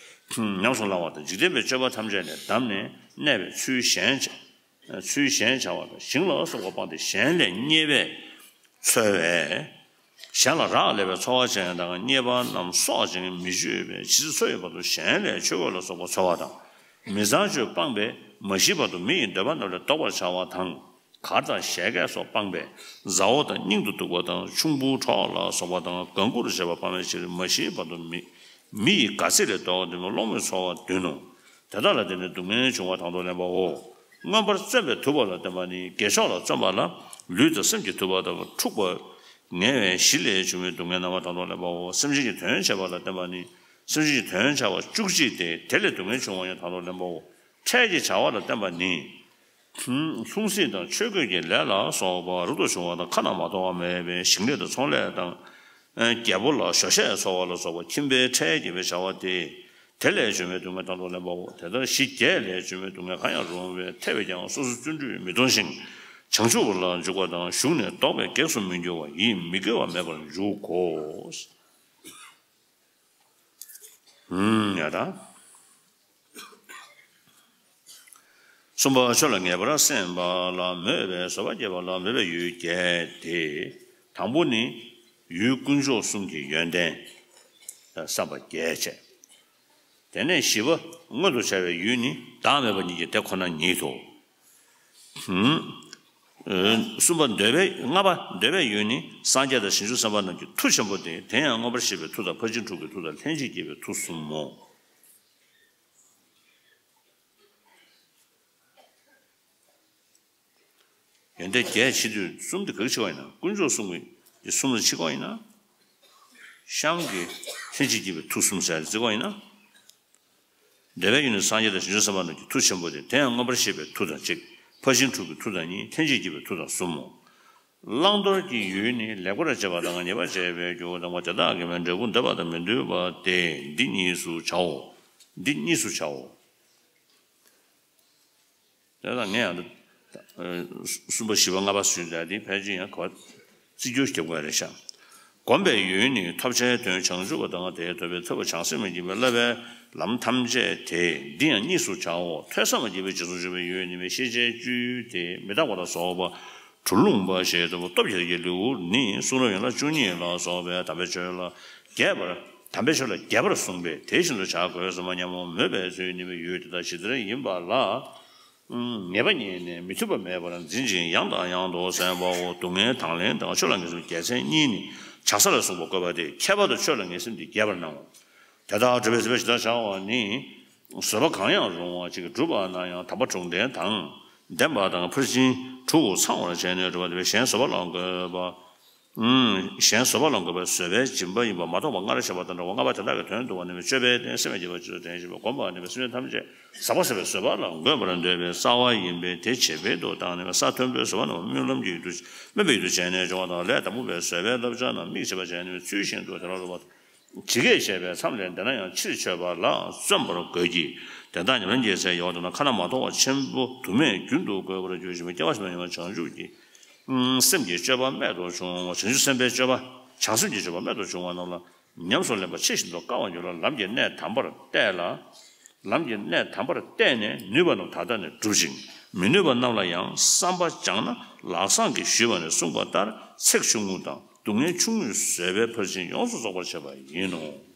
ཉམས་སུ་བླང་བ་དང་། འཇིག་རྟེན་པའི་སྤྱོད་པ་ཐམས་ཅད་ནས་བསྡམས་ནས་གནས་པའི་ཚུལ་གཞན། ཚུལ་གཞན་བྱ་བ་དང་། ཞིང་ལ་སོགས་པ་སྤངས་ཏེ་གཞན་ལས་རྙེད་པས་འཚོ་བས། གཞན་ལ་རག་ལས་པའི་འཚོ་བ་ཅན་དང་། རྙེད་པ་རྣམས་གསོག་ཅིང་མི་སྤྱོད་པས། ཇི་སྲིད་འཚོ་ཡི་བར་དུ་གཞན་ལས་ཆོས་གོས་ལ་སོགས་པ་འཚོ་བ་དང་། མི་ཚངས་སྤྱོད་སྤངས་པས་མ་ཤིའི་བར་དུ་མི་ཡི་འདོད་པ་རྣམས་ལས་ལྡོག་པར་བྱ་བ་དང་། གར་དང་བཞད་གད་སོགས་སྤངས་པས་མཛའ་བོ་དང་། སྙིང་དུ་སྡུག་པ་དང་། ཕྱུག་པོ་གྲོགས་ལ་སོགས་པ་དང་། དགའ་མགུར་བྱེད་པ་སྤངས་པའི་ཕྱིར། མ་ཤིའི་བར་དུ་མི་མི་ཡི་དགའ་ཚིག་ལས་ལྡོག་པ་འདི་ནི་སློང་མོས་འཚོ་བ་བདུན་ནོ། དེ་དག་ལ་བརྟེན་ནས་སྡུག་བསྔལ་འབྱུང་བ་དང་དུ་ལེན་པའོ། མངོན་པར་བརྩོན་པས་ཐུབ་པ་ལ་བརྟེན་པ་ནི། དགེ་ཕྱོགས་ལ་བརྩོན་པ་ལ་ལུས་དང་སེམས་ཀྱིས་ཐུབ་པ་དང་། འཁྲུག་པ་ངལ་བའི་གཞི་ལས་བྱུང་བའི་སྡུག་བསྔལ་རྣམ་པ་དང་དུ་ལེན་པའོ། སེམས་ཅན་གྱི་དོན་བྱེད་པ་ལ་བརྟེན་པ་ནི། སེམས་ཅན་གྱི་དོན་བྱ་བ་བཅུ་གཅིག་སྟེ། དེ་ལས་སྡུག་བསྔལ་འབྱུང་བ་ཡང་དང་དུ་ལེན་པའོ། འཕྲལ་གྱི་བྱ་བ་ལ་བརྟེན་པ་ནི། ལྷུང་བཟེད་དང་ཆོས་གོས་ཀྱི་ལས་ལ་སོགས་པ་རབ་ཏུ་བྱུང་བ་དང་། ཁ་ན་མ་ཐོ་བ་མེད་པའི་ཞིང་ལས་དང་ཚོང་ལས་དང་། རྒྱལ་པོ་ལ་ཞོ་ཤས་འཚོ་བ་ལ་སོགས་པ་ཁྱིམ་པའི་འཕྲལ་གྱི་བྱ་བ་སྟེ། དེ་ལས་བྱུང་བའི་སྡུག་བསྔལ་དང་དུ་ལེན་པའོ། དེ་ལྟར་གཞི་བརྒྱད་ལས་བྱུང་བའི་སྡུག་བསྔལ་གང་ཡང་རུང་བས། ཐལ་བས་ཀྱང་སོ་སོའི་བརྩོན་འགྲུས་མི་གཏོང་ཞིང་། བྱང་ཆུབ་ལ་འཇུག་པ་དང་། ཞུགས་ནས་ལྡོག་པའི་གེགས་སུ་མི་འགྱུར་བ་ཡིས་མི་དགེ་བ་མེད་པར་འཇུག་གོ། ཡ་ད། གསུམ་པ། ཆོས་ལ་ངེས་པར་སེམས་པ་ལ་མོས་པའི་བཟོད་པ་སྐྱེ་བ་ལ་མོས་པའི་ཡུལ་བརྒྱད་དེ། དང་པོ་ནི། ཡུལ་དཀོན་མཆོག་གསུམ་གྱི་ཡོན་ཏན་བསམ་པ་རྒྱས་བྱས། དེ་ནས་བཞི་པ། མངོན་དུ་བྱ་བའི་ཡུལ་ནི་བདག་མེད་པ་ཉིད་ཀྱི་དེ་ཁོ་ན་ཉིད་དོ། གསུམ་པ། འདོད་པའི། ལྔ་པ། འདོད་པའི་ཡུལ་ནི་སངས་རྒྱས་དང་བྱང་ཆུབ་སེམས་དཔའ་རྣམས་ཀྱི་མཐུ་ཆེན་པོ་སྟེ། དེ་ཡང་མངོན་པར་ཤེས་པའི་མཐུ་དང་། ཕར་ཕྱིན་དྲུག་གི་མཐུ་དང་། ལྷན་ཅིག་སྐྱེས་པའི་མཐུ་གསུམ་མོ། ཡོན་ཏན་བརྒྱད་ཕྱེ་དུས་གསུམ་དེ་ག་གི་ཕྱེ་བ་ཡིན་ན། དཀོན་མཆོག་གསུམ་གྱི་གསུམ་ལ་ཕྱེ་བ་ཡིན་ན། གཤམ་གྱི་ལྷན་ཅིག་སྐྱེས་པའི་མཐུ་གསུམ་ཟེར་བརྩི་བ་ཡིན་ན། འདོད་པའི་ཡུལ་ནི་སངས་རྒྱས་དང་བྱང་ཆུབ་སེམས་དཔའ་རྣམས་ཀྱི་མཐུ་ཆེན་པོ་སྟེ། དེ་ཡང་མངོན་པར་ཤེས་པའི་མཐུ་དང་གཅིག། ཕར་ཕྱིན་དྲུག་གི་མཐུ་དང་གཉིས། ལྷན་ཅིག་སྐྱེས་པའི་མཐུ་དང་གསུམ་མོ། བླང་དོར་གྱི་ཡུལ་ནི་ལེགས་པར་སྤྱད་པ་དང་ཉེས་པར་སྤྱད་པའི་རྒྱུ་དང་པོ། དེ་དག་གི་མི་འབྲས་བུ་འདོད་པ་དང་མི་འདོད་པ་སྟེ། འདི་གཉིས་སུ་བྱའོ། འདི་གཉིས་སུ་བྱའོ། དེ་དང་ངས་ཡང་། གསུམ་པ་བཞི་པ་ལྔ་པ་ཟུར་དེ་ཕལ་ཆེར་ཡང་ག་བ་རྩིས་རྒྱུ་རྒྱབ་དགོས་རེད་ཤག། བསྒོམ་པའི་ཡུལ་ནི་ཐོབ་བྱའི་དོན་བྱང་ཆུབ་པ་དང་། དེའི་ཐོབ་པའི་ཐབས་བྱང་སེམས་ཀྱིས་བསླབ་པའི་ལམ་ཐམས་ཅད་དེ། འདི་ཡང་གཉིས་སུ་བྱའོ། ཐོས་བསམ་སྐྱེས་པའི་རྗེས་སུ་འཇུག་པའི་ཡུལ་ནི་མི་ཤེས་བྱའི་བཅུ་སྟེ། མི་རྟག་པ་ལ་སོགས་པ་གྲུ་ལུང་པ་ཞེས་བསྟོད་པ་སྟོབས་རྒྱས་ཀྱི་ལེའུ་ནི། གསུང་རབ་ཡན་ལག་བཅུ་གཉིས་ལ་སོགས་པའི་དམ་པའི་ཆོས་ལ་རྒྱས་པར། དམ་པའི་ཆོས་ལ་རྒྱས་པར་གསུངས་པས་དེ་བཞིན་དུ་བྱ་དགོས་སམ་སྙམ་མོ་མོས་པའི་ཚུལ་ནི་ཡུལ་དེ་དག་ཇི་ལྟར་ཡིན་པ་ལ། ངེས་པ་ཉིད་ནི་མི་མཐུན་པ་མེད་པར་འཛིན་ཅིང་ཡང་དང་ཡང་དུ་གསན་པའོ། སྡུག་བསྔལ་དང་ལེན་དང་ཆོས་ལ་ངེས་སེམས་རྒྱལ་མཚན་གཉིས་ནི་བྱ་ས་ལ་གསུངས་པ་བཀོད་པ་སྟེ་ཁྱད་པར་དུ་ཆོས་ལ་ངེས་སེམས་འདི་རྒྱས་པར་སྣང་ངོ་། དེ་དག་སྒྲུབ་པའི་སྲིད་པ་ཇི་ལྟར་བྱ་བ་ནི། བཟོད་པ་གང་ཡང་རུང་བ་ཅིག་གིས་བསྒྲུབས་པ་ན་ཡང་དམ་པ་དྲུག་ལྡན་དང་ལྡན་པ་དང་ཕར་ཕྱིན་དྲུག་ཚང་བར་བྱས་ནས་སྒྲུབ་པ་དེ་བས་གཞན་བཟོད་པ་ལ་འགོད་པ། གཞན་བཟོད་པ་ལ་འགོད་པའི་བཟོད་པའི་སྦྱིན་པ་ཡིན་པ་མ་རྟོགས་པ་སྔར་བཤད་པ་དང་འདྲ་བ་ལྔ་པ་དེ་དག་གི་དོན་བསྡུ་བ་ནི་སྤྱོད་པའི་རྟེན་སེམས་ཉིད་ཀྱི་བ་སྤྱི་ཚོགས་དྲན་ཤེས་པ་སྒོམ་པ་ནི་སེམས་ཅན་ཐམས་ཅད་ཟག་པ་ཟད་པའི་བཟོད་པ་ལ་འགོད་པར་འདོད་པའི་རྩ་བ་ཡིན་པས་དེ་བྱེད་པའི་དུ་བཏང་ནས་ས་མཐོན་པོའི་བཟོད་པ་རྣམས་སྨོན་ལམ་གྱི་ཡུལ་དུ་སྨོན་པའི་ཡུལ་དུ་བྱས་ནས་སྦྱོང་བ་དང་ལས་དང་པོ་པའི་བཟོད་པའི་བསླབ་བྱ་རྣམས་དམིགས་བྱེད་པ་བྱས་ནས་ཚུལ་བཞིན་དུ་དེ་ལ་རོལ་པ། ཇི་སྐད་བཤད་པའི་མཚམས་ལས་འདས་ན་ཡང་ཕྱིར་བཅོས་པ་ལ་བརྩོན་པར་དགོས་ཀྱི། དེ་དག་ཉམས་ལེན་གྱི་ཚེ་ཡོད་དོ་ན་ཁ་ན་མ་ཐོ་བ་ཆེན་པོ་དུ་མས་རྒྱུན་དུ་དགོས་པར་འགྱུར་ཞིང་སྐྱེ་བ་ཕྱི་མ་ཡོང་བ་བྱང་ཆུབ་ཀྱི་སེམས་ཀྱི་སྤྱོད་པ་རྨད་དུ་བྱུང་བ་བྱང་ཆུབ་སེམས་དཔའི་སྤྱོད་པ་བྱང་སེམས་ཀྱི་སྤྱོད་པ་རྨད་དུ་བྱུང་བ་རྣམས་ལ་ཉམས་སུ་ལེན་པ་ཆེས་ཤིན་ཏུ་དཀའ་བར་འགྱུར་ལ་ལམ་གྱི་གནད་དམ་པར་གཏད་ལ། ལམ་གྱི་གནད་དམ་པར་གཏད་ནས་ནུས་པ་རྣམས་ད་ལྟ་ནས་སྒྲུབ་ཅིང་མི་ནུས་པ་རྣམས་ལ་ཡང་བསམ་པ་སྦྱངས་ན་ལག་བཟང་གིས་ཞུས་པ་ནས་གསུངས་པ་ལྟར་ཚེགས་ཆུང་ངུ་དང་སྡུག་བསྔལ་ཆུང་ངུས་བཟོད་པའི་ཕར་ཕྱིན་ཡོངས་སུ་རྫོགས་པར་བྱེད་པ་ཡིན་ནོ།